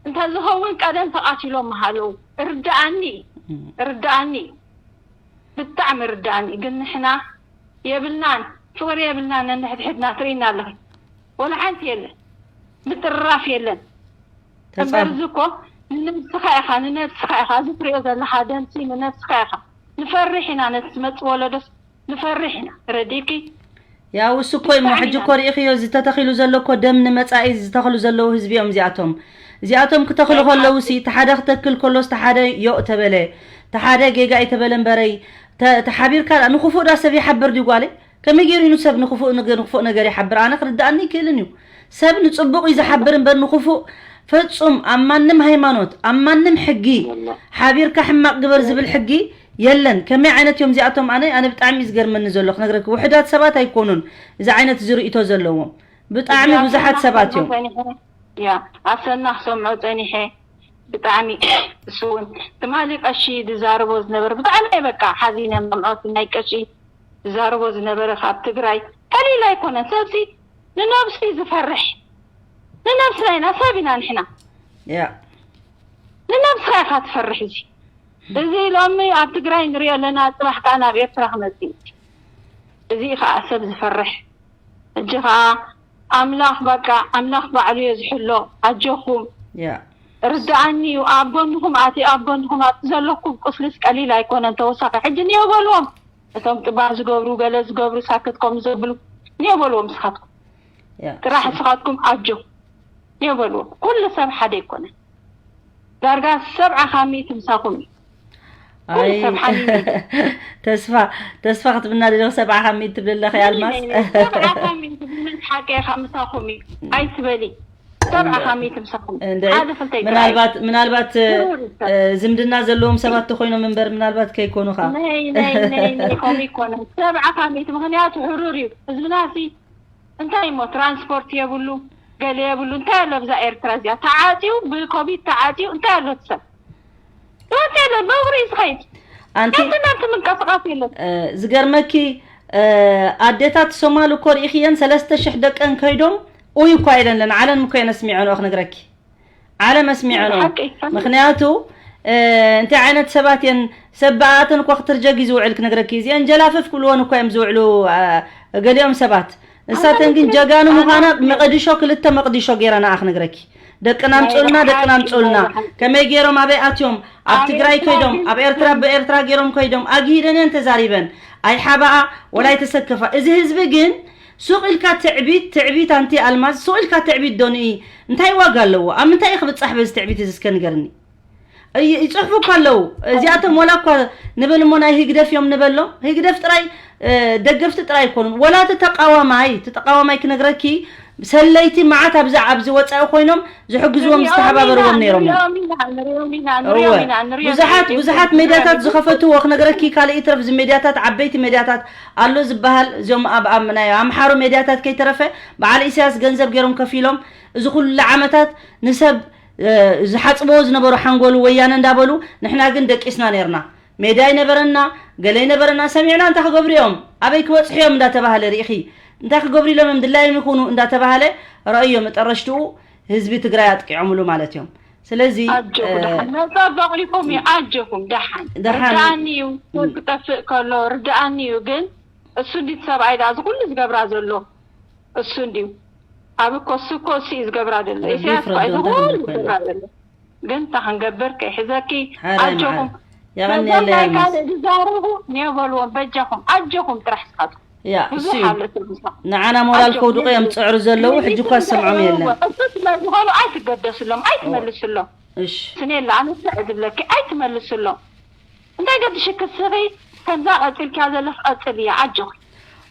እንተዝኸውን ቀደም ተቓቲሎም ምሃለዉ። ርዳእኒ፣ እም። ርዳእኒ፣ ብጣዕሚ ርዳእኒ። ግን ንሕና የብልናን፣ ፍቕሪ የብልናን፣ ነንሕድሕድና ትርእይና ኣለኺ። ወላ ሓንቲ የለን። ምጥርራፍ የለን። ተጻብ- እምበር እዚ እኮ ንነብስኻ ኢኻ፣ ንነብስኻ ኢኻ። እዚ ትሪኦ ዘለኻ ደምሲ ንነብስኻ ኢኻ። ንፈርሕ ኢና፣ ነቲ ዝመጽእ ወለዶስ ንፈርሕ ኢና። ተረዲእኪ? ያው እሱ እኮ እሞ ብጣዕሚ ሕጂ ኢና እኮ ርኢኽዮ፣ እዚ ተተኺሉ ዘሎ እኮ ደም ንመጻኢ ዝተኽሉ ዘለዉ ህዝቢ እዮም እዚኣቶም። እዚኣቶም ክተኽሉ ናይ ከለዉ ሲ፣ ሓቂ። እቲ ሓደ ክተክል ከሎስ እቲ ሓደ ዮእ ተበለ፣ እቲ ሓደ ጌጋ እዩ ተበለ እምበረይ፣ ተ-፣ ተሓቢርካ ንኽፉእ ዳ ሰብ ይሓብር ድዩ ጓለይ? ከመይ ገይሩ እዩ ንሰብ ንኽፉእ፣ ንግ-፣ ንኽፉእ ነገር ይሓብር? ኣነ ክርድኣኒ ይክእልን እዩ። ሰብ ንጽቡቕ እዩ ዝሓብር እምበር ንኽፉእ ፍጹም ኣብ ማንም ሃይማኖት፣ ኣብ ማንም ሕጊ ወላ። ሓቢርካ ሕማቕ ግበር ዝብል ሕጊ የለን። ከመይ ዓይነት እዮም እዚኣቶም? ኣነ፣ ኣነ ብጣዕሚ እዩ ዝገርመኒ ዘሎ ክነግረኪ። ውሑዳት ሰባት ኣይኮኑን እዚ ዓይነት ዝርእይቶ ዘለዎም። ብጣዕሚ እዚኣ ብዙሓት ኣሰና ሰባት እዮም። ክሰምዖ ጸኒሐ፣ ያ፣ ኣሰና ክሰምዖ ጸኒሐ። ብጣዕሚ እሱ እውን ትማሊ ቀሺ ዝዛረቦ ዝነበረ ብጣዕሚ እየ በቃ ሓዚነ። መምዖት ናይ ቀሺ ዝዛረቦ ዝነበረ ካብ ትግራይ ቀሊል ኣይኮነን። ሰብሲ ንነብሱ እዩ ዝፈርሕ። ንነብስና ኢና፣ ሰብ ኢና ንሕና። ያ ንነብስኻ ኢኻ ትፈርሕ። እዚ እዚ ሎሚ ኣብ ትግራይ ንሪኦ ኣለና፣ ፅባሕ ከዓ ናብ ኤርትራ ክመፅእ እዩ። እዚ ከዓ ሰብ ዝፈርሕ። ሕጂ ከዓ ኣምላኽ በቃ ኣምላኽ ባዕሉ እዮ ዝሕሎ። ኣጆኹም ያ ርድኣኒ እዩ። ኣብ ጎንኹም ኣትየ ኣብ ጎንኹም ኣብቲ ዘለኩም ቁስልስ ቀሊል ኣይኮነን። ተወሳኺ ሕጂ ንዮ በልዎም፣ እቶም ጥባህ ዝገብሩ ገለ ዝገብሩ ሳክት ከም ዘብሉ ንዮ በልዎም። ንስኻትኩም ያ ጥራሕ ንስኻትኩም ኣጆ ንዮ በልዎም። ኩሉ ሰብ ሓደ ኣይኮነን። ዳርጋ ሰብዓ ካብ ሚእቲ ምሳኹም እዩ። ኩሉ ኣይ ሰብ ሓሚሙ እዩ። ተስፋ ተስፋ ክትብና ደለኹ። ሰብዓ ካብ ሚእቲ ትብል ኣለኺ ኣልማዝ። ሰብዓ ካብ ሚእቲ ብመን ሓቂ ኢኻ ምሳኹም እዩ ኣይትበሊ። ሰብዓ ካብ ሚእቲ ምሳኹም እዩ። እንደ ሓደ ክልተ ይትረኣዩ። ምናልባት ምናልባት ብሩር ይሰብ። እ፣ ዝምድና ዘለዎም ሰባት ተኮይኖም እምበር ምናልባት ከይኮኑ ኸዓ ነይ ነይ ነይ ነይ ከምኡ ይኮነን። ሰብዓ ካብ ሚእቲ ምክንያቱ ሕሩር እዩ ህዝብና። ሲ እንታይ እሞ ትራንስፖርት የብሉ ገለ የብሉ። እንታይ ኣሎ ብዛ ኤርትራ እዚኣ ተዓፅዩ ብኮቪድ ተዓፅዩ እንታይ ኣሎ እቲ ሰብ? ህይወት የለን። ብእግሩ እዩ ዝኸይድ። ኣንቲ ሓንቲ ናብቲ ምንቀስቃስ የለን። እ፣ ዝገርመኪ እ፣ ኣዴታት ሶማል እኮ ርኢኽየን ሰለስተ ሽሕ ደቀን ከይዶም ኡይ እኳ ኢለን ለን ዓለም እኮ እየን ኣስሚዐንኦ ክነግረኪ። ዓለም ኣስሚዐንኦ። ሓቂ። ምክንያቱ እ፣ እንታይ ዓይነት ሰባት እየን ሰብ ብኣተን እኳ ክትርጀጊ ዝውዕል ክነግረኪ። እዚአን ጀላፍፍ ክብልዎን እኳ እዮም ዝውዕሉ እ፣ ገሊኦም ሰባት። ንሳተን ግን ጀጋኑ ምዃና መቐዲሾ ክልተ መቕዲሾ ገይረናኣ ክነግረኪ። ደቅና ኣምፁልና ደቅና ኣምፁልና። ከመይ ገይሮም ኣበይ ኣትዮም ኣብ ትግራይ ከይዶም ኣብ ኤርትራ ብኤርትራ ገይሮም ከይዶም ኣግሂደን እየን ተዛሪበን። ኣይሓባኣ ወላ ኣይተሰከፋ። እዚ ህዝቢ ግን ሱቕ ኢልካ ትዕቢት ትዕቢት ኣንቲ ኣልማዝ ሱቕ ኢልካ ትዕቢት ዶ ንኢ እንታይ ዋጋ ኣለዎ? ኣብ ምንታይ እዩ ክብፃሕ በዚ ትዕቢት እዚ እስከ ንገርኒ? እይ- ይፅሕፉ እኮ ኣለዉ። እዚኣቶም ወላ እኳ ንብል እሞ ናይ ህግደፍ እዮም ንበሎም። ህግደፍ ጥራይ እ፣ ደገፍቲ ጥራይ ኣይኮኑን። ወላ እቲ ተቃዋማይ እቲ ተቃዋማይ ክነግረኪ ሰለይቲ መዓት ኣብዚ ኣብዚ ወፃኢ ኮይኖም ዝሕግዝዎም ዝተሓባበርዎም ነይሮም እዮም። ንሪኦም ኢና ንሪኦም ኢና እወ ንሪኦም ኢና ንሪኦም ኢና ብዙሓት ንሪኦም ብዙሓት ኢና ሜድያታት ንሪኦም ኢና ዝኸፈትዎ ክነግረኪ ካልእ ይትረፍ እዚ ሜድያታት ዓበይቲ ሜድያታት ኣሎ ዝበሃል እዚኦም ኣብ ኣብ ናይ ኣምሓሩ ሜድያታት ከይተረፈ በዓል ኢሳያስ ገንዘብ ገይሮም ከፊሎም እዚ ኩሉ ዓመታት ንሰብ እ፣ ዝሓፅብዎ ዝነበሩ ሓንጎሉ ወያነ እንዳበሉ ንሕና ግን ደቂስና ነርና ሜዳ ይነበረና ገለ ይነበረና ሰሚዕና እንታይ ክገብሩ እዮም ኣበይ ክበፅሑ እዮም እንዳተባሃለ ርኢኺ እንታይ ክገብሩ ኢሎም እዮም ድላዮም ይኹኑ እንዳተባሃለ ረእዮ መጠረሽትኡ ህዝቢ ትግራይ ኣጥቂዖምሉ ማለት እዮም ስለዚ ኣጆኹ ደሓን መፀበቕ ኢልኩም እዩ ኣጆኹም ደሓን ደሓን። ርድኣኒ እዩ ሰብ ክጠፍእ ከሎ ርድኣኒ እዩ ግን እሱ እንዲት ሰብኣይ ደኣ እዚ ኩሉ ዝገብራ ዘሎ እሱ እንዲዩ ኣብ እኮ እሱ እኮ እሱ እዩ ዝገብራ ዘሎ ረቢ ኢሳያስ እኮ እዩ ይፍረዶ እዚ እንታይ ኩሉ ክንብል ኮይና ዝገብራ ዘሎ ግን እንታይ ክንገብር ከይሕዘኪ ሓራይ ኣጆኹም መዓር የቐኒ ነዞም ያለ ናይ ያልማዝ ካልእ ዝዛረቡ ንየበልዎም በጃኹም ኣጆኹም ጥራሕ ስኻትኩም ያ እሱ ብዙሕ እዩ ኣሎ ሰብ ምሳኹም ንዓና ሞራል ኣጆኹም ከውድቑ እዮም ንህዝቢ ዝፅዕሩ ዘለዉ ንህዝቢ ሕጂ እኳ ዝሰምዖም ትግራይ የለን እሱ ስለ ዝኾኑ ኣይትገደስሎም ኣይትመልስሎም እሺ ስኔላ ኣነ ስዕ ዝብለኪ ኣይትመልስሎም እንታይ ገድሽኪ ስኺ ከምዛ ቀፂልኪያ ዘለኽ ቀፅል እያ ኣጆኺ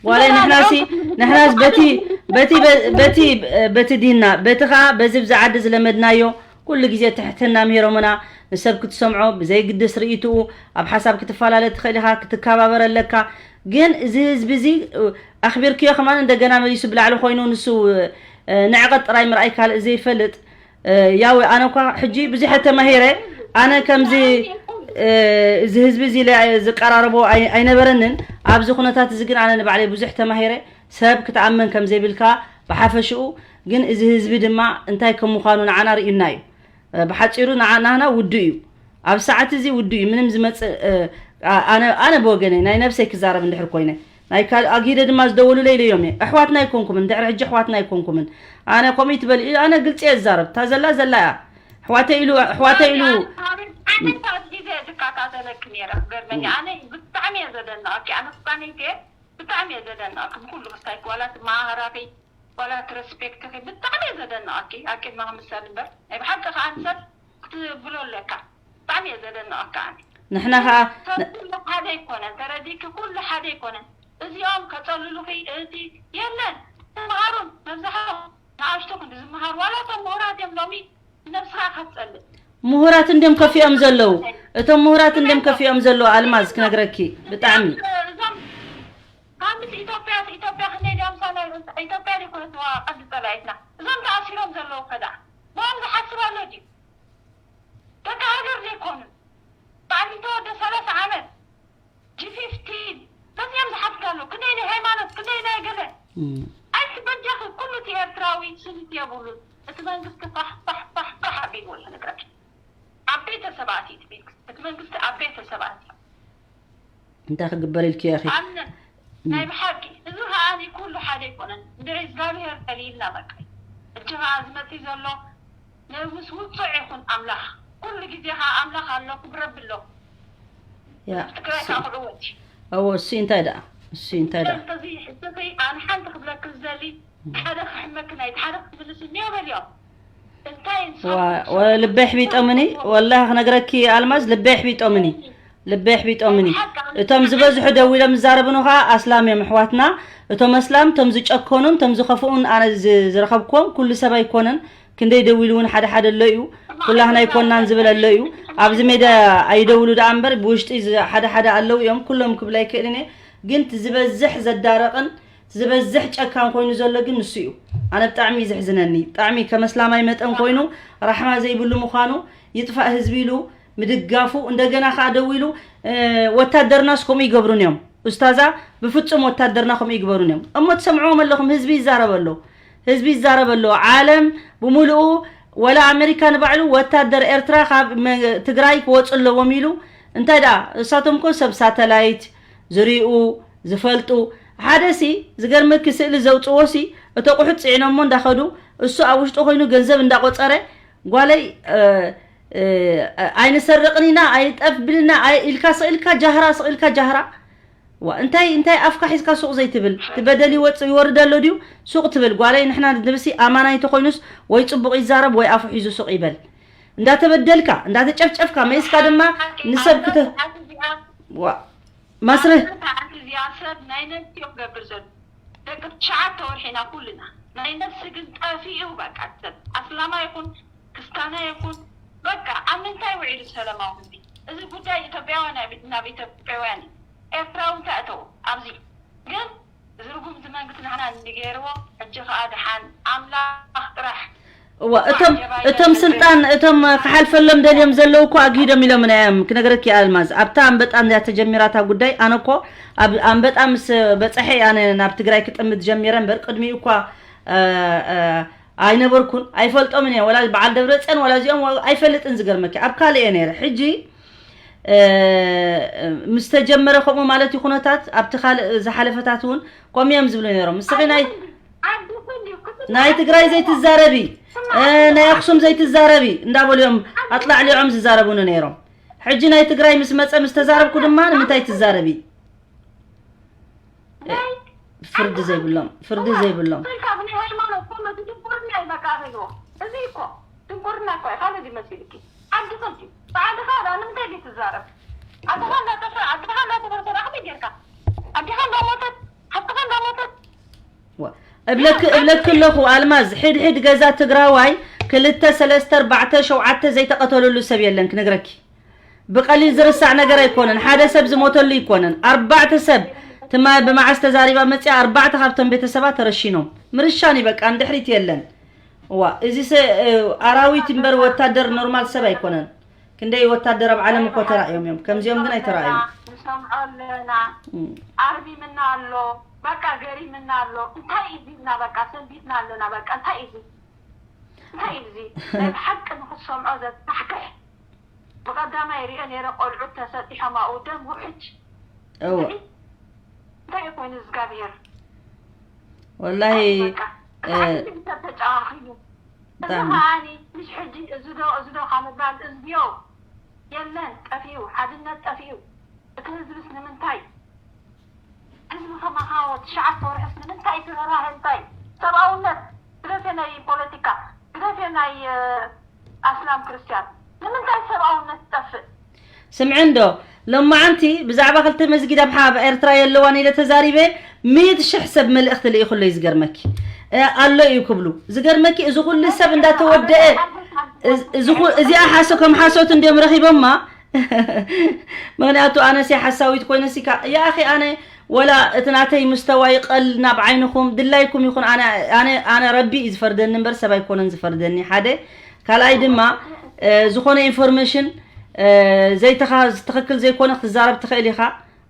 ዋላ ንሕናሲ ንሕናስ በቲ በቲ በቲ በቲ ዲና በቲ ከዓ በዚ ብዛ ዓዲ ዝለመድናዮ ኩሉ ግዜ ትሕትና ምሂሮምና ንሰብ ክትሰምዖ ብዘይግድስ ርእይትኡ ኣብ ሓሳብ ክትፈላለ ትኽእል ኢኻ ክትከባበር ኣለካ ግን እዚ ህዝቢ እዚ ኣኽቢርክዮ ከማን እንደገና መሊሱ ብላዕሊ ኮይኑ ንሱ ንዕቐት ጥራይ ምርኣይ ካልእ ዘይፈልጥ ያው ኣነ እኳ ሕጂ ብዙሕ ተማሂረ ኣነ ከምዚ እዚ ህዝቢ እዚ ዝቀራረቦ ኣይነበረንን ኣብዚ ኩነታት እዚ ግን ኣነ ንባዕለይ ብዙሕ ተማሂረ ሰብ ክትኣመን ከም ዘይብልካ ብሓፈሽኡ ግን እዚ ህዝቢ ድማ እንታይ ከም ምዃኑ ንዓና ርእዩና እዩ ብሓፂሩ ንዓና ውዱ እዩ ኣብ ሰዓት እዚ ውዱ እዩ ምንም ዝመፅእ ኣነ ብወገነይ ናይ ነብሰይ ክዛረብ እንድሕር ኮይነ ናይ ካልእ ኣግሂደ ድማ ዝደወሉለይ ኢለዮም እየ ኣሕዋትና ኣይኮንኩምን ድሕሪ ሕጂ ኣሕዋትና ኣይኮንኩምን ኣነ ከምኡ ትበል ኣነ ግልፂ እየ ዝዛረብ እታ ዘላ ዘላ እያ ኣሕዋተይ ኢሉ ኣሕዋተይ ኢሉ ግዜ ዝከታተለክ ነረ ክገርመኒ ኣነ ብጣዕሚ እየ ዘደንቀኪ ኣነ ስኳነይት እየ ብጣዕሚ እየ ዘደንቀኪ ብኩሉ ክስታይ ዋላ ትመሃራኺ ዋላ ትረስፔክትኺ ብጣዕሚ እየ ዘደንቀኪ ኣብ ቅድሚ ክምሰል እምበር ናይ ብሓቂ ከዓ ንሰብ ክትብሎ ኣለካ ብጣዕሚ እየ ዘደንቀካ ኣነ ንሕና ከዓ ሰብ ኩሉ ሓደ ኣይኮነን ተረዲእኪ ኩሉ ሓደ ኣይኮነን እዚኦም ከፀልሉኺ እቲ የለን ተምሃሩን መብዛሕትኦም ንኣሽቱ ክንዲ ዝምሃሩ ዋላ እቶም ምሁራት እዮም ሎሚ ንነብስኻ ኢኻ ትፀልእ ምሁራት እንድዮም ከፊኦም ዘለዉ እቶም ምሁራት እንድዮም ከፊኦም ዘለዉ ኣልማዝ ክነግረኪ ብጣዕሚ እዞም ካብ ምስ ኢትዮጵያ ኢትዮጵያ ክንደይ ድዮም ሳላ ኢትዮጵያ ዘይኮነትዋ ቀንዲ ፀላኢትና እዞም ተኣሲሮም ዘለዉ ከዳ ብኦም ዝሓስብ ኣሎ ድዩ ደቂ ሃገር ዘይኮኑ በዓል ዝተወደ ሰላሳ ዓመት ጂ ፊፍቲን መፅዮም ዝሓትካ ኣሎ ክንደይ ናይ ሃይማኖት ክንደይ ናይ ገለ ኣይትበጃኺ ኩሉ እቲ ኤርትራዊ ስኒት የብሉን እቲ መንግስቲ ፋሕ ፋሕ ፋሕ ፋሕ ኣቢልዎ እዩ። ንግረኪ፣ ኣብ ቤተሰባት እዩ እቲ መንግስቲ፣ እቲ መንግስቲ ኣብ ቤተሰባት እዩ። እንታይ ክግበር ኢልኪ ኢኺ? ኣነ ናይ ብሓቂ እዚ ከዓኒ ኩሉ ሓደ ኣይኮነን። እንድዒ እግዚኣብሔር ደልይልና በቃ። ሕጂ ከኣ ዝመጽእ ዘሎ ናይ ምስ ውጹዕ ይኹን ኣምላኽ። ኩሉ ግዜ ከኣ ኣምላኽ ኣሎ፣ ክብረብ ኣሎ። ያ ትግራይ ከኣ ክዕወት እዩ። እዎ እሱ እንታይ ደኣ እሱ እንታይ ደኣ እዚ ሕጂ ኣነ ሓንቲ ክብለክ ዝደሊ ሓደ ክሕመክ ናይ ሓደ ክትምልስ እኒኦ በልዮም። እንታይ ዋ- ወ- ልበይ ኣሕቢጦምኒ ወላሂ ክነግረኪ ኣልማዝ ልበይ ኣሕቢጦምኒ ልበይ ኣሕቢጦምኒ እቶም ዝበዝሑ ደዊሎም ዝዛረቡኑ ከዓ ኣስላም እዮም ኣሕዋትና እቶም ኣስላም እቶም ዝጨከኑን እቶም ዝኸፍኡን ኣነ ዝ- ዝረኸብክዎም ኩሉ ሰብ ኣይኮነን ክንደይ ደዊሉ እውን ሓደ ሓደ ኣሎ እዩ ኩላህና ኣይኮናን ዝብል ኣሎ እዩ ኣብዚ ሜዳ ኣይደውሉ ደኣ እምበር ብውሽጢ ዝ- ሓደ ሓደ ኣለዉ እዮም ኩሎም ክብል ኣይክእልን እየ ግን እቲ ዝበዝሕ ዘዳረቕን ዝበዝሕ ጨካን ኮይኑ ዘሎ ግን ንሱ እዩ ኣነ ብጣዕሚ እዩ ዘሕዝነኒ ብጣዕሚ ከመስላማይ መጠን ኮይኑ ራሕማ ዘይብሉ ምዃኑ ይጥፋእ ህዝቢ ኢሉ ምድጋፉ እንደገና ከዓ ደው ኢሉ ወታደርናስ ከምኡ ይገብሩን እዮም ኡስታዛ ብፍፁም ወታደርና ከምኡ ይግበሩን እዮም እሞ ትሰምዕዎም ኣለኹም ህዝቢ ይዛረብ ኣሎ ህዝቢ ይዛረብ ኣሎ ዓለም ብምሉኡ ወላ ኣሜሪካ ንባዕሉ ወታደር ኤርትራ ካብ ትግራይ ክወፁ ኣለዎም ኢሉ እንታይ ደኣ እሳቶም ኮ ሰብ ሳተላይት ዝሪኡ ዝፈልጡ ሓደ ሲ ዝገርመኪ ስእሊ ዘውፅዎ ሲ እቶ ቁሑት ፅዒኖሞ እንዳኸዱ እሱ ኣብ ውሽጡ ኮይኑ ገንዘብ እንዳቆፀረ ጓለይ ኣይንሰርቕን ኢና ኣይጠፍብልና ኢልካ ስቕ ኢልካ ጃህራ ስቕ ኢልካ ጃህራ ዋ እንታይ እንታይ ኣፍካ ሒዝካ ሱቕ ዘይትብል ትበደል ይወፅእ ይወርድ ኣሎ ድዩ ሱቕ ትብል ጓለይ ንሕና ንብሲ ኣማናይ ተኾይኑስ ወይ ፅቡቕ ይዛረብ ወይ ኣፉ ሒዙ ሱቕ ይበል እንዳተበደልካ እንዳተጨፍጨፍካ መይስካ ድማ ንሰብ ክተ ዋ ማስረ ሰዓት እዚኣ ሰብ ናይ ነፍሲ እዮም ገብር ዘሎ ደቂ ትሽዓተ ወርሒና ኩልና ናይ ነፍሲ ግን ጠፊኡ በቃ ሰብ ኣስላማ ይኹን ክስታና ይኹን በቃ ኣብ ምንታይ ውዒሉ ሰለማዊ ህዝቢ እዚ ጉዳይ ኢትዮጵያውያን ናብ ኢትዮጵያውያን ኤርትራዊ እንታይ ኣተው ኣብዚ ግን ዝርጉም ዝመንግስቲ ንሕና እንዲገይርዎ ሕጂ ከዓ ድሓን ኣምላኽ ጥራሕ እዋ እቶም እቶም ስልጣን እቶም ክሓልፈሎም ደልዮም ዘለዉ እኮ ኣግሂዶም ኢሎም እዮም ክነግረኪ ኣልማዝ ኣብታ ኣንበጣ እንድያ ተጀሚራታ ጉዳይ ኣነ እኮ ኣብ ኣንበጣ ምስ በፀሐ ኣነ ናብ ትግራይ ክጥምት ጀሚረ እምበር ቅድሚኡ እኳ ኣይነበርኩን ኣይፈልጦምን እየ ወላ በዓል ደብረፅዮን ወላ እዚኦም ኣይፈልጥን ዝገርመኪ ኣብ ካልእ እየ ነይረ ሕጂ ምስ ተጀመረ ከምኡ ማለት እዩ ኩነታት ኣብቲ ካልእ ዝሓለፈታት እውን ከምኡ እዮም ዝብሉ ነይሮም ንስኺ ናይ ናይ ትግራይ ዘይትዛረቢ ናይ ኣክሱም ዘይትዛረቢ እንዳበሉ እዮም ኣጥላዕሊዖም ዝዛረቡኒ ነይሮም ሕጂ ናይ ትግራይ ምስ መፀ ምስ ተዛረብኩ ድማ ንምንታይ ትዛረቢ ፍርዲ ዘይብሎም ፍርዲ ዘይብሎም እዚ እኮ ድንቁርና እኮ እዩ ካልእ ድዩ መሲልኪ ዓዲ ከምዚ ብዓድኻ ዳ ንምንታይ ድዩ ትዛረብ ዓድኻ እንዳጠፍአ ዓድኻ እንዳተበርበረ ከመይ ጌርካ ኣዴኻ እንዳሞተት ሓፍትኻ እንዳሞተት እብለክ እብለክ ኣለኹ ኣልማዝ ሕድ ሕድ ገዛ ትግራዋይ ክልተ ሰለስተ ኣርባዕተ ሸውዓተ ዘይተቐተለሉ ሰብ የለን ክነግረኪ ብቐሊል ዝርሳዕ ነገር ኣይኮነን ሓደ ሰብ ዝሞተሉ ኣይኮነን ኣርባዕተ ሰብ ትማ ብመዓስ ተዛሪባ መፅያ ኣርባዕተ ካብቶም ቤተሰባ ተረሺኖም ምርሻን እዩ በቃ ንድሕሪት የለን እዋ እዚ ኣራዊት እምበር ወታደር ኖርማል ሰብ ኣይኮነን ክንደይ ወታደር ኣብ ዓለም እኮ ተራእዮም እዮም ከምዚኦም ግን ኣይተራእዮም ንሰምዖ ኣለና ኣርቢምና ኣሎ በቃ ገሪምና ኣሎ እንታይ እዩ ዚልና በቃ ሰንቢትና ኣለና በቃ እንታይ እዩ እንታይ እዩ እዚ ናይ ብሓቂ ንክትሰምዖ ዘሳሕክሕ ብቐዳማይ ሪኦ ነይረ ቆልዑት ተሰጢሖም ኣብኡ ደም ውሕጅ እወ እንታይ ኮይኑ እግዚኣብሔር ወላሂ በቃ ክሳብ ሰብ ተጨኻኺኑ እዚ ብጣዕሚ። ከዓኒ ምሽ ሕጂ እዚ ዶ እዚ ዶ ካብ ምባል እዝግዮ የለን ጠፊኡ ሓድነት ጠፊኡ እቲ ህዝብስ ንምንታይ ህዝቢ ከማኻ ትሽዓተ ወርሕስ ንምንታይ ትህራህ እንታይ ሰብኣውነት ግደፌ ናይ ፖለቲካ ግደፌ ናይ ኣስላም ክርስትያን ንምንታይ ሰብኣውነት ትጠፍእ ስምዒ እንዶ ሎማዓንቲ ብዛዕባ ክልተ መስጊድ ኣብ ሓ- ኣብ ኤርትራ የለዋን ኢለ ተዛሪበ ሚእቲ ሽሕ ሰብ መልእኽቲ ልኢኹለይ ዝገርመኪ እ፣ ኣሎ እዩ ክብሉ ዝገርመኪ እዚ ኩሉ ሰብ እንዳተወደአ እዚ- እዚ ኩ- እዚኣ ሓሶ ከም ሓሶት እንዲዮም ረኺቦማ ምክንያቱ ኣነስ ሓሳዊት ኮይነስ ይካ ያኣኺ ኣነ ወላ እቲ ናተይ ምስተዋ ይቐል ናብ ዓይንኹም ድላይኩም ይኹን ኣነ ኣነ ኣነ ረቢ እዩ ዝፈርደኒ እምበር ሰብ ኣይኮነን ዝፈርደኒ ሓደ ካልኣይ ድማ እ፣ ዝኾነ ኢንፎርሜሽን እ፣ ዘይተኻ ትኽክል ዘይኮነ ክትዛረብ ትኽእል ኢኻ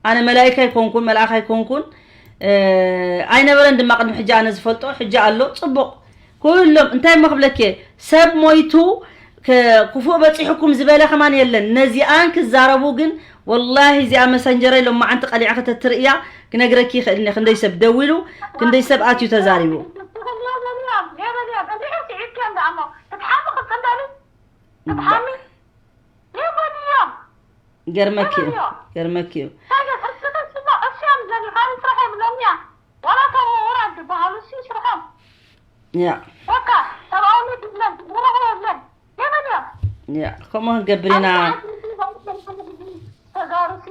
ኣነ መላኢካ ኣይኮንኩን መልኣኽ ኣይኮንኩን እ፣ ኣይነበረን ድማ ቅድሚ ሕጂ ኣነ ዝፈልጦ ሕጂ ኣሎ ፅቡቕ ኩሎም እንታይ እሞ ክብለኪ እየ፣ ሰብ ሞይቱ ክ- ክፉእ በፂሑኩም ዝበለ ከማን የለን። ነዚኣን ክዛረቡ ግን ወላሂ እዚኣ መሰንጀረይ ሎማዓንቲ ቀሊዐ ከተትርእያ ክነግረኪ ይኽእል እየ። ክንደይ ሰብ ደዊሉ ክንደይ ሰብ ኣትዩ ተዛሪቡ። ገርመኪ እዩ ገርመኪ እዩ። ያ ያ ከምኡ ክንገብር ኢና። ተጋሩሲ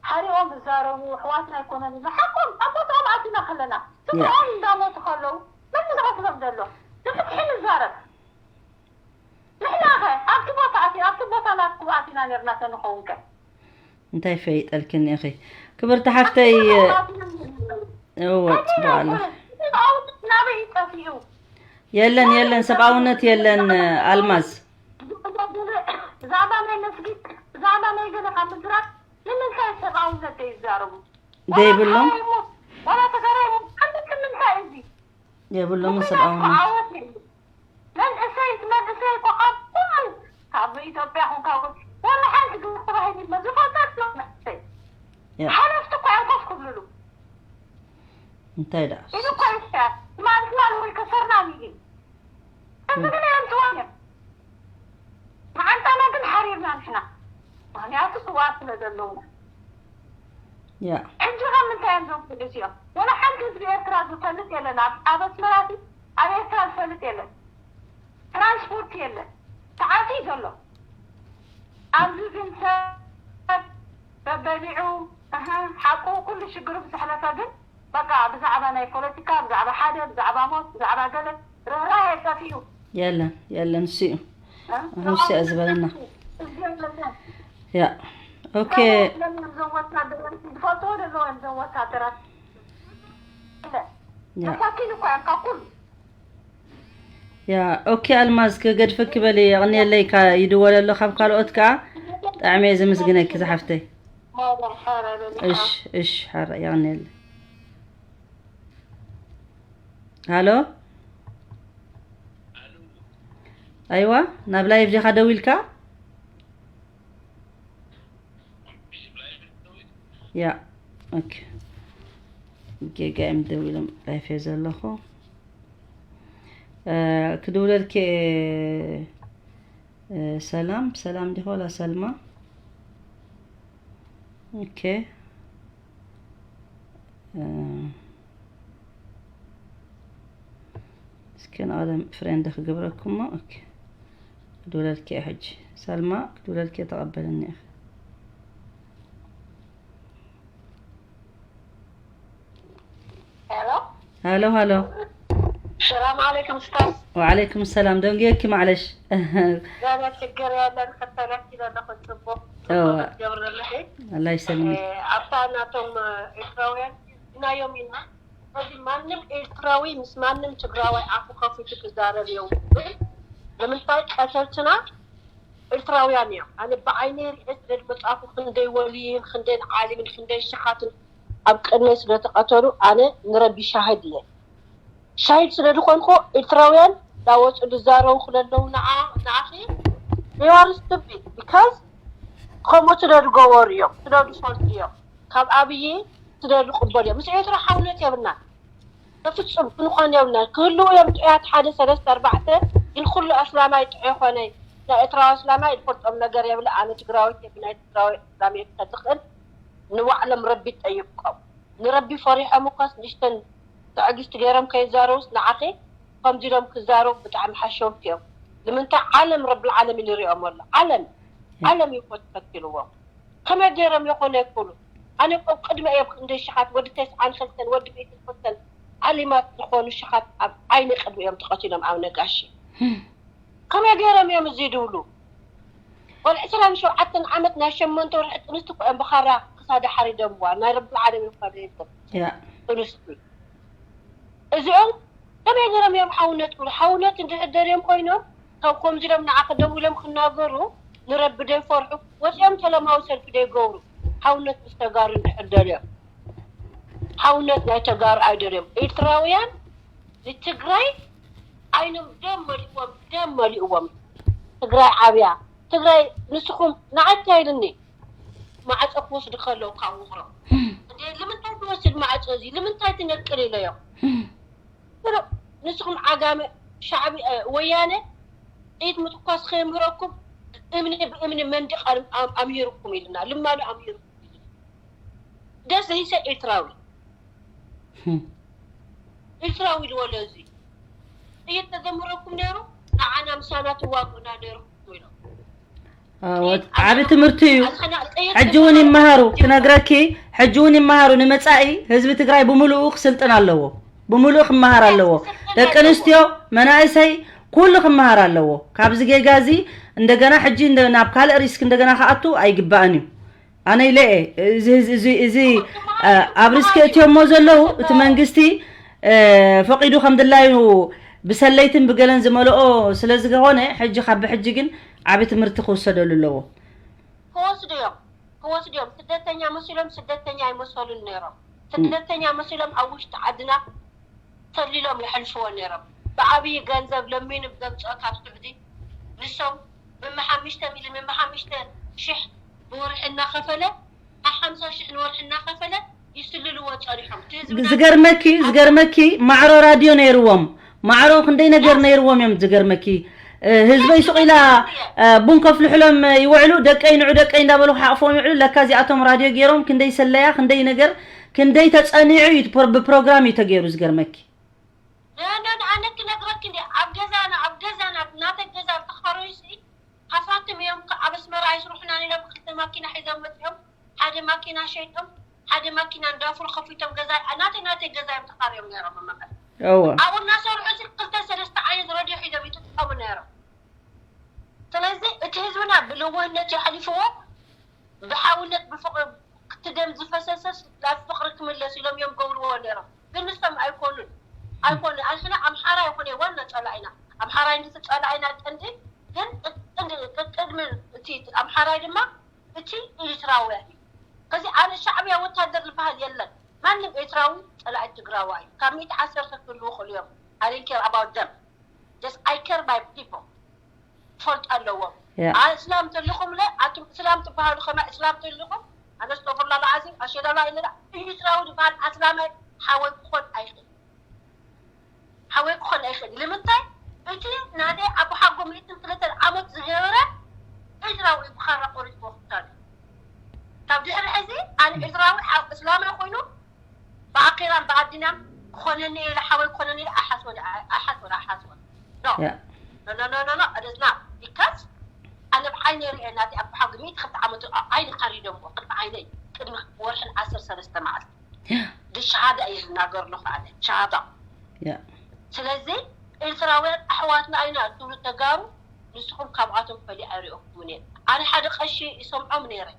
ሓሪኦም ዝዛረቡ ኣሕዋትና ኣይኮነን። ሓቆም ኣብ ቦታኦም ኣቲና ከለና ስድራኦም እንዳሞቱ ከለዉ መን ዝኸፍሎም ዘሎ? ንፍትሒ ንዛረብ። ንሕና ከ ኣብቲ ቦታ ኣቲ ኣብቲ ቦታ ናትኩም ኣቲና ነርና ተንኸውን ከ? እንታይ ፈይጠልክኒ ኢኺ ክብርቲ ሓፍተይ። እወ ጽቡቅ ኣሎ። ናበይ ይጠፊኡ? የለን የለን ሰብኣውነት የለን። ኣልማዝ ብዛዕባ ናይ መስጊድ ብዛዕባ ናይ ገለ ካብ ምዝራብ ንምንታይ ሰብኣውነት ዘይዛረቡ? ዘይብሎም ዋላ ተጋራይ ሓንቲ ንምንታይ እዚ የብሎምን ሰብኣውነት። መንእሰይ እቲ መንእሰይ እኮ ካብ ኩሉ ካብ ኢትዮጵያ ኹን ካብ ወላ ሓንቲ ግብር ተባሂሉ ኢልመ ዝፈልጠት መንእሰይ ሓለፍቲ እኮ እዮም ኮፍ ክብልሉ እንታይ ደኣ ኢሉ እኮ ይስያ ትማል ትማል ወይ ከሰርና ሚሊ እዚ ግን እዮም ትዋን እዮም መዓንጣና ግን ሓሪርና ንሕና ምክንያቱ ስውኣት ስለ ዘለውና ያ ሕጂ ካብ ምንታይ እዮም ዘውፅኡ እዚኦም? ወላ ሓንቲ ህዝቢ ኤርትራ ዝፈልጥ የለን። ኣብ ኣብ ኣስመራ ሲ ኣብ ኤርትራ ዝፈልጥ የለን። ትራንስፖርት የለን። ተዓፅዩ ዘሎ። ኣብዚ ግን ሰብ በበሊዑ እህ ሓቁ ኩሉ ሽግሩ ብዝሕለፈ ግን በቃ ብዛዕባ ናይ ፖለቲካ ብዛዕባ ሓደ ብዛዕባ ሞት ብዛዕባ ገለ ርህራሄ ጠፊኡ። የለን የለን እሱ እዩ። ኣሁን እሱ እያ ዝበለና። ያ ኦኬ። ያ ኦኬ ኣልማዝ ክገድፈኪ በሊ የቕንየለይ ይድወል ኣሎ ካብ ካልኦት ከዓ ብጣዕሚ እየ ዘመስግነኪ ዝሓፍተይ። እሽ እሽ ሓራ የቕንየለይ። ሃሎ ኣይዋ ናብ ላይቭ ዲኻ ደዊልካ? ያ ኦኬ ጌጋ እዮም ደዊሎም ላይፍ እየ ዘለኹ ክድውለልኪ ሰላም ሰላም ዲኹ ወላ ሰልማ ኦኬ እስኪ ንቐደም ፍሬንድ ክገብረኩሞ ኦኬ ክድውለልኪ እየ ሕጂ ሰልማ ክድውለልኪ እየ ተቐበልኒ ኢኺ ሄሎ ሃሎ ሃሎ ሰላም ዓለይኩም ስታዝ ወዓለይኩም ሰላም ደንጉየኪ ማዕለሽ ገለ ችግር የለን ከተለኪ ዘለኹ ፅቡቅ እወ ገብረልኺ ኣላ ይሰልምክ ኣብታ ናቶም ኤርትራውያን ኢልናዮም ኢና። ስለዚ ማንም ኤርትራዊ ምስ ማንም ትግራዋይ ኣፉ ከፊቱ ክዛረብ የብሉን። ንምንታይ ቀተልትና ኤርትራውያን እዮም። ኣነ ብዓይነይ ሪኤ ስለ ዝመጻእኩ ክንደይ ወልይን ክንደይ ዓሊምን ክንደይ ሽኻትን ኣብ ቅድመይ ስለ ተቐተሉ ኣነ ንረቢ ሻሂድ እየ። ሻሂድ ስለ ዝኾንኩ ኤርትራውያን እንዳወጹ ዝዛረቡ ክለለዉ ንዓ ንዓኺ you are stupid because ከምኡ ስለ ዝገበሩ እዮም ስለ ዝፈልጡ እዮም ካብ ኣብዪ ስለ ዝቕበሉ እዮም ምስ ኤርትራ ሓውነት የብልናን በፍጹም ክንኾን የብልናን ክህልዉ እዮም ጥዑያት ሓደ ሰለስተ ኣርባዕተ ግን ኩሉ ኣስላማይ ጥዑይ ኾነ ናይ ኤርትራዊ ኣስላማይ ዝፈልጦም ነገር የብለ ኣነ ትግራወይቲ ብናይ ትግራዊ ኣስላም እየ ክኸድ ዝኽእል ንባዕሎም ረቢ ጠይቆም ንረቢ ፈሪሖም እኳስ ንእሽተን ትዕግስቲ ገይሮም ከይዛረቡስ ንዓኺ ከምዚ ኢሎም ክዛረቡ ብጣዕሚ ሓሸውቲ እዮም ንምንታይ ዓለም ረብል ዓለሚን ይሪኦም ኣሎ ዓለም ዓለም እዩ እኮ ተፈቲልዎም ከመይ ገይሮም ይኾነ ይክእሉ ኣነ እኮ ቅድሚ እዮም ክንደይ ሽሓት ወዲ ተስዓን ክልተን ወዲ ሚእትን ክልተን ዓሊማት ዝኾኑ ሽሓት ኣብ ዓይኒ ቅድሚ እዮም ተቐቲሎም ኣብ ነጋሽ ከመይ ገይሮም እዮም እዚ ድብሉ ወል ዕስራን ሸውዓተን ዓመት ናይ ሸሞንተ ወርሒ ጥንስቲ እኮ እዮም ብኻራ ክሳዳ ሓሪዶምዋ ናይ ረብል ዓለሚን እኳ ደየብሎም ጥንስቲ እዚኦም ከመይ ገይሮም እዮም ሓውነት ክብሉ ሓውነት እንድሕር ደልዮም ኮይኖም ካብ ከምዚ ኢሎም ንዓኺ ደው ኢሎም ክናገሩ ንረቢ ደይፈርሑ ወፂኦም ሰላማዊ ሰልፊ ደይገብሩ ሓውነት ምስ ተጋሩ እንድሕር ደልዮም ሓውነት ናይ ተጋሩ ኣይደልዮም ኤርትራውያን ንትግራይ ዓይኖም ደም መሊእዎም፣ ደም መሊእዎም። ትግራይ ዓብያ፣ ትግራይ ንስኹም ንዓካ ኢልኒ ማዕፀ ክወስዱ ከለዉ ካብ ውቕሮ እንዴ ልምንታይ ትወስድ ማዕፀ እዚ ልምንታይ ትነቅል ኢለዮም። ብሎ ንስኹም ዓጋመ ሻዕቢ ወያነ ጥይት ምትኳስ ከየምህረኩም እምኒ ብእምኒ መንዲቕ ኣምሂርኩም ኢልና ልማኖ ኣምሂርኩም ኢልና ደስ ዘይሰ ኤርትራዊ ኤርትራዊ ዝበሎ እዚ ጥይት ተዘምረኩም ነይሩ ንዓና ምሳና ትዋግኡና ነይርኩም ኢሎም። ዓቢ ትምህርቲ እዩ። ሕጂ እውን ይመሃሩ ክነግረኪ፣ ሕጂ እውን ይመሃሩ ንመጻኢ ህዝቢ ትግራይ ብምሉኡ ክስልጥን ኣለዎ፣ ብምሉኡ ክመሃር ኣለዎ። ደቂ ኣንስትዮ፣ መናእሰይ ኩሉ ክመሃር ኣለዎ። ካብዚ ጌጋ እዚ እንደገና ሕጂ ናብ ካልእ ሪስክ እንደገና ክኣቱ ኣይግባእን እዩ። ኣነ ኢለ እየ እዚ ኣብ ሪስክ እትዮሞ ዘለዉ እቲ መንግስቲ ፈቂዱ ከም ድላዩ ብሰለይትን ብገለን ዝመልኦ ስለ ዝኾነ ሕጂ ካብ ብሕጂ ግን ዓቢ ትምህርቲ ክውሰደሉ ኣለዎ። ክወስዱ እዮም ክወስዱ እዮም። ስደተኛ መሲሎም ስደተኛ ኣይመሰሉን ነይሮም። ስደተኛ መሲሎም ኣብ ውሽጢ ዓድና ተሊሎም የሕልፍዎ ነይሮም። ብዓብዪ ገንዘብ ለሚኑ ዘምፅኦ ካብ ስዑዲ ንሶም ምመሓሚሽተ ሚሊ ምመሓሚሽተ ሽሕ ብወርሒ እናኸፈለ ሓምሳ ሽሕ ንወርሒ እናኸፈለ ይስልልዎ ፀኒሖም። እቲ ህዝብና ዝገርመኪ ዝገርመኪ ማዕሮ ራድዮ ነይርዎም። ማዕሮ ክንደይ ነገር ነይርዎም እዮም ዝገርመኪ። ህዝበይ ሱቕ ኢላ ቡን ከፍልሕሎም ይውዕሉ፣ ደቀይ ንዑ ደቀይ እንዳበሉ ክሓቕፍዎም ይውዕሉ። ለካ እዚኣቶም ራድዮ ገይሮም ክንደይ ሰለያ ክንደይ ነገር ክንደይ ተፀኒዑ እዩ ብፕሮግራም እዩ ተገይሩ ዝገርመኪ። ኣነ ክነግረኪ እንዲ ኣብ ገዛና ኣብ ገዛና ናተ ገዛ ተኸረዩ ሲ ሃፋትም እዮም ኣብ ኣስመራ ኣይስርሑናን ኢሎም ክልተ ማኪና ሒዞም መፅኦም ሓደ ማኪና ሸይጦም ሓደ ማኪና እንዳፍሩ ከፊቶም ገዛ ናተ ናተ ገዛ እዮም ተኻርዮም ነይሮም መመቐል እወ ኣብኡ እናሰርሑ ሲ ክልተ ሰለስተ ዓይነት ረድዮ ሒዞም ይጥጥቀሙ ነይሮም። ስለዚ እቲ ህዝብና ብልውህነት የሕሊፍዎ ብሓውነት ብፍቕሪ ክቲ ደም ዝፈሰሰስ ናብ ፍቕሪ ክምለስ ኢሎም እዮም ገብርዎ ነይሮም። ግን ንሶም ኣይኮኑን ኣይኮኑ ኣንሕና ኣምሓራ ይኹነ ዋና ጸላኢና ኣምሓራይ ንሱ ጸላኢና ቀንዲ ግን ቅድሚ እቲ ኣምሓራይ ድማ እቲ ኤርትራውያ እዩ። ከዚ ኣነ ሻዕብያ ወታደር ዝበሃል የለን። ማንም ኤርትራዊ ጸላኢ ትግራዋ እዩ። ካብ ሚእቲ ዓሰርተ ክህልዉ ይኽእሉ እዮም። I don't care about them. Just I care my people. ክፈልጡ ኣለዎም። እስላም ተልኹም ለ ኣቱም እስላም ትበሃሉ ከማ እስላም ተልኹም ኣነ ስተፍርላ ለዓዚም ኣሸዳላ ኢለ ኤርትራዊ ዝበሃል ኣስላማይ ሓወይ ክኾን ኣይኽእል ሓወይ ክኾን ኣይኽእል ንምንታይ እቲ ናተይ ኣቦሓጎ ሚእትን ክልተን ዓመት ዝገበረ ኤርትራዊ ብኻራ ቆሪጥዎ ክታሉ ካብ ድሕሪ ሕዚ ኣነ ኤርትራዊ እስላማይ ኮይኑ ብኣኼራን ብኣዲናን ክኾነኒ ኢለ ሓወይ ክኾነኒ ኢለ ኣሓስወ ኣሓስወ ኣሓስወ no no no no no it is not because ኣነ ብዓይነ ሪኤ ናቲ ኣብ ሓጉ ሚእቲ ክልተ ዓመቱ ዓይኒ ሓሪዶምዎ ቅድሚ ዓይነይ ቅድሚ ወርሕን ዓሰርተ ሰለስተ መዓልቲ ብሸሃዳ እየ ዝናገር ኣለኹ ኣነ ሸሃዳ ስለዚ ኤርትራውያን ኣሕዋትና ኣይና ትብሉ ተጋሩ ንስኹም ካብኣቶም ፈሊ ኣይሪኦኩምን እየ ኣነ ሓደ ቀሺ ይሰምዖም ነይረ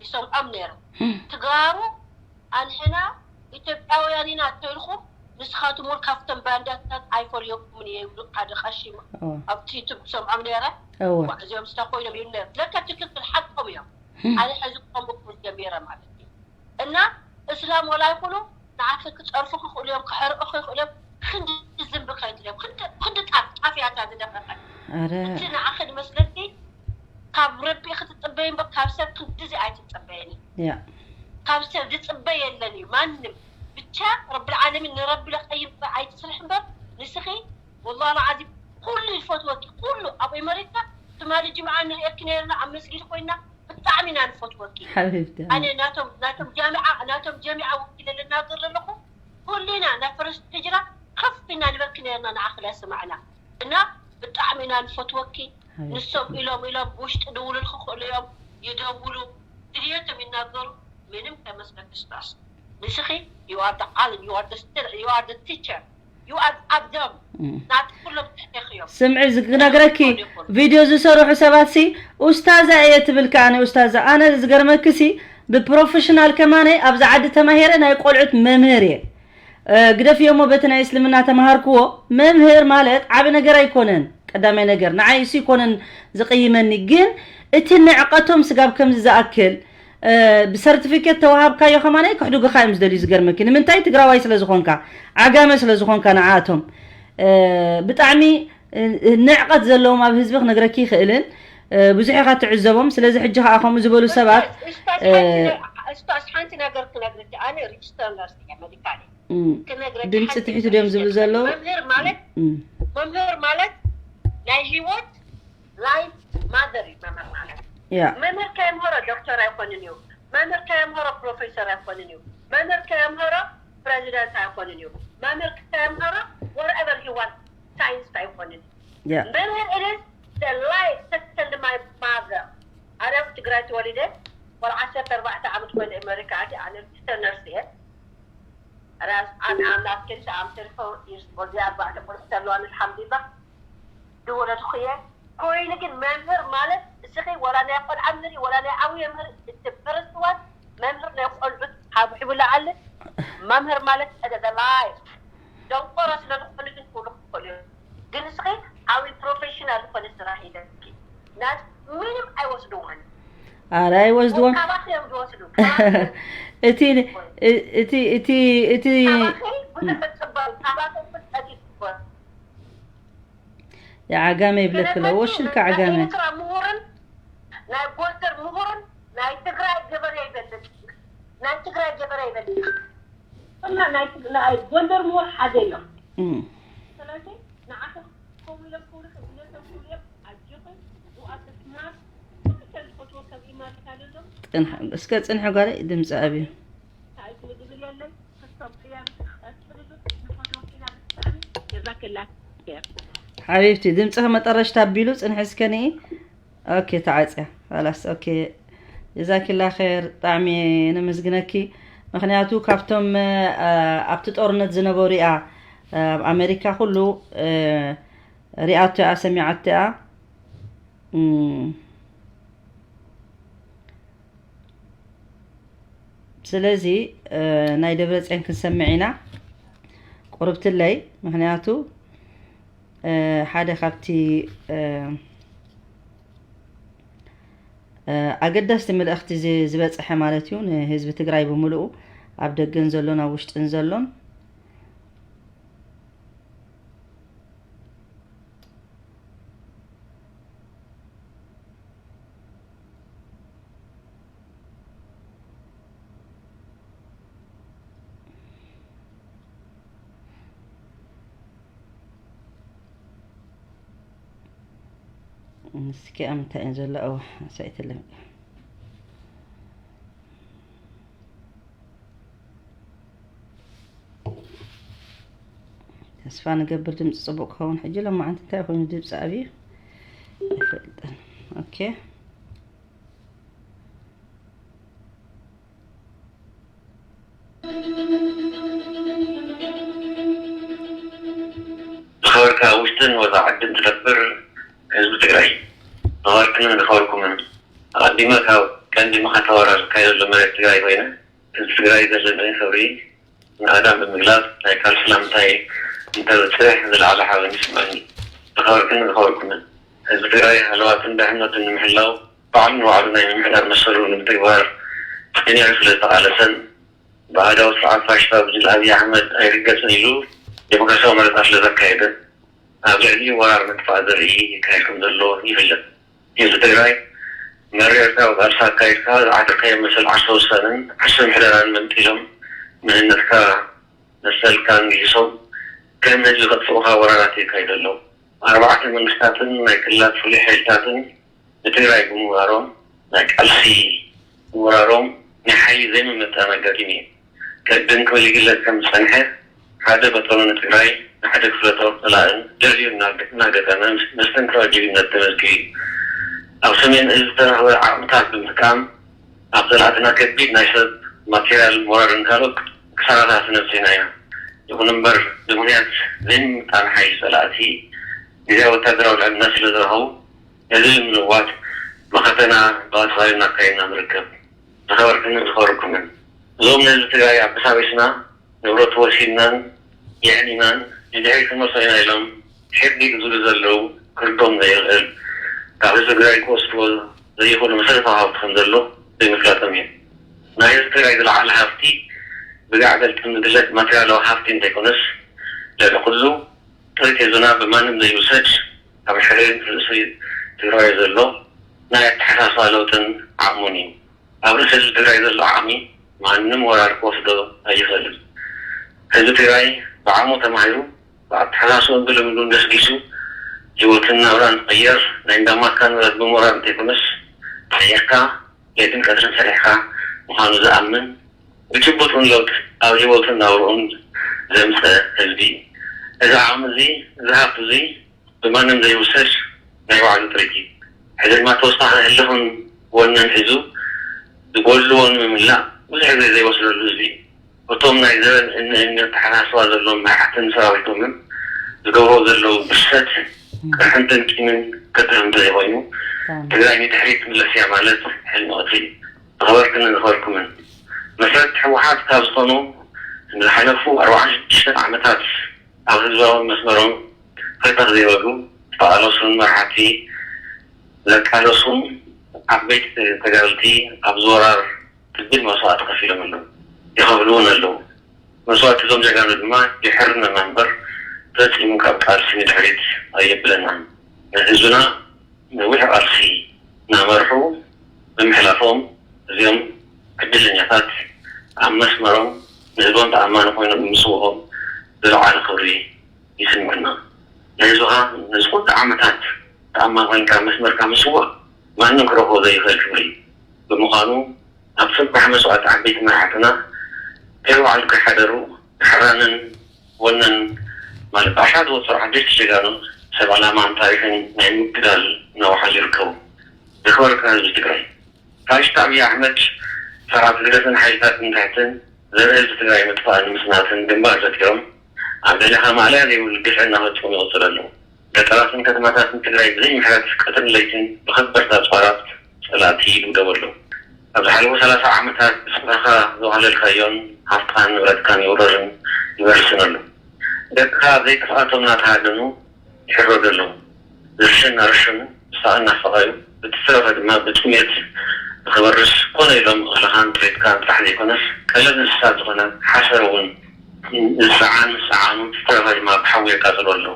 ይሰምዖም ነይረ ትጋሩ ኣንሕና ኢትዮጵያውያን ኢና ተልኹም ንስኻትም እውን ካብቶም ባንዳታት ኣይፈልየኩምን እየ ይብሉ ሓደ ቀሺ ኣብቲ ዩቱብ ክሰምዖም ነይረ እዚኦም ስታ ኮይኖም ይብሉ ነይረ ለካ ትክክል ሓቆም እዮም ኣነ ሕዚ ክሰምዑ ጀሚረ ማለት እዩ እና እስላም ወላ ይኹኑ ንዓኺ ክፀርፉ ክኽእሉ እዮም ክሕርቑ ይኽእሉ እዮም ክንዲ ዝንቢ ከይትልዮም ክንዲ ጣፍ ጣፍ እያ እታ ዝደፈፈት እቲ ንዓኺ ዝመስለኪ ካብ ረቢ ክትፅበይ እምበር ካብ ሰብ ክንድዚ ኣይትፅበየኒ ካብ ሰብ ዝፅበ የለን እዩ ማንም ብቻ ረቢ ዓለሚን ንረቢ ለቀይም ጥራይ ኣይትስርሕ እምበር ንስኺ ወላሂ ዓዚም ኩሉ ይፈትወኪ ኩሉ ኣብ ኤመሪካ ትማሊ ጅምዓ ንሪኤኪ ነይርና ኣብ መስጊድ ኮይና ብጣዕሚ ኢና ንፈትወኪ ሓቢብቲ ኣነ ናቶም ናቶም ጃሚዓ ናቶም ጀሚዓ ወኪለ ልናገር ዘለኹ ኩሉ ኢና ናብ ፈረስቲ ህጅራ ከፍ ኢና ንበኪ ነይርና ንዓኺ ላሰማዕና እና ብጣዕሚ ኢና ንፈትወኪ ንሶም ኢሎም ኢሎም ብውሽጢ ድውሉል ክኽእሉ እዮም ይደውሉ ድልየቶም ይናገሩ ምንም ከመስለኪ ስታስ ንስኺ you are the ዓለም you are the still you are the teacher you are ኣብዞም ናቲ ኩሎም ትሕቴኺ እዮም ስምዒ ክነግረኪ ቪድዮ ዝሰርሑ ሰባት ሲ ኡስታዛ እየ ትብል ከኣነ ኡስታዛ ኣነ ዝገርመኪ ሲ ብፕሮፌሽናል ከማነ ኣብዚ ዓዲ ተማሂረ ናይ ቆልዑት መምህር እየ ግደፍዮ እሞ በቲ ናይ እስልምና ተማሃርክዎ መምህር ማለት ዓቢ ነገር ኣይኮነን ቀዳማይ ነገር ንዓይ እሱ ይኮነን ዝቕይመኒ ግን እቲ ንዕቀቶም ስጋብ ከምዚ ዝኣክል ብሰርቲፊኬት ተዋሃብካዮ ከማን ክሕድጉኻ እዮም ዝደልዩ ዝገርመኪ ንምንታይ ትግራዋይ ስለ ዝኾንካ ዓጋመ ስለ ዝኾንካ ንዓኣቶም ብጣዕሚ ንዕቀት ዘለዎም ኣብ ህዝቢ ክነግረኪ ይኽእልን ብዙሕ ኢኻ ትዕዘቦም። ስለዚ ሕጂ ከዓ ከምኡ ዝበሉ ሰባት እስታስ ሓንቲ ነገር ክነግረኪ። ኣነ ሪጅስተር ነርስ እየ፣ ሜዲካል እየ። ክነግረኪ ድምፂ ሓንቲ ትሒቱ ነገር ድዮም ዝብሉ ክነግረኪ። ዘለዉ መምህር ማለት መምህር ማለት ናይ ህይወት ላይፍ ማዘር እዩ መምህር ማለት። ያ መምህር ከየምሃሮ ዶክተር ኣይኮንን እዩ። መምህር ከየምሃሮ ፕሮፌሰር ኣይኮንን እዩ። መምህር ከየምሃሮ ፕሬዚደንት ኣይኮንን እዩ። መምህር ከየምሃሮ whatever he want ሳይንስ ኣይኮንን እዩ። ያ መምህር it is the life second my mother። ኣነ ኣብ ትግራይ ተወሊደ ቆልዓ ዓሰርተ ኣርባዕተ ዓመት ኮይነ ኣሜሪካ ኣትየ። ኣነ ሪጅስተር ነርስ እየ። ራስ ኣን ኣምላክ ክንስ ኣምተርፎ ይርስ ወዲ ኣርባዕተ ቆልዑ ተለዋን ኣልሓምዱሊላህ ዝወለድኩ እየ። ኮይኑ ግን መምህር ማለት እስኺ ወላ ናይ ቆልዓ ምህሪ ወላ ናይ ዓብየ ምህሪ እቲ ፈረስት ዋን መምህር ናይ ቆልዑት ሓብሒቡ ለዓለ። መምህር ማለት ቀደደ ላይፍ ደንቆሮ ስለ ዝኾነ ግን ክብሉ ክኽእሉ እዮም። ግን እስኺ ዓብይ ፕሮፌሽናል ዝኾነ ስራሕ ኢለኪ ናት ምንም ኣይወስድዎን። ኣረ ኣይወስድዎም ካባኺ እዮም ዝወስዱ። እቲ እቲ እቲ እቲ ካባኺ ብዙሕ ትፅበዩ፣ ካባኺ ፍልጠት ይፅበዩ። የዓጋመ ይብለኪ ኣሎ ወሽልካ ዓጋመ ኤርትራ ምሁርን ናይ ጎንደር ምሁርን ናይ ትግራይ ገበሬ ይበልፅ። ናይ ትግራይ ገበሬ ይበልፅ። እና ናይ ትግ- ናይ ጎንደር ምሁር ሓደ እዮም። እም። ስለዚ ንዓኹም ከምኡ ኢሎም ክብሉ ኢኖሰንት ክብሉ እዮም። ኣጆኹም ብኣተስማር ጽንሕ እስከ ጽንሕ ጓለይ ድምፂ ኣብዩ ሓቢብቲ ድምፅኺ መጠረሽታ ኣቢሉ ፅንሒ እስከ ንኢ ኦኬ ተዓፅያ ላስ ኦኬ ጀዛኪላ ኸይር ብጣዕሚ ነመስግነኪ ምክንያቱ ካብቶም ኣብቲ ጦርነት ዝነበሩ እያ ኣብ ኣሜሪካ ኩሉ ሪኣቶ እያ ሰሚዓቶ እያ ስለዚ ናይ ደብረፅዮን ክንሰምዕ ኢና ቁርብትለይ ምክንያቱ ሓደ ካብቲ ኣገደስቲ መልእኽቲ ዝበፅሐ ማለት እዩ ንህዝቢ ትግራይ ብምልኡ ኣብ ደገን ዘሎን ኣብ ውሽጥን ዘሎን እስኪ ኣምታይ እየን ዘሎ ኣዋ ሳይትለ ተስፋ ንገብር ድምፂ ፅቡቅ ክኸውን ሕጂ ሎማዓንቲ እንታይ ኮይኑ ድምፂ ኣብዩ ኣይፈልጥን ኦኬ ዝኸበርካ ውሽጥን ወፃ ዓድን ትነብር ህዝቢ ትግራይ ዝኸበርክንን ዝኸበርኩምን ኣቐዲመ ካብ ቀንዲ መኸተ ወራር ዝካየደሉ መሬት ትግራይ ኮይነ ህዝቢ ትግራይ ዘለኒ ክብሪ ንኣዳም ብምግላፅ ናይ ቃል ሰላምታይ እንተብፅሕ ዝለዓለ ሓበን ይስምዐኒ። ዝኸበርክንን ዝኸበርኩምን ህዝቢ ትግራይ ሃለዋትን ድሕነቱን ንምሕላው ባዕሉ ንባዕሉ ናይ ምምሕዳር መሰሉ ንምትግባር ፀኒዑ ስለ ዝተቓለሰን ብኣህዳዊ ስርዓት ፋሽስታዊ ብጅል ኣብይ ኣሕመድ ኣይርገፅን ኢሉ ዴሞክራሲያዊ መረፃ ስለ ዘካየደ ኣብ ልዕሊኡ ወራር ምጥፋእ ዘርኢ ይካየድ ከም ዘሎ ይፍለጥ። ህዝቢ ትግራይ መሪርካ ቃልሲ ኣካይድካ ዝዓተርካዮ መሰል ዓርሰ ውሳነን ዓርሰ ምሕደራን መንጢሎም መንነትካ መሰልካን ጊሶም ከም ህዝቢ ከጥፍኡኻ ወራራት የካይዱ ኣለዉ። ኣርባዕተ መንግስታትን ናይ ክልላት ፍሉይ ሓይልታትን ንትግራይ ብምውራሮም ናይ ቃልሲ ምውራሮም ናይ ሓይሊ ዘይምምጥጣን ኣጋጢሙ እዩ። ቅድም ክብል ይግለጽ ከም ዝጸንሐ ሓደ በጦሎ ንትግራይ ንሓደ ክፍለ ጦር ጸላእን ልዕሊኡ እናገጠመ መስተንክራዊ ጅግንነት ተመዝጊቡ እዩ። ኣብ ሰሜን እዝ ዝተረኽበ ዓቕምታት ብምጥቃም ኣብ ጸላእትና ከቢድ ናይ ሰብ፣ ማቴርያል፣ ሞራልን ካልኦት ክሳራታት ነብሲና ኢና። ይኹን እምበር ብምኽንያት ዘይምምጣን ሓይሊ ጸላእቲ ግዝያዊ ወታደራዊ ልዕልና ስለ ዝረኸቡ ነዚ ንምልዋጥ መኸተና ብቐጻሊ እናካየድና ንርከብ። ዝኸበርክንን ዝኸበርኩምን እዞም ነዚ ትግራይ ኣበሳቢስና ንብረቱ ወሲድናን የዕኒናን ንድሕሪት ክንመልሶ ኢና ኢሎም ሕርዲግ ዝብሉ ዘለዉ ክርዶም ዘይኽእል ካብ ህዝቢ ትግራይ ክወስድዎ ዘይኽእሉ መሰረታዊ ሃፍቲ ከም ዘሎ ዘይምፍላጦም እዩ። ናይ ህዝቢ ትግራይ ዝለዓለ ሃፍቲ ብጋዕ ገልጥም ዝግለፅ ማቴርያላዊ ሃፍቲ እንተይኮነስ ልዕሊ ኩሉ ጥሪት ህዝብና ብማንም ዘይውሰድ ኣብ ሕሪ ርእሲ ትግራይ ዘሎ ናይ ኣተሓሳስባ ለውጥን ዓቕሙን እዩ። ኣብ ርእሲ ህዝቢ ትግራይ ዘሎ ዓቕሚ ማንም ወራር ክወስዶ ኣይኽእልን። ህዝቢ ትግራይ ብዓቕሙ ተማሂሩ ብኣተሓሳስባን ብልምዱን ገስጊሱ ህይወትን ናብራን ክቕየር ናይ እንዳማትካ ንብረት ብምውራር እንተይኮነስ ጠይቕካ ለይትን ቀትርን ሰሪሕካ ምዃኑ ዝኣምን ብጭቡጥን ለውጢ ኣብ ህይወቱን ናብርኡን ዘምፀ ህዝቢ እዩ። እዚ ዓቕሚ እዚ እዚ ሃብቲ እዚ ብማንም ዘይውሰድ ናይ ባዕሉ ጥሪት እዩ። ሕዚ ድማ ተወሳኺ ህልኽን ወነን ሒዙ ዝጎድልዎ ንምምላእ ብዙሕ ግዜ ዘይወስደሉ ህዝቢ እዩ። እቶም ናይ ዘበን እነ እነ ተሓሳስባ ዘለዎም መራሕትን ሰራዊቶምን ዝገብሮ ዘለዉ ብርሰት ቅርሕንትን ቂምን ከትርፍ እንተዘይኮይኑ ትግራይ ንድሕሪት ትምለስ እያ ማለት ሕልሚ ቀትሪ እዩ። ዝኸበርክንን ዝኸበርኩምን መስረት ህወሓት ካብ ዝኾኑ ንዝሓለፉ ኣርባዓን ሽዱሽተን ዓመታት ኣብ ህዝባዊ መስመሮም ፈተኽ ዘይበሉ ዝተቓለሱን መራሕቲ ዘቃለሱን ዓበይቲ ተጋደልቲ ኣብዚ ወራር ከቢድ መስዋእቲ ከፊሎም ኣለዉ፣ ይኸፍሉ እውን ኣለዉ። መስዋእቲ እዞም ጀጋኑ ድማ የሕርነና እምበር ፈጺሙ ካብ ቃልሲ ንድሕሪት ኣየብለናን። ንህዝብና ነዊሕ ቃልሲ እናመርሑ ብምሕላፎም እዚኦም ዕድለኛታት ኣብ መስመሮም ንህዝቦም ተኣማኒ ኮይኖም ብምስውኦም ዝለዓለ ክብሪ ይስምዕና። ንህዝብኻ ነዚ ኩሉ ዓመታት ተኣማኒ ኮይንካ ኣብ መስመርካ ምስዋእ ማንም ክረኽቦ ዘይኽእል ክብሪ እዩ። ብምዃኑ ኣብ ጽባሕ መስዋእቲ ዓበይቲ መራሕትና ከይወዓሉ ከይሓደሩ ብሕራንን ወነን ማለት ብኣሽሓት ዝቑጸሩ ሓደሽቲ ጀጋኑ ሰብ ዕላማን ታሪኽን ናይ ምግዳል እናወሓዙ ይርከቡ። ዝኸበርካ ህዝቢ ትግራይ፣ ፋሽስት ኣብይ ኣሕመድ ሰራዊት ህግደፍን ሓይልታት ንታሕትን ዘርኢ ህዝቢ ትግራይ ምጥፋእን ምስናትን ግንባር ፈጢሮም ኣብ ልዕሌኻ ማእለያ ዘይብሉ ግፍዒ እናፈጸሙ ይቕጽሉ ኣለዉ። ገጠራትን ከተማታትን ትግራይ ብዘይ ምሕረት ቀትርን ለይትን ብኸበድቲ ኣጽዋራት ጸላእቲ ይድብደቡ ኣለዉ። ኣብ ዝሓለፉ ሰላሳ ዓመታት ብስቕታኻ ዘዋህለልካዮን ሃፍትኻን ንብረትካን ይውረርን ይበርስን ኣሎ። ደቅኻ ኣብ ዘይጥፍኣቶም እናተሃደኑ ይሕረዱ ኣለዉ። ዝርሽን እናረሸኑ ብሳቕ እናሰቐዩ እቲ ዝተረፈ ድማ ብጥሜት ንኽበርስ ኮነ ኢሎም እኽልኻን ጥሪትካን ጥራሕ ዘይኮነስ ቀለብ እንስሳት ዝኾነ ሓሰር እውን ዝፀዓን ዝፀዓኑ ዝተረፈ ድማ ብሓዊ የቃፅሉ ኣለዉ።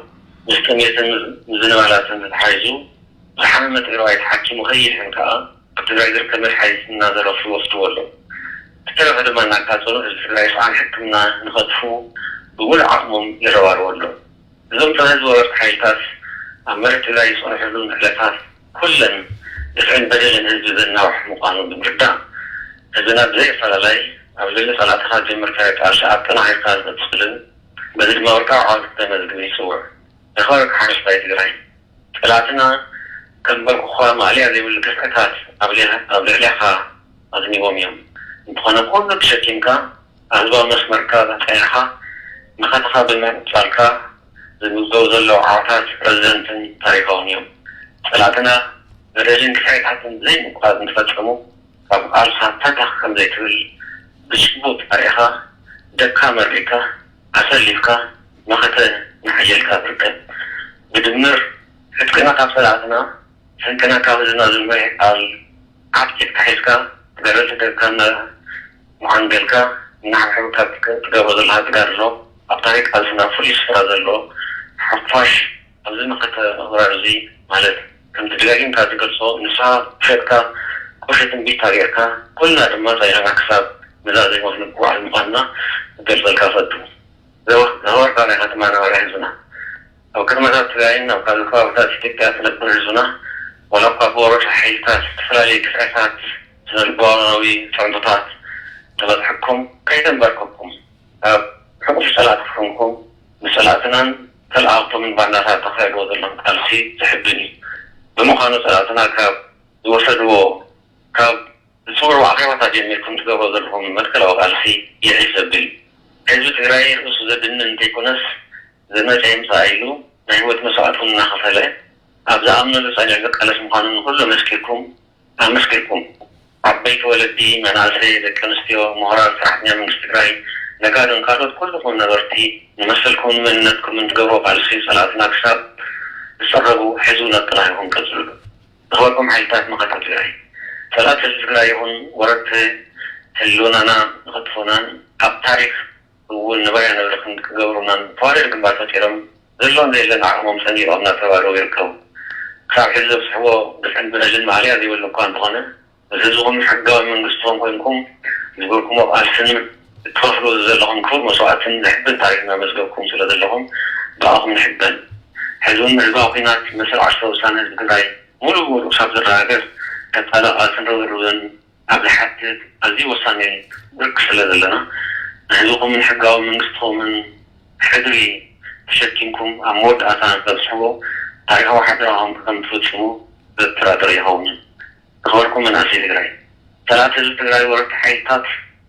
ምስ ጥሜትን ምዝንባላትን ተተሓሒዙ ዝሓመመ ትግራዋይ ተሓኪሙ ከይድሕን ከዓ ኣብ ትግራይ ዝርከብ መድሓኒት እናዘረፉ ይወስድዎ ኣለዉ። ዝተረፈ ድማ እናቃፀሉ ህዝቢ ትግራይ ስኣን ሕክምና ንኸጥፍኡ ብምሉእ ዓቕሞም ይረባረቡ ኣለዉ። እዞም ጸረ ህዝቢ ወረርቲ ሓይልታት ኣብ መሬት ትግራይ ዝጸንሕሉ ዕለታት ኩለን ግፍዕን በደልን ህዝቢ ዘናውሕ ምዃኑ ብምርዳእ ህዝብና ብዘይ ኣፈላላይ ኣብ ልዕሊ ጸላእትኻ ዝጀመርካዮ ቃልሲ ኣጠናኺርካ ዝቕጽልን በዚ ድማ ወርቃዊ ዓወት ክተመዝግብን ይጽውዕ። ዝኸበርካ ሓረስታይ ትግራይ ጸላእትና ከም በርኩኻ ማእለያ ዘይብሉ ግፍዕታት ኣብ ልዕሌኻ ኣዝኒቦም እዮም። እንተኾነ ኩሉ ተሸኪምካ ኣብ ህዝባዊ መስመርካ ጸኒዕካ መኸተኻ ብምቕጻልካ ዝምዝገቡ ዘለዉ ዓወታት ረዘንትን ታሪኻውን እዮም። ጸላእትና በደልን ግፍዕታትን ብዘይምቁራጽ እንተፈጸሙ ካብ ቃልስኻ ፈተኽ ከምዘይትብል ብጭቡጥ ኣርኢኻ ደቅካ መሪቕካ ኣሰሊፍካ መኸተ እናሓየልካ ትርከብ። ብድምር ዕጥቅና ካብ ጸላእትና ስንቅና ካብ ህዝብና ዝመርሕ ቃል ዓብ ጭብጢ ሒዝካ ገረልቲ ደቅካ እናዓንገልካ እናሓብሐብካ ትገብሮ ዘለኻ ተጋድሎ ኣብ ታሪክ ቃልስና ፍሉይ ስፍራ ዘለዎ ሓፋሽ ኣብዚ መኸተ ወራር እዚ ማለት ከምቲ ደጋጊምካ ትገልጾ ንስኻ ብሸጥካ ቁርሺ ትንቢት ታሪኽካ ኩልና ድማ ጸኒዕና ክሳብ መዛዘሚ ክንጉዓዝ ምዃንና ክገልጸልካ እፈቱ። ዝኸበርካ ናይ ከተማ ነባሪ ህዝብና ኣብ ከተማታት ትግራይን ኣብ ካልእ ከባብታት ኢትዮጵያ ትነብር ህዝብና ዋላ እኳ ብወረርቲ ሓይልታት ዝተፈላለዩ ግፍዕታት ስነልቦናዊ ፅዕንቶታት ተበፅሐኩም ከይተንበርከኩም ካብ ሕቑፍ ፀላእቲ ኮንኩም ንፀላእትናን ተለኣኽቶምን ባንዳታት ተኻይድዎ ዘለኹም ቃልሲ ዘሕብን እዩ። ብምዃኑ ፀላእትና ካብ ዝወሰድዎ ካብ ዝፅውዕዎ ኣኼባታት ጀሚርኩም ትገብሮ ዘለኹም መትከላዊ ቃልሲ ይዒ ዘብል ህዝቢ ትግራይ ርእሱ ዘድንን እንተይኮነስ ዝመፀ ይምፃእ ኢሉ ናይ ህይወት መስዋእቲ እውን እናኸፈለ ኣብ ዝኣምነሉ ፀኒዑ ዝቃለስ ምዃኑ ንኩሉ መስኪርኩም ኣመስኪርኩም ዓበይቲ ወለዲ መናእሰይ ደቂ ኣንስትዮ ምሁራን ሰራሕተኛ መንግስቲ ትግራይ ነጋዶን ካልኦት ኩልኹም ነበርቲ ንመሰልኩምን መንነትኩምን ትገብርዎ ቃልሲ ፀላእትና ክሳብ ዝፀረቡ ሕዚ እውን ኣጠናኺርኩም ቀፅልሉ። ዝኸበርኩም ሓይልታት መኸተ ትግራይ፣ ጸላእቲ ህዝቢ ትግራይ ይኹን ወረርቲ ህልውናና ንኸጥፍኡናን ኣብ ታሪኽ እውን ንባርያ ንብረት ክገብሩናን ተዋደድ ግንባር ፈጢሮም ዘለዎን ዘየለን ዓቕሞም ሰኒቖም እናተባረሩ ይርከቡ። ክሳብ ሕዚ ዘብፅሕዎ ግፍዕን በደልን ማእለያ ዘይብሉ እኳ እንተኾነ፣ ንህዝብኹምን ሕጋዊ መንግስትኹም ኮይንኩም ዝገበርኩሞ ቃልስን እትኸፍልዎ ዘለኹም ክቡር መስዋእትን ዘሕብን ታሪኽ እናመዝገብኩም ስለ ዘለኹም ብኣኹም ንሕበን። ሕዚ እውን ህዝባዊ ኲናት መሰል ዓርሰ ውሳነ ህዝቢ ትግራይ ሙሉእ ብሙሉእ ክሳብ ዝረጋገፅ ቀፃሊ ቃልስን ርብርብን ኣብ ዝሓትት ኣዝዩ ወሳኒ ብርኪ ስለ ዘለና፣ ንህዝብኹምን ሕጋዊ መንግስትኹምን ሕድሪ ተሸኪምኩም ኣብ መወዳእታ ንተብፅሕዎ ታሪኻዊ ሓደራኹም ከም ትፍፅሙ ዘጠራጥር ኣይኸውንን። ዝኸበርኩም መናእሰይ ትግራይ፣ ፀላእቲ ህዝቢ ትግራይ ወረርቲ ሓይልታት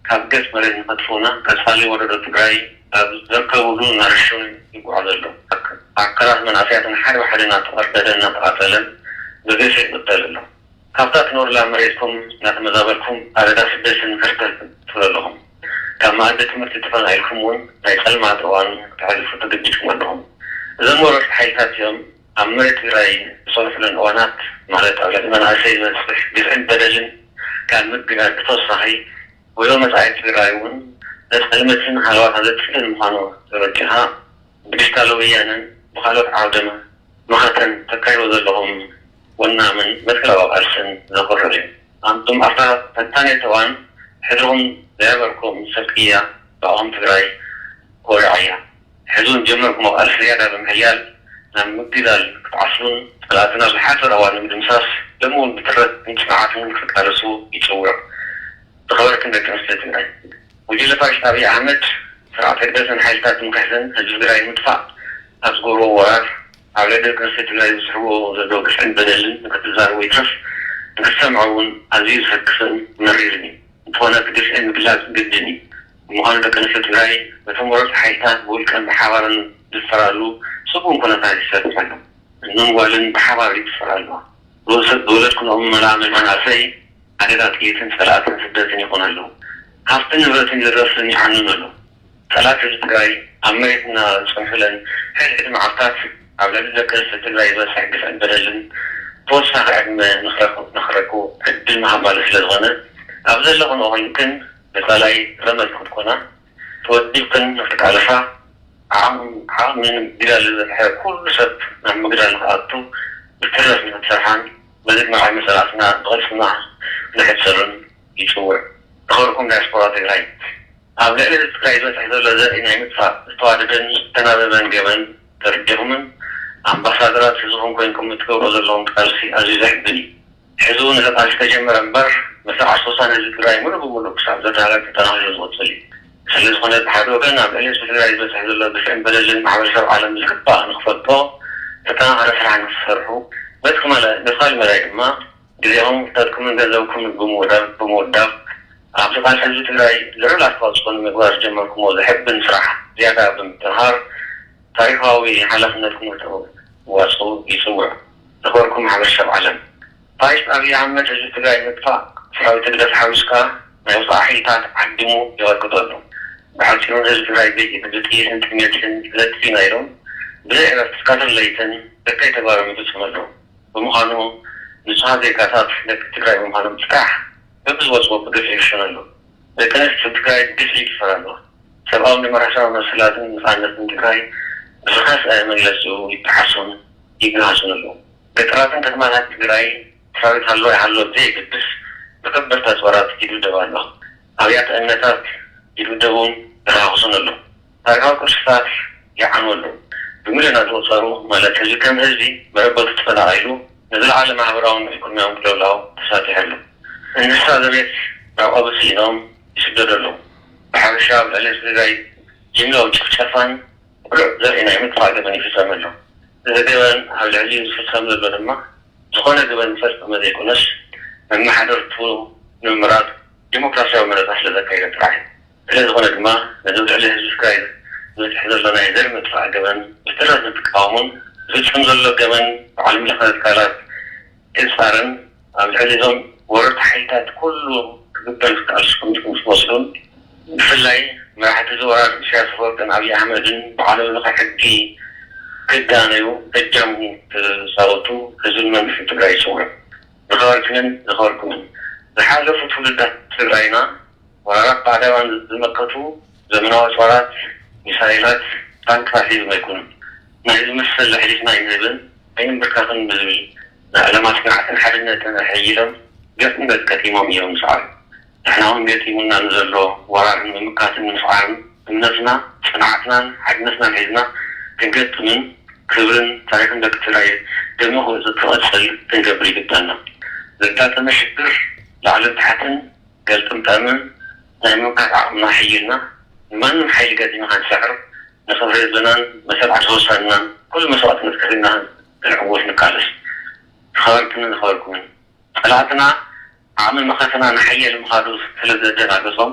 ካብ ገፅ መሬት ንኸጥፍኡና ቀፃሊ ወለዶ ትግራይ ኣብ ዘርከብሉ እናረሸኑ ይጓዓዙ ኣለዉ። ኣካላት መናእሰያት ሓደ ብሓደ እናተቐርደደ እናተቓፀለን ብግፍዒ ይቕተል ኣሎ። ካብታ ትነብሩላ መሬትኩም እናተመዛበልኩም ኣደዳ ስደትን ህርደትን ትብሉ ኣለኹም። ካብ መኣዲ ትምህርቲ ተፈናቒልኩም እውን ናይ ፀልማት እዋን ክተሕልፉ ተገዲድኩም ኣለኹም። እዞም ወረርቲ ሓይልታት እዮም ኣብ መሬት ትግራይ ዝፀንሑለን እዋናት፣ ማለት ኣብ ልዕሊ መናእሰይ ዝበፅሕ ግፍዕን በደልን ካብ ምግዳል ብተወሳኺ ወዮ መፃኢ ትግራይ እውን ዘፀልምትን ሃለዋታ ዘጥፍእን ምዃኑ ተረዲእኻ ብዲጂታል ወያነን ብኻልኦት ዓውደ መኸተን ተካይዶ ዘለኹም ወናምን መትከላዊ ቃልስን ዘኹርዕ እዩ። ኣንቱም ኣብታ ፈታኒት እዋን ሕድርኹም ዘያበርኩም ሰብ ቅያ ብኣኹም ትግራይ ክወድዓ እያ። ሕዚ እውን ጀመርኩሞ ቃልሲ ዝያዳ ብምሕያል ናብ ምግዳል ክትዓስሉን ፀላእትና ዝሓፀረ እዋን ንምድምሳስ ሎሚ እውን ብትረት ንፅንዓትን ክትቃለሱ ይፅውዕ። ዝኸበርክን ደቂ ኣንስትዮ ትግራይ፣ ጉጅለ ፋሽስት ኣብይ ኣሕመድ ስርዓት ህግደፍን ሓይልታት ትምክሕትን ህዝቢ ትግራይ ንምጥፋእ ኣብ ዝገብርዎ ወራር ኣብ ልዕሊ ደቂ ኣንስትዮ ትግራይ ዝስሕብዎ ዘለዉ ግፍዕን በደልን ንክትዛረቦ ይትረፍ ንክትሰምዖ እውን ኣዝዩ ዘሰክፍን መሪርን እዩ። እንተኾነ እቲ ግፍዒ ምግላፅ ግድን እዩ። ብምዃኑ ደቂ ኣንስትዮ ትግራይ በቶም ወረርቲ ሓይልታት ብውልቀን ብሓባርን ዝድፈራሉ ስጉም ኩነታት ይሰርሕ ኣሎ። እዝንን ጓልን ብሓባር ይድፈራ ኣለዋ። ዝወለድክንኦም መላምል መናእሰይ ኣደዳ ጥይትን ፀላእትን ስደትን ይኾኑ ኣለዉ። ሃፍትን ንብረትን ይረስን ይዓኑን ኣሎ። ፀላእቲ ህዝቢ ትግራይ ኣብ መሬትና ዝፀንሑለን ሕድሕድ መዓልታት ኣብ ልዕሊ ደቂ ኣንስትዮ ትግራይ ዝበፅሕ ግፍዕን በደልን ተወሳኺ ዕድመ ንኽረክቡ ዕድል ምሃብ ማለት ስለ ዝኾነ ኣብ ዘለኹንኦ ኮይንክን ንፀላኢ ረመጽ ክትኮና ተወዲብክን ንክትቃለሳ ዓቕሚ ግዳል ዝበፅሐ ኩሉ ሰብ ናብ ምግዳል ንክኣቱ ብትረት ንክትሰርሓን በዚ ድማ ዓሚ ፀላእትና ብቕልፅምና ንሕሰሩን ይፅውዕ። ዝኸበርኩም ዳያስፖራ ትግራይ፣ ኣብ ልዕሊ ህዝቢ ትግራይ ዝበፅሕ ዘሎ ዘርኢ ናይ ምጥፋእ ዝተዋደደን ዝተናበበን ገበን ተረዲኹምን ኣምባሳደራት ህዝብኹም ኮይንኩም እትገብሮ ዘለኹም ቃልሲ ኣዝዩ ዘሕብን እዩ። ሕዚ እውን እቲ ቃልሲ ተጀመረ እምበር መሰል ዓርሰ ውሳነ ህዝቢ ትግራይ ሙሉእ ብሙሉእ ክሳብ ዘረጋገፅ ተጠናኺሩ ዝቕፅል እዩ። ስለ ዝኾነ ብሓደ ወገን ኣብ ልዕሊ ህዝቢ ትግራይ ዝበፅሕ ዘሎ ግፍዕን በደልን ማሕበረሰብ ዓለም ብዝግባእ ንክፈልጦ ዝተጠናኸረ ስራሕ ንክትሰርሑ፣ በቲ ካሊእ መዳይ ድማ ግዜኹም፣ ፍልጠትኩምን ገንዘብኩምን ብምውዳብ ኣብቲ ቃልሲ ህዝቢ ትግራይ ልዑል ኣስተዋፅኦ ንምግባር ዝጀመርኩሞ ዘሕብን ስራሕ ዝያዳ ብምጥንኻር ታሪኻዊ ሓላፍነትኩም ክትዋፅኡ ይፅውዕ። ዝኸበርኩም ማሕበረሰብ ዓለም፣ ፋሽስት ኣብይ ኣሕመድ ህዝቢ ትግራይ ንምጥፋእ ሰራዊት ህግደፍ ሓዊስካ ናይ ወፃኢ ሓይልታት ዓዲሙ የቐጥቅጦ ኣሎ። ብሓፂሩ ንህዝቢ ትግራይ ብጥይትን ጥሜትን ለጥፊና ኢሎም ብዘይ ዕረፍቲ ቀትርን ለይትን እከይ ተግባሮም ይፍፅሙ ኣለዉ። ብምዃኑ ንፁሃት ዜጋታት ደቂ ትግራይ ብምዃኖም ጥራሕ በብዝወፅዎ ብግፍዒ ይርሸኑ ኣለዉ። ደቂ ኣንስትዮ ትግራይ ብግፍዒ ይድፈራ ኣለዋ። ሰብኣውን ዲሞክራሲያዊ መሰላትን ነፃነትን ትግራይ ብዝኸፍአ መግለፂኡ ይጠሓሱን ይገሃሱን ኣለዉ። ገጠራትን ከተማታት ትግራይ ሰራዊት ሃለወ ኣይሃለወ ብዘየገድስ ብከበድቲ ኣፅዋራት ይድብደባ ኣለዋ። ኣብያተ እምነታት ይድብደቡን ይረኻኽሱን ኣለዉ። ታሪኻዊ ቅርስታት ይዓኑ ኣለዉ። ብሚልዮናት ዝቑፀሩ ማለት ህዝቢ ከም ህዝቢ መረበቱ ተፈናቒሉ ንዝለዓለ ማሕበራውን ኢኮኖሚያውን ቅልውላው ተሳጢሑ ኣሎ። እንስሳ ዘቤት ናብ ቀብሪ ስኢኖም ይስደዱ ኣለዉ። ብሓፈሻ ኣብ ልዕሊ ህዝቢ ትግራይ ጅምላዊ ጭፍጨፋን ቅሉዕ ዘርኢ ናይ ምጥፋእ ገበን ይፍፀም ኣሎ። እዚ ገበን ኣብ ልዕሊኡ ዝፍፀም ዘሎ ድማ ዝኾነ ገበን ዝፈፀመ ዘይኮነስ መመሓደርቱ ንምምራፅ ዲሞክራሲያዊ መረፃ ስለ ዘካየደ ጥራሕ እዩ። ስለ ዝኾነ ድማ ነዚ ኣብ ልዕሊ ህዝቢ ትግራይ ዝበፅሕ ዘሎ ናይ ዘር ምጥፋእ ገበን ብትረት ንክቃወሙን ዝፍፀም ዘሎ ገበን ብዓለም ለኸ ትካላት ክፃረን ኣብ ልዕሊ እዞም ወረርቲ ሓይልታት ኩሉ ክግበር ዝከኣል ስጉምቲ ምስ ወስዱን ብፍላይ መራሕቲ እዚ ወራር ኢሳያስ ኣፈወርቅን ኣብይ ኣሕመድን ብዓለም ለኸ ሕጊ ክዳነዩ እጃም ክፃወቱ ህዝብን መንግስትን ትግራይ ይፅውዕ። ዝኸበርክንን ዝኸበርኩምን ዝሓለፉ ትውልዳት ትግራይና ወራራት ባዕዳውያን ዝመከቱ ዘመናዊ ኣፅዋራት፣ ሚሳይላት፣ ታንክታት ሒዞም ኣይኮኑን። ናይ ዝመሰለ ሕሊፍና እዩ ዝብል ኣይንንበርካኽን ብዝብል ናይ ዕለማ ጽንዓትን ሓድነትን ኣሐይሎም ገጽ ንገጽ ከቲሞም እዮም ዝሰዓሩ። ንሕና እውን ገጢሙና ንዘሎ ወራር ንምምካትን ንምስዓርን እምነትና፣ ጽንዓትናን ሓድነትናን ሒዝና ክንገጥምን ክብርን ታሪኽን ደቂ ትግራይ ደሚቑ ክቕጽል ክንገብር ይግባና። ዘጋጠመ ሽግር ላዕልን ታሕትን ገልጥምጠምን ናይ ምምካት ዓቕምና ኣሐይልና ንማንም ሓይሊ ገጢምና ክንስዕር ንኽብሪ ህዝብናን መሰል ዓዲ ወሳንናን ኩሉ መስዋእትነት ከፊልና ክንዕወት ንቃለስ። ዝኸበርክንን ዝኸበርኩምን ጸላእትና ዓቕሚ መኸትና ንሓያል ምኻዱ ስለ ዘደናገጾም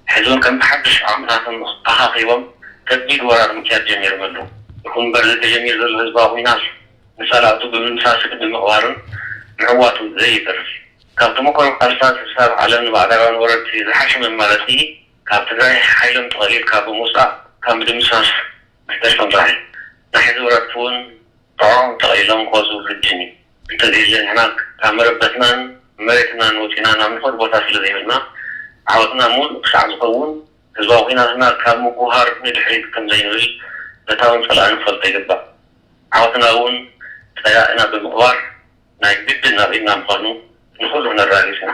ሕዚ እውን ከም ብሓድሽ ዓቕምታቶም ኣኻኺቦም ከቢድ ወራር ምክያድ ጀሚሮም ኣለዉ። ይኹን እምበር እዚ ተጀሚሩ ዘሎ ህዝባዊ ኲናት ንጸላእቱ ብምምሳስን ብምቕባርን ምዕዋቱ ዘይተርፍ ካብ ተመክሮ ቃልስታት ክሳብ ዓለም ንባዕዳውያን ወረርቲ ዝሓሸ መማረፂ ካብ ትግራይ ሓይሎም ጠቕሊልካ ብምውፃእ ካብ ምድምሳስ መሕተሽቶም ጥራሕ እዩ። ናይ ሕዚ ወረርቲ እውን ጥዕኦም ጠቕሊሎም ክወፁ ግድን እዩ። እንተዘይለ ንሕና ካብ መረበትናን መሬትናን ወፂና ናብ ንኸድ ቦታ ስለ ዘይብልና ዓወትና ሙሉእ ክሳዕ ዝኸውን ህዝባዊ ኲናትና ካብ ምጉሃር ንድሕሪት ከም ዘይንብል ፈታውን ጸላእን ክፈልጦ ይግባእ። ዓወትና እውን ጸላእና ብምቕባር ናይ ግድን ናብኢና ምዃኑ ንኹሉ ነራጊጽና።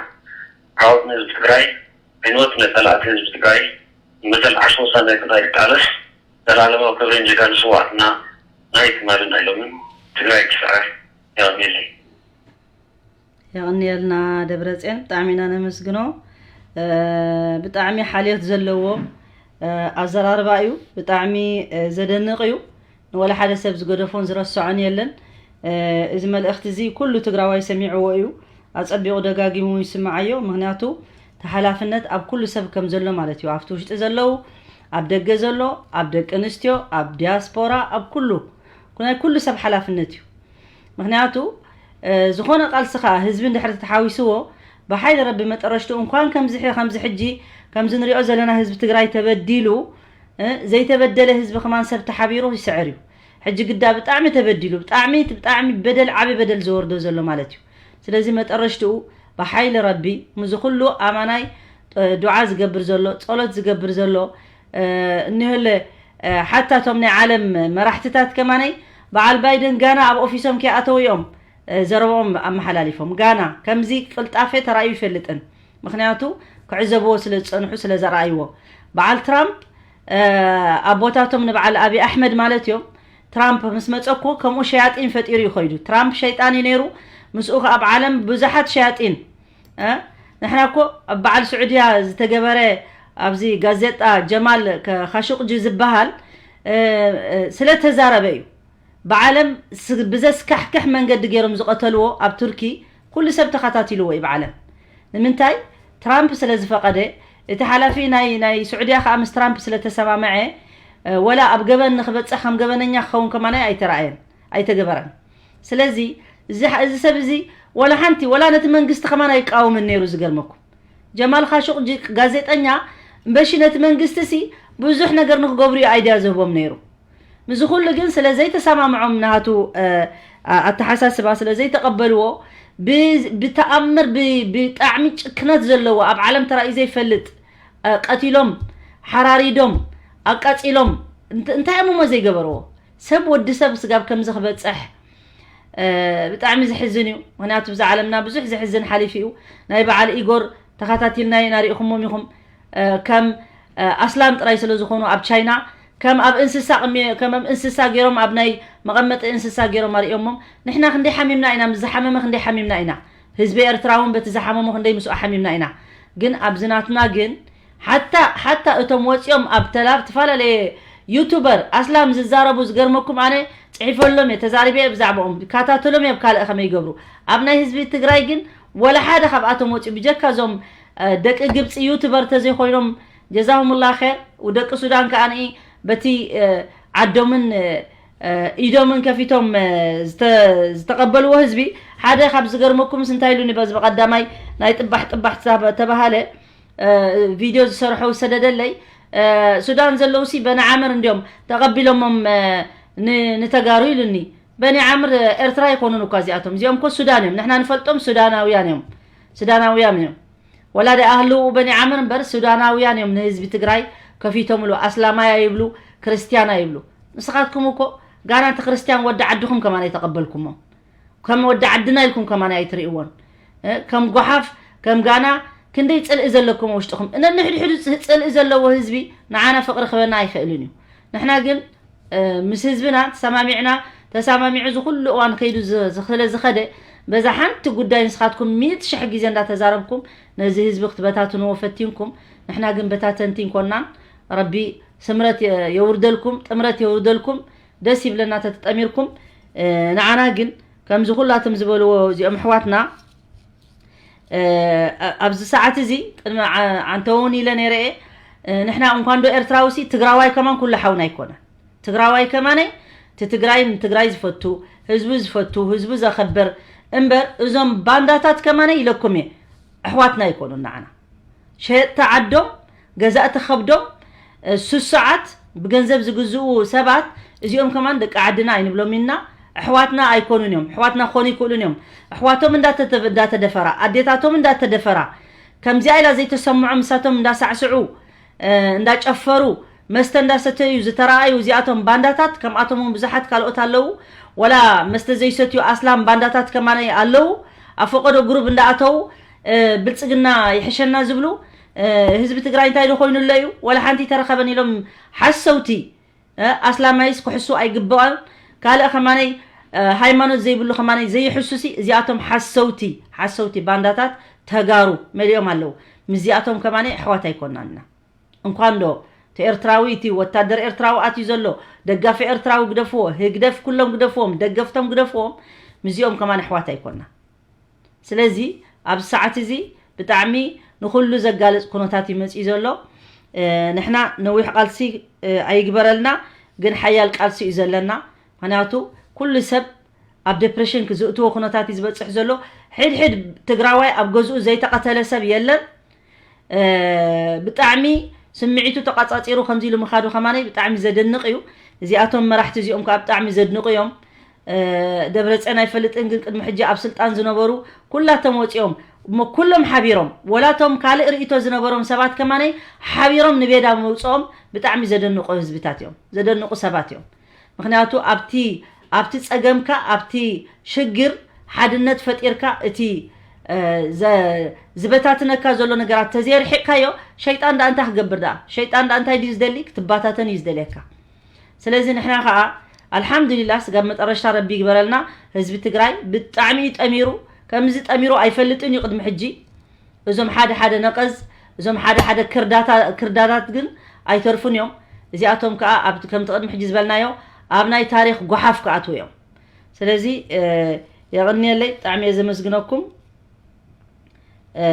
ዓወት ንህዝቢ ትግራይ፣ ዕንወት ንጸላእቲ ህዝቢ ትግራይ፣ ንመሰል ዓርሱ ውሳነ ትግራይ ትቃለስ፣ ዘላለማዊ ክብሪ ንጀጋኑ ስውኣትና ናይ ትማልን ናይ ሎምን ትግራይ ትስዕር። የቐንየለይ። የቐንየልና ደብረፅዮን፣ ብጣዕሚ ኢና ነመስግኖ። ብጣዕሚ ሓልዮት ዘለዎ ኣዘራርባ እዩ። ብጣዕሚ ዘደንቕ እዩ። ንወላ ሓደ ሰብ ዝገደፎን ዝረስዖን የለን። እዚ መልእኽቲ እዚ ኩሉ ትግራዋይ ሰሚዕዎ እዩ። ኣፀቢቑ ደጋጊሙ ይስምዓዮ። ምክንያቱ ተሓላፍነት ኣብ ኩሉ ሰብ ከም ዘሎ ማለት እዩ። ኣብቲ ውሽጢ ዘለዉ፣ ኣብ ደገ ዘሎ፣ ኣብ ደቂ ኣንስትዮ፣ ኣብ ዲያስፖራ፣ ኣብ ኩሉ፣ ናይ ኩሉ ሰብ ሓላፍነት እዩ። ምክንያቱ ዝኾነ ቃልሲ ከዓ ህዝቢ እንድሕር ተተሓዊስዎ ብሓይሊ ረቢ መጠረሽቱ እንኳን ከምዚ ከምዚ ሕጂ ከምዚ ንሪኦ ዘለና ህዝቢ ትግራይ ተበዲሉ ዘይተበደለ ህዝቢ ከማን ሰብ ተሓቢሩ ይስዕር እዩ። ሕጂ ግዳ ብጣዕሚ ተበዲሉ ብጣዕሚ ብጣዕሚ በደል ዓቢ በደል ዝወርዶ ዘሎ ማለት እዩ። ስለዚ መጠረሽትኡ ብሓይሊ ረቢ ምዚ ኩሉ ኣማናይ ዱዓ ዝገብር ዘሎ ጸሎት ዝገብር ዘሎ እኒሆለ ሓታ ቶም ናይ ዓለም መራሕትታት ከማነይ በዓል ባይደን ጋና ኣብ ኦፊሶም ከይኣተው እዮም ዘረብኦም ኣመሓላሊፎም። ጋና ከምዚ ቅልጣፈ ተራእዩ ይፈልጥን። ምክንያቱ ክዕዘብዎ ስለ ዝፀንሑ ስለ ዘረኣይዎ። በዓል ትራምፕ ኣብ ቦታቶም ንበዓል ኣብይ ኣሕመድ ማለት እዮም። ትራምፕ ምስ መፀ እኮ ከምኡ ሸያጢን ፈጢሩ እዩ ከይዱ። ትራምፕ ሸይጣን እዩ ነይሩ። ምስኡ ከዓ ኣብ ዓለም ብዙሓት ሸያጢን ንሕና እኮ ኣብ በዓል ስዑድያ ዝተገበረ ኣብዚ ጋዜጣ ጀማል ካሹቅጂ ዝበሃል ስለ ተዛረበ እዩ። ብዓለም ብዘስካሕክሕ መንገዲ ገይሮም ዝቐተልዎ ኣብ ቱርኪ ኩሉ ሰብ ተኸታቲልዎ እዩ ብዓለም። ንምንታይ? ትራምፕ ስለ ዝፈቐደ። እቲ ሓላፊ ናይ ናይ ስዑድያ ከዓ ምስ ትራምፕ ስለ ተሰማምዐ ወላ ኣብ ገበን ንክበፅሕ ከም ገበነኛ ክኸውን ከማናይ ኣይተረኣየን ኣይተገበረን። ስለዚ እዚ እዚ ሰብ እዚ ወላ ሓንቲ ወላ ነቲ መንግስቲ ከማን ኣይቃወምን ነይሩ። ዝገርመኩም ጀማል ካሹቅጂ ጋዜጠኛ እምበሺ ነቲ መንግስቲ ሲ ብዙሕ ነገር ንክገብሩ እዩ ኣይድያ ዝህቦም ነይሩ። ምዚ ኩሉ ግን ስለ ዘይተሰማምዖም ናቱ ኣተሓሳስባ ስለ ዘይተቐበልዎ ብተኣምር ብጣዕሚ ጭክነት ዘለዎ ኣብ ዓለም ተራእዩ ዘይፈልጥ ቀቲሎም ሓራሪዶም ኣቃፂሎም እንታይ እሞ ዘይገበርዎ ሰብ ወዲ ሰብ ስጋብ ከምዚ ክበፅሕ ብጣዕሚ ዝሕዝን እዩ። ምክንያቱ ብዛ ዓለምና ብዙሕ ዝሕዝን ሓሊፉ እዩ። ናይ በዓል ኢጎር ተኸታቲልና ኢና ሪኢኹሞም ኢኹም። ከም ኣስላም ጥራይ ስለ ዝኾኑ ኣብ ቻይና ከም ኣብ እንስሳ ቅሚ ከም ኣብ እንስሳ ገይሮም ኣብ ናይ መቐመጢ እንስሳ ገይሮም ኣርእዮሞም። ንሕና ክንደይ ሓሚምና ኢና፣ ምስ ዝሓመመ ክንደይ ሓሚምና ኢና። ህዝቢ ኤርትራ እውን በቲ ዝሓመሞ ክንደይ ምስኡ ሓሚምና ኢና። ግን ኣብዚ ናትና ግን ሓታ ሓታ እቶም ወፂኦም ኣብ ተላ ዝተፈላለየ ዩቱበር ኣስላም ዝዛረቡ ዝገርመኩም ኣነ ፅሒፈሎም እየ ተዛሪበ እየ ብዛዕባኦም ይከታተሎም እየ ካልእ ከመይ ይገብሩ ኣብ ናይ ህዝቢ ትግራይ ግን ወላ ሓደ ካብኣቶም ወፂኡ ብጀካ እዞም ደቂ ግብፂ ዩቱበር ተዘይኮይኖም ጀዛሁሙላ ር ደቂ ሱዳን ከዓ በቲ ዓዶምን ኢዶምን ከፊቶም ዝተቐበልዎ ህዝቢ ሓደ ካብ ዝገርመኩምስ እንታይ ኢሉኒ በዚ በቀዳማይ ናይ ጥባሕ ጥባሕ ተባሃለ ቪድዮ ዝሰርሖ ዝሰደደለይ ሱዳን ዘለውሲ በኒ ዓምር እንዲዮም ተቐቢሎሞም ንተጋሩ ኢሉኒ። በኒ ዓምር ኤርትራ ኣይኮኑን እኳ እዚኣቶም እዚኦም እኮ ሱዳን እዮም ንሕና ንፈልጦም ሱዳናውያን እዮም ሱዳናውያን እዮም ወላ ደኣ ህልው በኒ ዓምር እምበር ሱዳናውያን እዮም ንህዝቢ ትግራይ ከፊቶምሉ ኣስላማይ ኣይብሉ ክርስትያን ኣይብሉ ንስኻትኩም እኮ ጋና እቲ ክርስትያን ወዲ ዓድኹም ከማን ኣይተቐበልኩሞ። ከም ወዲ ዓድና ኢልኩም ከማን ኣይትርእይዎን። እ፣ ከም ጓሓፍ፣ ከም ጋና ክንደይ ጽልኢ ዘለኩም ውሽጥኹም። እነ ንሕድሕዱ ጽ-፣ ጽልኢ ዘለዎ ህዝቢ ንዓና ፍቕሪ ክበና ኣይኽእልን እዩ። ንሕና ግን፣ እ፣ ምስ ህዝብና ተሰማሚዕና፣ ተሰማሚዑ እዚ ኩሉ እዋን ከይዱ ዝ-፣ ዝ-፣ ስለ ዝኸደ፣ በዛ ሓንቲ ጉዳይ ንስኻትኩም ሚእቲ ሽሕ ግዜ እንዳተዛረብኩም ነዚ ህዝቢ ክትበታትንዎ ፈቲንኩም። ንሕና ግን በታተንቲ እንኮናን። ረቢ ስምረት የ-፣ የውርደልኩም፣ ጥምረት የውርደልኩም። ደስ ይብለና ተተጠሚርኩም። እ፣ ንዓና ግን ከምዚ ኩላቶም ዝበልዎ እዚኦም ኣሕዋትና፣ እ፣ ኣ-፣ ኣብዚ ሰዓት እዚ ቅድሚ ዓ-፣ ዓንተውን ኢለ ነይረ እየ። እ፣ ንሕና እንኳን ዶ ኤርትራዊ ሲ ትግራዋይ ከማን ኩሉ ሓውና ኣይኮነን። ትግራዋይ ከማነይ እቲ ትግራይ ንትግራይ ዝፈቱ፣ ህዝቡ ዝፈቱ፣ ህዝቡ ዘኸብር እምበር እዞም ባንዳታት ከማነይ ኢለኩም እየ። ኣሕዋትና ኣይኮኑን ንዓና። ሸየጥቲ ዓዶም፣ ገዛእቲ ከብዶም፣ እ፣ ስሱዓት ብገንዘብ ዝግዝኡ ሰባት እዚኦም ከማን ደቂ ዓድና ኣይንብሎም ኢና። ኣሕዋትና ኣይኮኑን እዮም። ኣሕዋትና ክኾኑ ይክእሉን እዮም። ኣሕዋቶም እንዳተተ-፣ እንዳተደፈራ፣ ኣዴታቶም እንዳተደፈራ፣ ከምዚኣ ኢላ ዘይተሰምዖም ንሳቶም እንዳሳዕስዑ፣ እ፣ እንዳጨፈሩ፣ መስተ እንዳሰተዩ ዝተረኣዩ እዚኣቶም ባንዳታት፣ ከምኣቶም እውን ብዙሓት ካልኦት ኣለዉ። ወላ መስተ ዘይሰትዩ ኣስላም ባንዳታት ከማን ኣለዉ። ኣብ ፈቀዶ ግሩብ እንዳኣተዉ፣ እ፣ ብልጽግና ይሕሸና ዝብሉ፣ እ፣ ህዝቢ ትግራይ እንታይ ዶ ኮይኑ ኣሎ እዩ? ወላ ሓንቲ ተረኸበን ኢሎም ሓሰውቲ፣ እ፣ ኣስላማይስ ክሕሱ ኣይግባኦን። ካልእ ከማነይ፣ እ፣ ሃይማኖት ዘይብሉ ከማነይ ዘይሕሱሲ፣ እዚኣቶም ሓሰውቲ፣ ሓሰውቲ ባንዳታት ተጋሩ መሊኦም ኣለዉ። ምስዚኣቶም ከማነይ ኣሕዋት ኣይኮናን ኢና። እንኳን ዶ እቲ ኤርትራዊ፣ እቲ ወታደር ኤርትራዊ ኣትዩ ዘሎ፣ ደጋፊ ኤርትራዊ ግደፍዎ፣ ህግደፍ ኩሎም ግደፍዎም፣ ደገፍቶም ግደፍዎም፣ ምስዚኦም ከማን ኣሕዋት ኣይኮና። ስለዚ ኣብዚ ሰዓት እዚ ብጣዕሚ ንኹሉ ዘጋልጽ ኩነታት እዩ መጺኡ ዘሎ። እ፣ ንሕና ነዊሕ ቃልሲ፣ እ፣ ኣይግበረልና፣ ግን ሓያል ቃልሲ እዩ ዘለና። ምኽንያቱ ኩሉ ሰብ ኣብ ዴፕሬሽን ክዝእትዎ ኩነታት እዩ ዝበጽሕ ዘሎ። ሕድሕድ ትግራዋይ ኣብ ገዝኡ ዘይተቐተለ ሰብ የለን። እ፣ ብጣዕሚ ስምዒቱ ተቋጻጺሩ ከምዚ ኢሉ ምኻዱ ከማነይ ብጣዕሚ ዘደንቕ እዩ። እዚኣቶም መራሕቲ እዚኦም ከዓ ብጣዕሚ ዘድንቑ እዮም። እ፣ ደብረጽዮን ኣይፈልጥን፣ ግን ቅድሚ ሕጂ ኣብ ስልጣን ዝነበሩ ኩላቶም ወጺኦም፣ እሞ ኩሎም ሓቢሮም፣ ወላቶም ካልእ ርእይቶ ዝነበሮም ሰባት ከማነይ ሓቢሮም ንቤዳ መውጽኦም ብጣዕሚ ዘደንቑ ህዝብታት እዮም፣ ዘደንቑ ሰባት እዮም። ምኽንያቱ ኣብቲ፣ ኣብቲ ጸገምካ፣ ኣብቲ ሽግር ሓድነት ፈጢርካ እቲ፣ እ፣ ዘ-፣ ዝበታትነካ ዘሎ ነገራት ተዘየርሒቕካዮ፣ ሸይጣን ደኣ እንታይ ክገብር ደኣ? ሸይጣን ደኣ እንታይ ድዩ ዝደሊ? ክትባታተን እዩ ዝደልየካ። ስለዚ ንሕና ኸኣ ኣልሓምዱሊላህ ስጋብ መጠረሽታ ረቢ ይግበረልና። ህዝቢ ትግራይ ብጣዕሚ እዩ ጠሚሩ። ከምዚ ጠሚሩ ኣይፈልጥን እዩ ቅድሚ ሕጂ። እዞም ሓደ ሓደ ነቐዝ፣ እዞም ሓደ ሓደ ክርዳታ-፣ ክርዳዳት ግን ኣይተርፉን እዮም። እዚኣቶም ከኣ ኣብ፣ ከምቲ ቅድሚ ሕጂ ዝበልናዮ ኣብ ናይ ታሪኽ ጓሓፍ ክኣትዉ እዮም። ስለዚ፣ እ፣ የቐንየለይ፣ ብጣዕሚ እየ ዘመስግነኩም። እ፣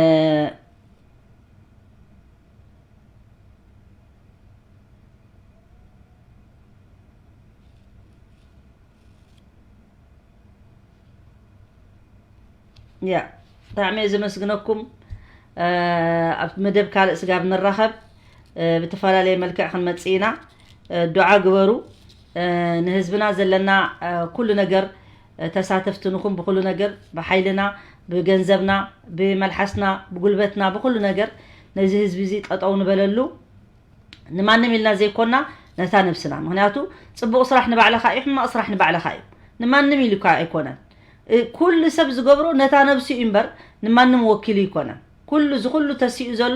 ያ፣ ብጣዕሚ እየ ዘመስግነኩም። እ፣ ኣብ መደብ ካልእ ስጋብ ንራኸብ፣ እ፣ ብተፈላለየ መልክዕ ክንመጽእ ኢና። እ፣ ዱዓ ግበሩ። እ፣ ንህዝብና ዘለና፣ እ፣ ኩሉ ነገር፣ እ፣ ተሳተፍቲ ንኹን ብኩሉ ነገር፣ ብሓይልና፣ ብገንዘብና፣ ብመልሓስና፣ ብጉልበትና፣ ብኩሉ ነገር ነዚ ህዝቢ እዚ ጠጠው ንበለሉ። ንማንም ኢልና ዘይኮና፣ ነታ ነብስና። ምኽንያቱ ጽቡቕ ስራሕ ንባዕልኻ እዩ፣ ሕማቕ ስራሕ ንባዕልኻ እዩ። ንማንም ኢሉ እኳ ኣይኮነን። እ፣ ኩሉ ሰብ ዝገብሮ ነታ ነብሱ እዩ እምበር ንማንም ወኪሉ ኣይኮነን። ኩሉ፣ እዚ ኩሉ ተሲኡ ዘሎ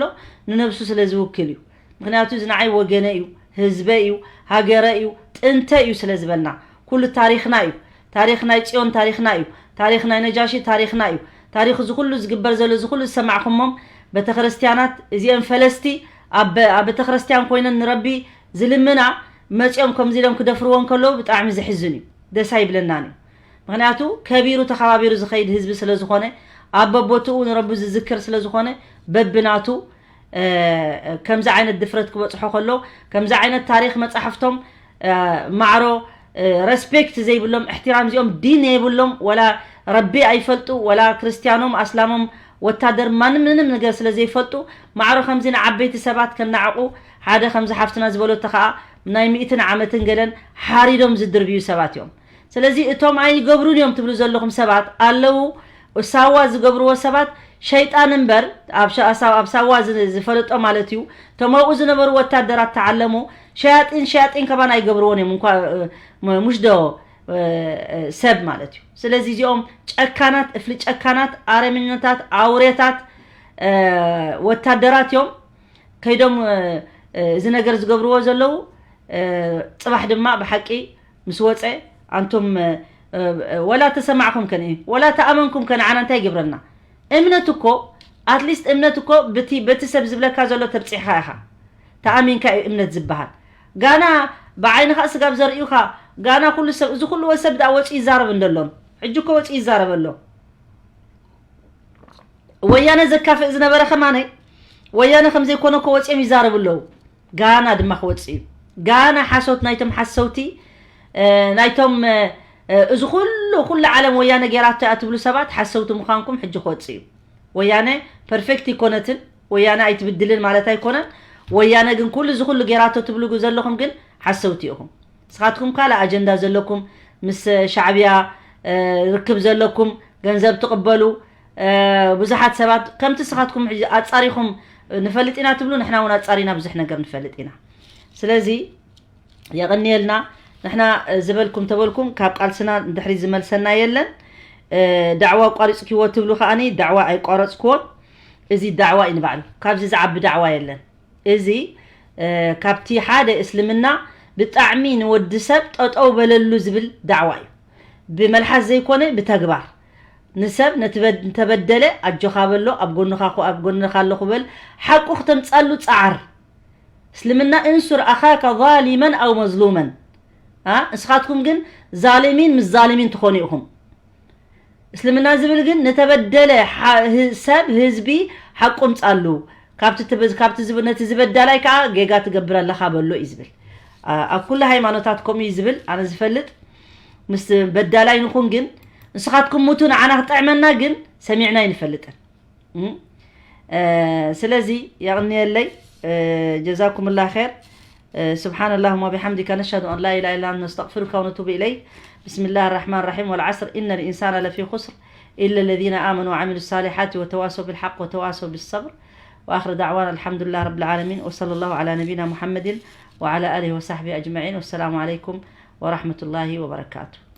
ንነብሱ ስለ ዝውክል እዩ። ምኽንያቱ እዚ ንዓይ ወገነ እዩ፣ ህዝበ እዩ፣ ሃገረ እዩ፣ ጥንተ እዩ ስለ ዝበልና። ኩሉ ታሪኽና እዩ። ታሪኽ ናይ ጽዮን ታሪኽና እዩ። ታሪኽ ናይ ነጃሺ ታሪኽና እዩ። ታሪኽ እዚ ኩሉ ዝግበር ዘሎ፣ እዚ ኩሉ ዝሰማዕኩሞም ቤተክርስትያናት፣ እዚአን ፈለስቲ ኣብ፣ ኣብ ቤተክርስትያን ኮይነን ንረቢ ዝልምና መጺኦም ከምዚ ኢሎም ክደፍርዎ እንከለዉ ብጣዕሚ ዘሕዝን እዩ። ደስ ኣይብለናን እዩ። ምኽንያቱ ከቢሩ ተኸባቢሩ ዝኸይድ ህዝቢ ስለ ዝኾነ፣ ኣብ በቦትኡ ንረቢ ዝዝክር ስለ ዝኾነ፣ በብናቱ፣ እ፣ ከምዚ ዓይነት ድፍረት ክበጽሖ ከሎ፣ ከምዚ ዓይነት ታሪኽ መጻሕፍቶም፣ እ፣ ማዕሮ፣ እ፣ ረስፔክት ዘይብሎም፣ እሕትራም፣ እዚኦም ዲን የብሎም፣ ወላ ረቢ ኣይፈልጡ፣ ወላ ክርስትያኖም፣ ኣስላሞም፣ ወታደር፣ ማንም ምንም ነገር ስለ ዘይፈልጡ፣ ማዕሮ ከምዚ ንዓበይቲ ሰባት ከነዓቑ፣ ሓደ ከምዚ ሓፍትና ዝበለቶ ኸኣ ናይ ሚእትን ዓመትን ገለን ሓሪዶም ዝድርብዩ ሰባት እዮም። ስለዚ እቶም ኣይገብሩን እዮም ትብሉ ዘለኹም ሰባት ኣለዉ፣ ሳዋ ዝገብርዎ ሰባት ሸይጣን እምበር፣ ኣብ ሸ-፣ ኣብ ሳዋ ዝ-፣ ዝፈለጦ ማለት እዩ። እቶም ኣብኡ ዝነበሩ ወታደራት ተዓለሙ፣ ሸያጢን ሸያጢን ከማን ኣይገብርዎን እዮም እንኳ ሙሽ ዶ ሰብ ማለት እዩ። ስለዚ እዚኦም ጨካናት፣ እፍሊ ጨካናት፣ ኣረመኛታት፣ ኣውሬታት፣ ወታደራት እዮም። ከይዶም እዚ ነገር ዝገብርዎ ዘለዉ። ጽባሕ ድማ ብሓቂ ምስ ወፀ፣ ኣንቱም ወላ ተሰማዕኩም ከነ ወላ ተኣመንኩም ከነ ዓና እንታይ ይገብረና? እምነት እኮ፣ ኣትሊስት እምነት እኮ በቲ ሰብ ዝብለካ ዘሎ ተብፂሕካ ኢኻ። ተኣሚንካ እዩ እምነት ዝበሃል። ጋና ብዓይንኻ ስጋብ ዘርእዩኻ፣ ጋና ኩሉ ሰብ፣ እዚ ኩሉ ሰብ ዳ ወፂኡ ይዛረብ እንደሎን። ሕጂ እኮ ወፂኡ ይዛረብ ኣሎ። ወያነ ዘካፍእ ዝነበረ ከማነይ ወያነ ከም ዘይኮነ እኮ ወፂኦም ይዛረቡ ኣለዉ። ጋና ድማ ክወፅእ እዩ። ጋና ሓሶት ናይቶም ሓሰውቲ ናይቶም እዚ ኩሉ ኩሉ ዓለም ወያነ ጌራቶ እያ ትብሉ ሰባት ሓሰውቲ ምዃንኩም ሕጂ ክወፅእ እዩ። ወያነ ፐርፌክት ይኮነትን፣ ወያነ ኣይትብድልን ማለት ኣይኮነን። ወያነ ግን ኩሉ እዚ ኩሉ ጌራቶ ትብሉ ዘለኹም ግን ሓሰውቲ ኢኹም። ንስኻትኩም ካልእ ኣጀንዳ ዘለኩም፣ ምስ ሻዕብያ ርክብ ዘለኩም፣ ገንዘብ ትቕበሉ ብዙሓት ሰባት ከምቲ ንስኻትኩም ኣፃሪኹም ንፈልጥ ኢና ትብሉ፣ ንሕና እውን ኣፃሪና ብዙሕ ነገር ንፈልጥ ኢና። ስለዚ የቐንየልና። ንሕና ዝበልኩም ተበልኩም፣ ካብ ቃልስና ድሕሪ ዝመልሰና የለን። ዳዕዋ ኣቋሪፅክዎ ትብሉ ከዓኒ ዳዕዋ ኣይቋረፅክዎን። እዚ ዳዕዋ እዩ ንባዕሉ፣ ካብዚ ዝዓቢ ዳዕዋ የለን። እዚ ካብቲ ሓደ እስልምና ብጣዕሚ ንወዲ ሰብ ጠጠው በለሉ ዝብል ዳዕዋ እዩ። ብመልሓስ ዘይኮነ ብተግባር ንሰብ ነተበደለ ኣጆኻ በሎ፣ ኣብ ጎንኻ ኣብ ጎንኻ ኣለኹ በል፣ ሓቁ ክተምፃሉ ፀዓር። እስልምና እንሱር ኣኻካ ዛሊመን ኣው መዝሉመን። ንስኻትኩም ግን ዛሊሚን ምስ ዛሊሚን ትኾኑ ኢኹም። እስልምና ዝብል ግን ንተበደለ ሰብ ህዝቢ ሓቁ ምፃሉ፣ ካብቲ ነቲ ዝበዳላይ ከዓ ጌጋ ትገብር ኣለኻ በሎ እዩ ዝብል። ኣብ ኩሉ ሃይማኖታት ከምኡ እዩ ዝብል ኣነ ዝፈልጥ። ምስ በዳላይ ንኹን ግን ንስኻትኩም ሙቱ ንዓና ክጥዕመና ግን ሰሚዕና ይንፈልጥን። ስለዚ የቕንየለይ። ጀዛኩም ላ ር። سبحان اللهم وبحمدك نشهد أن لا إله إلا أنت نستغفرك ونتوب إليك. بسم الله الرحمن الرحيم. والعصر إن الإنسان لفي خسر إلا الذين آمنوا وعملوا الصالحات وتواصوا بالحق وتواصوا بالصبر. وآخر دعوانا الحمد لله رب العالمين. وصلى الله على نبينا محمد وعلى آله وصحبه أجمعين. والسلام عليكم ورحمة الله وبركاته.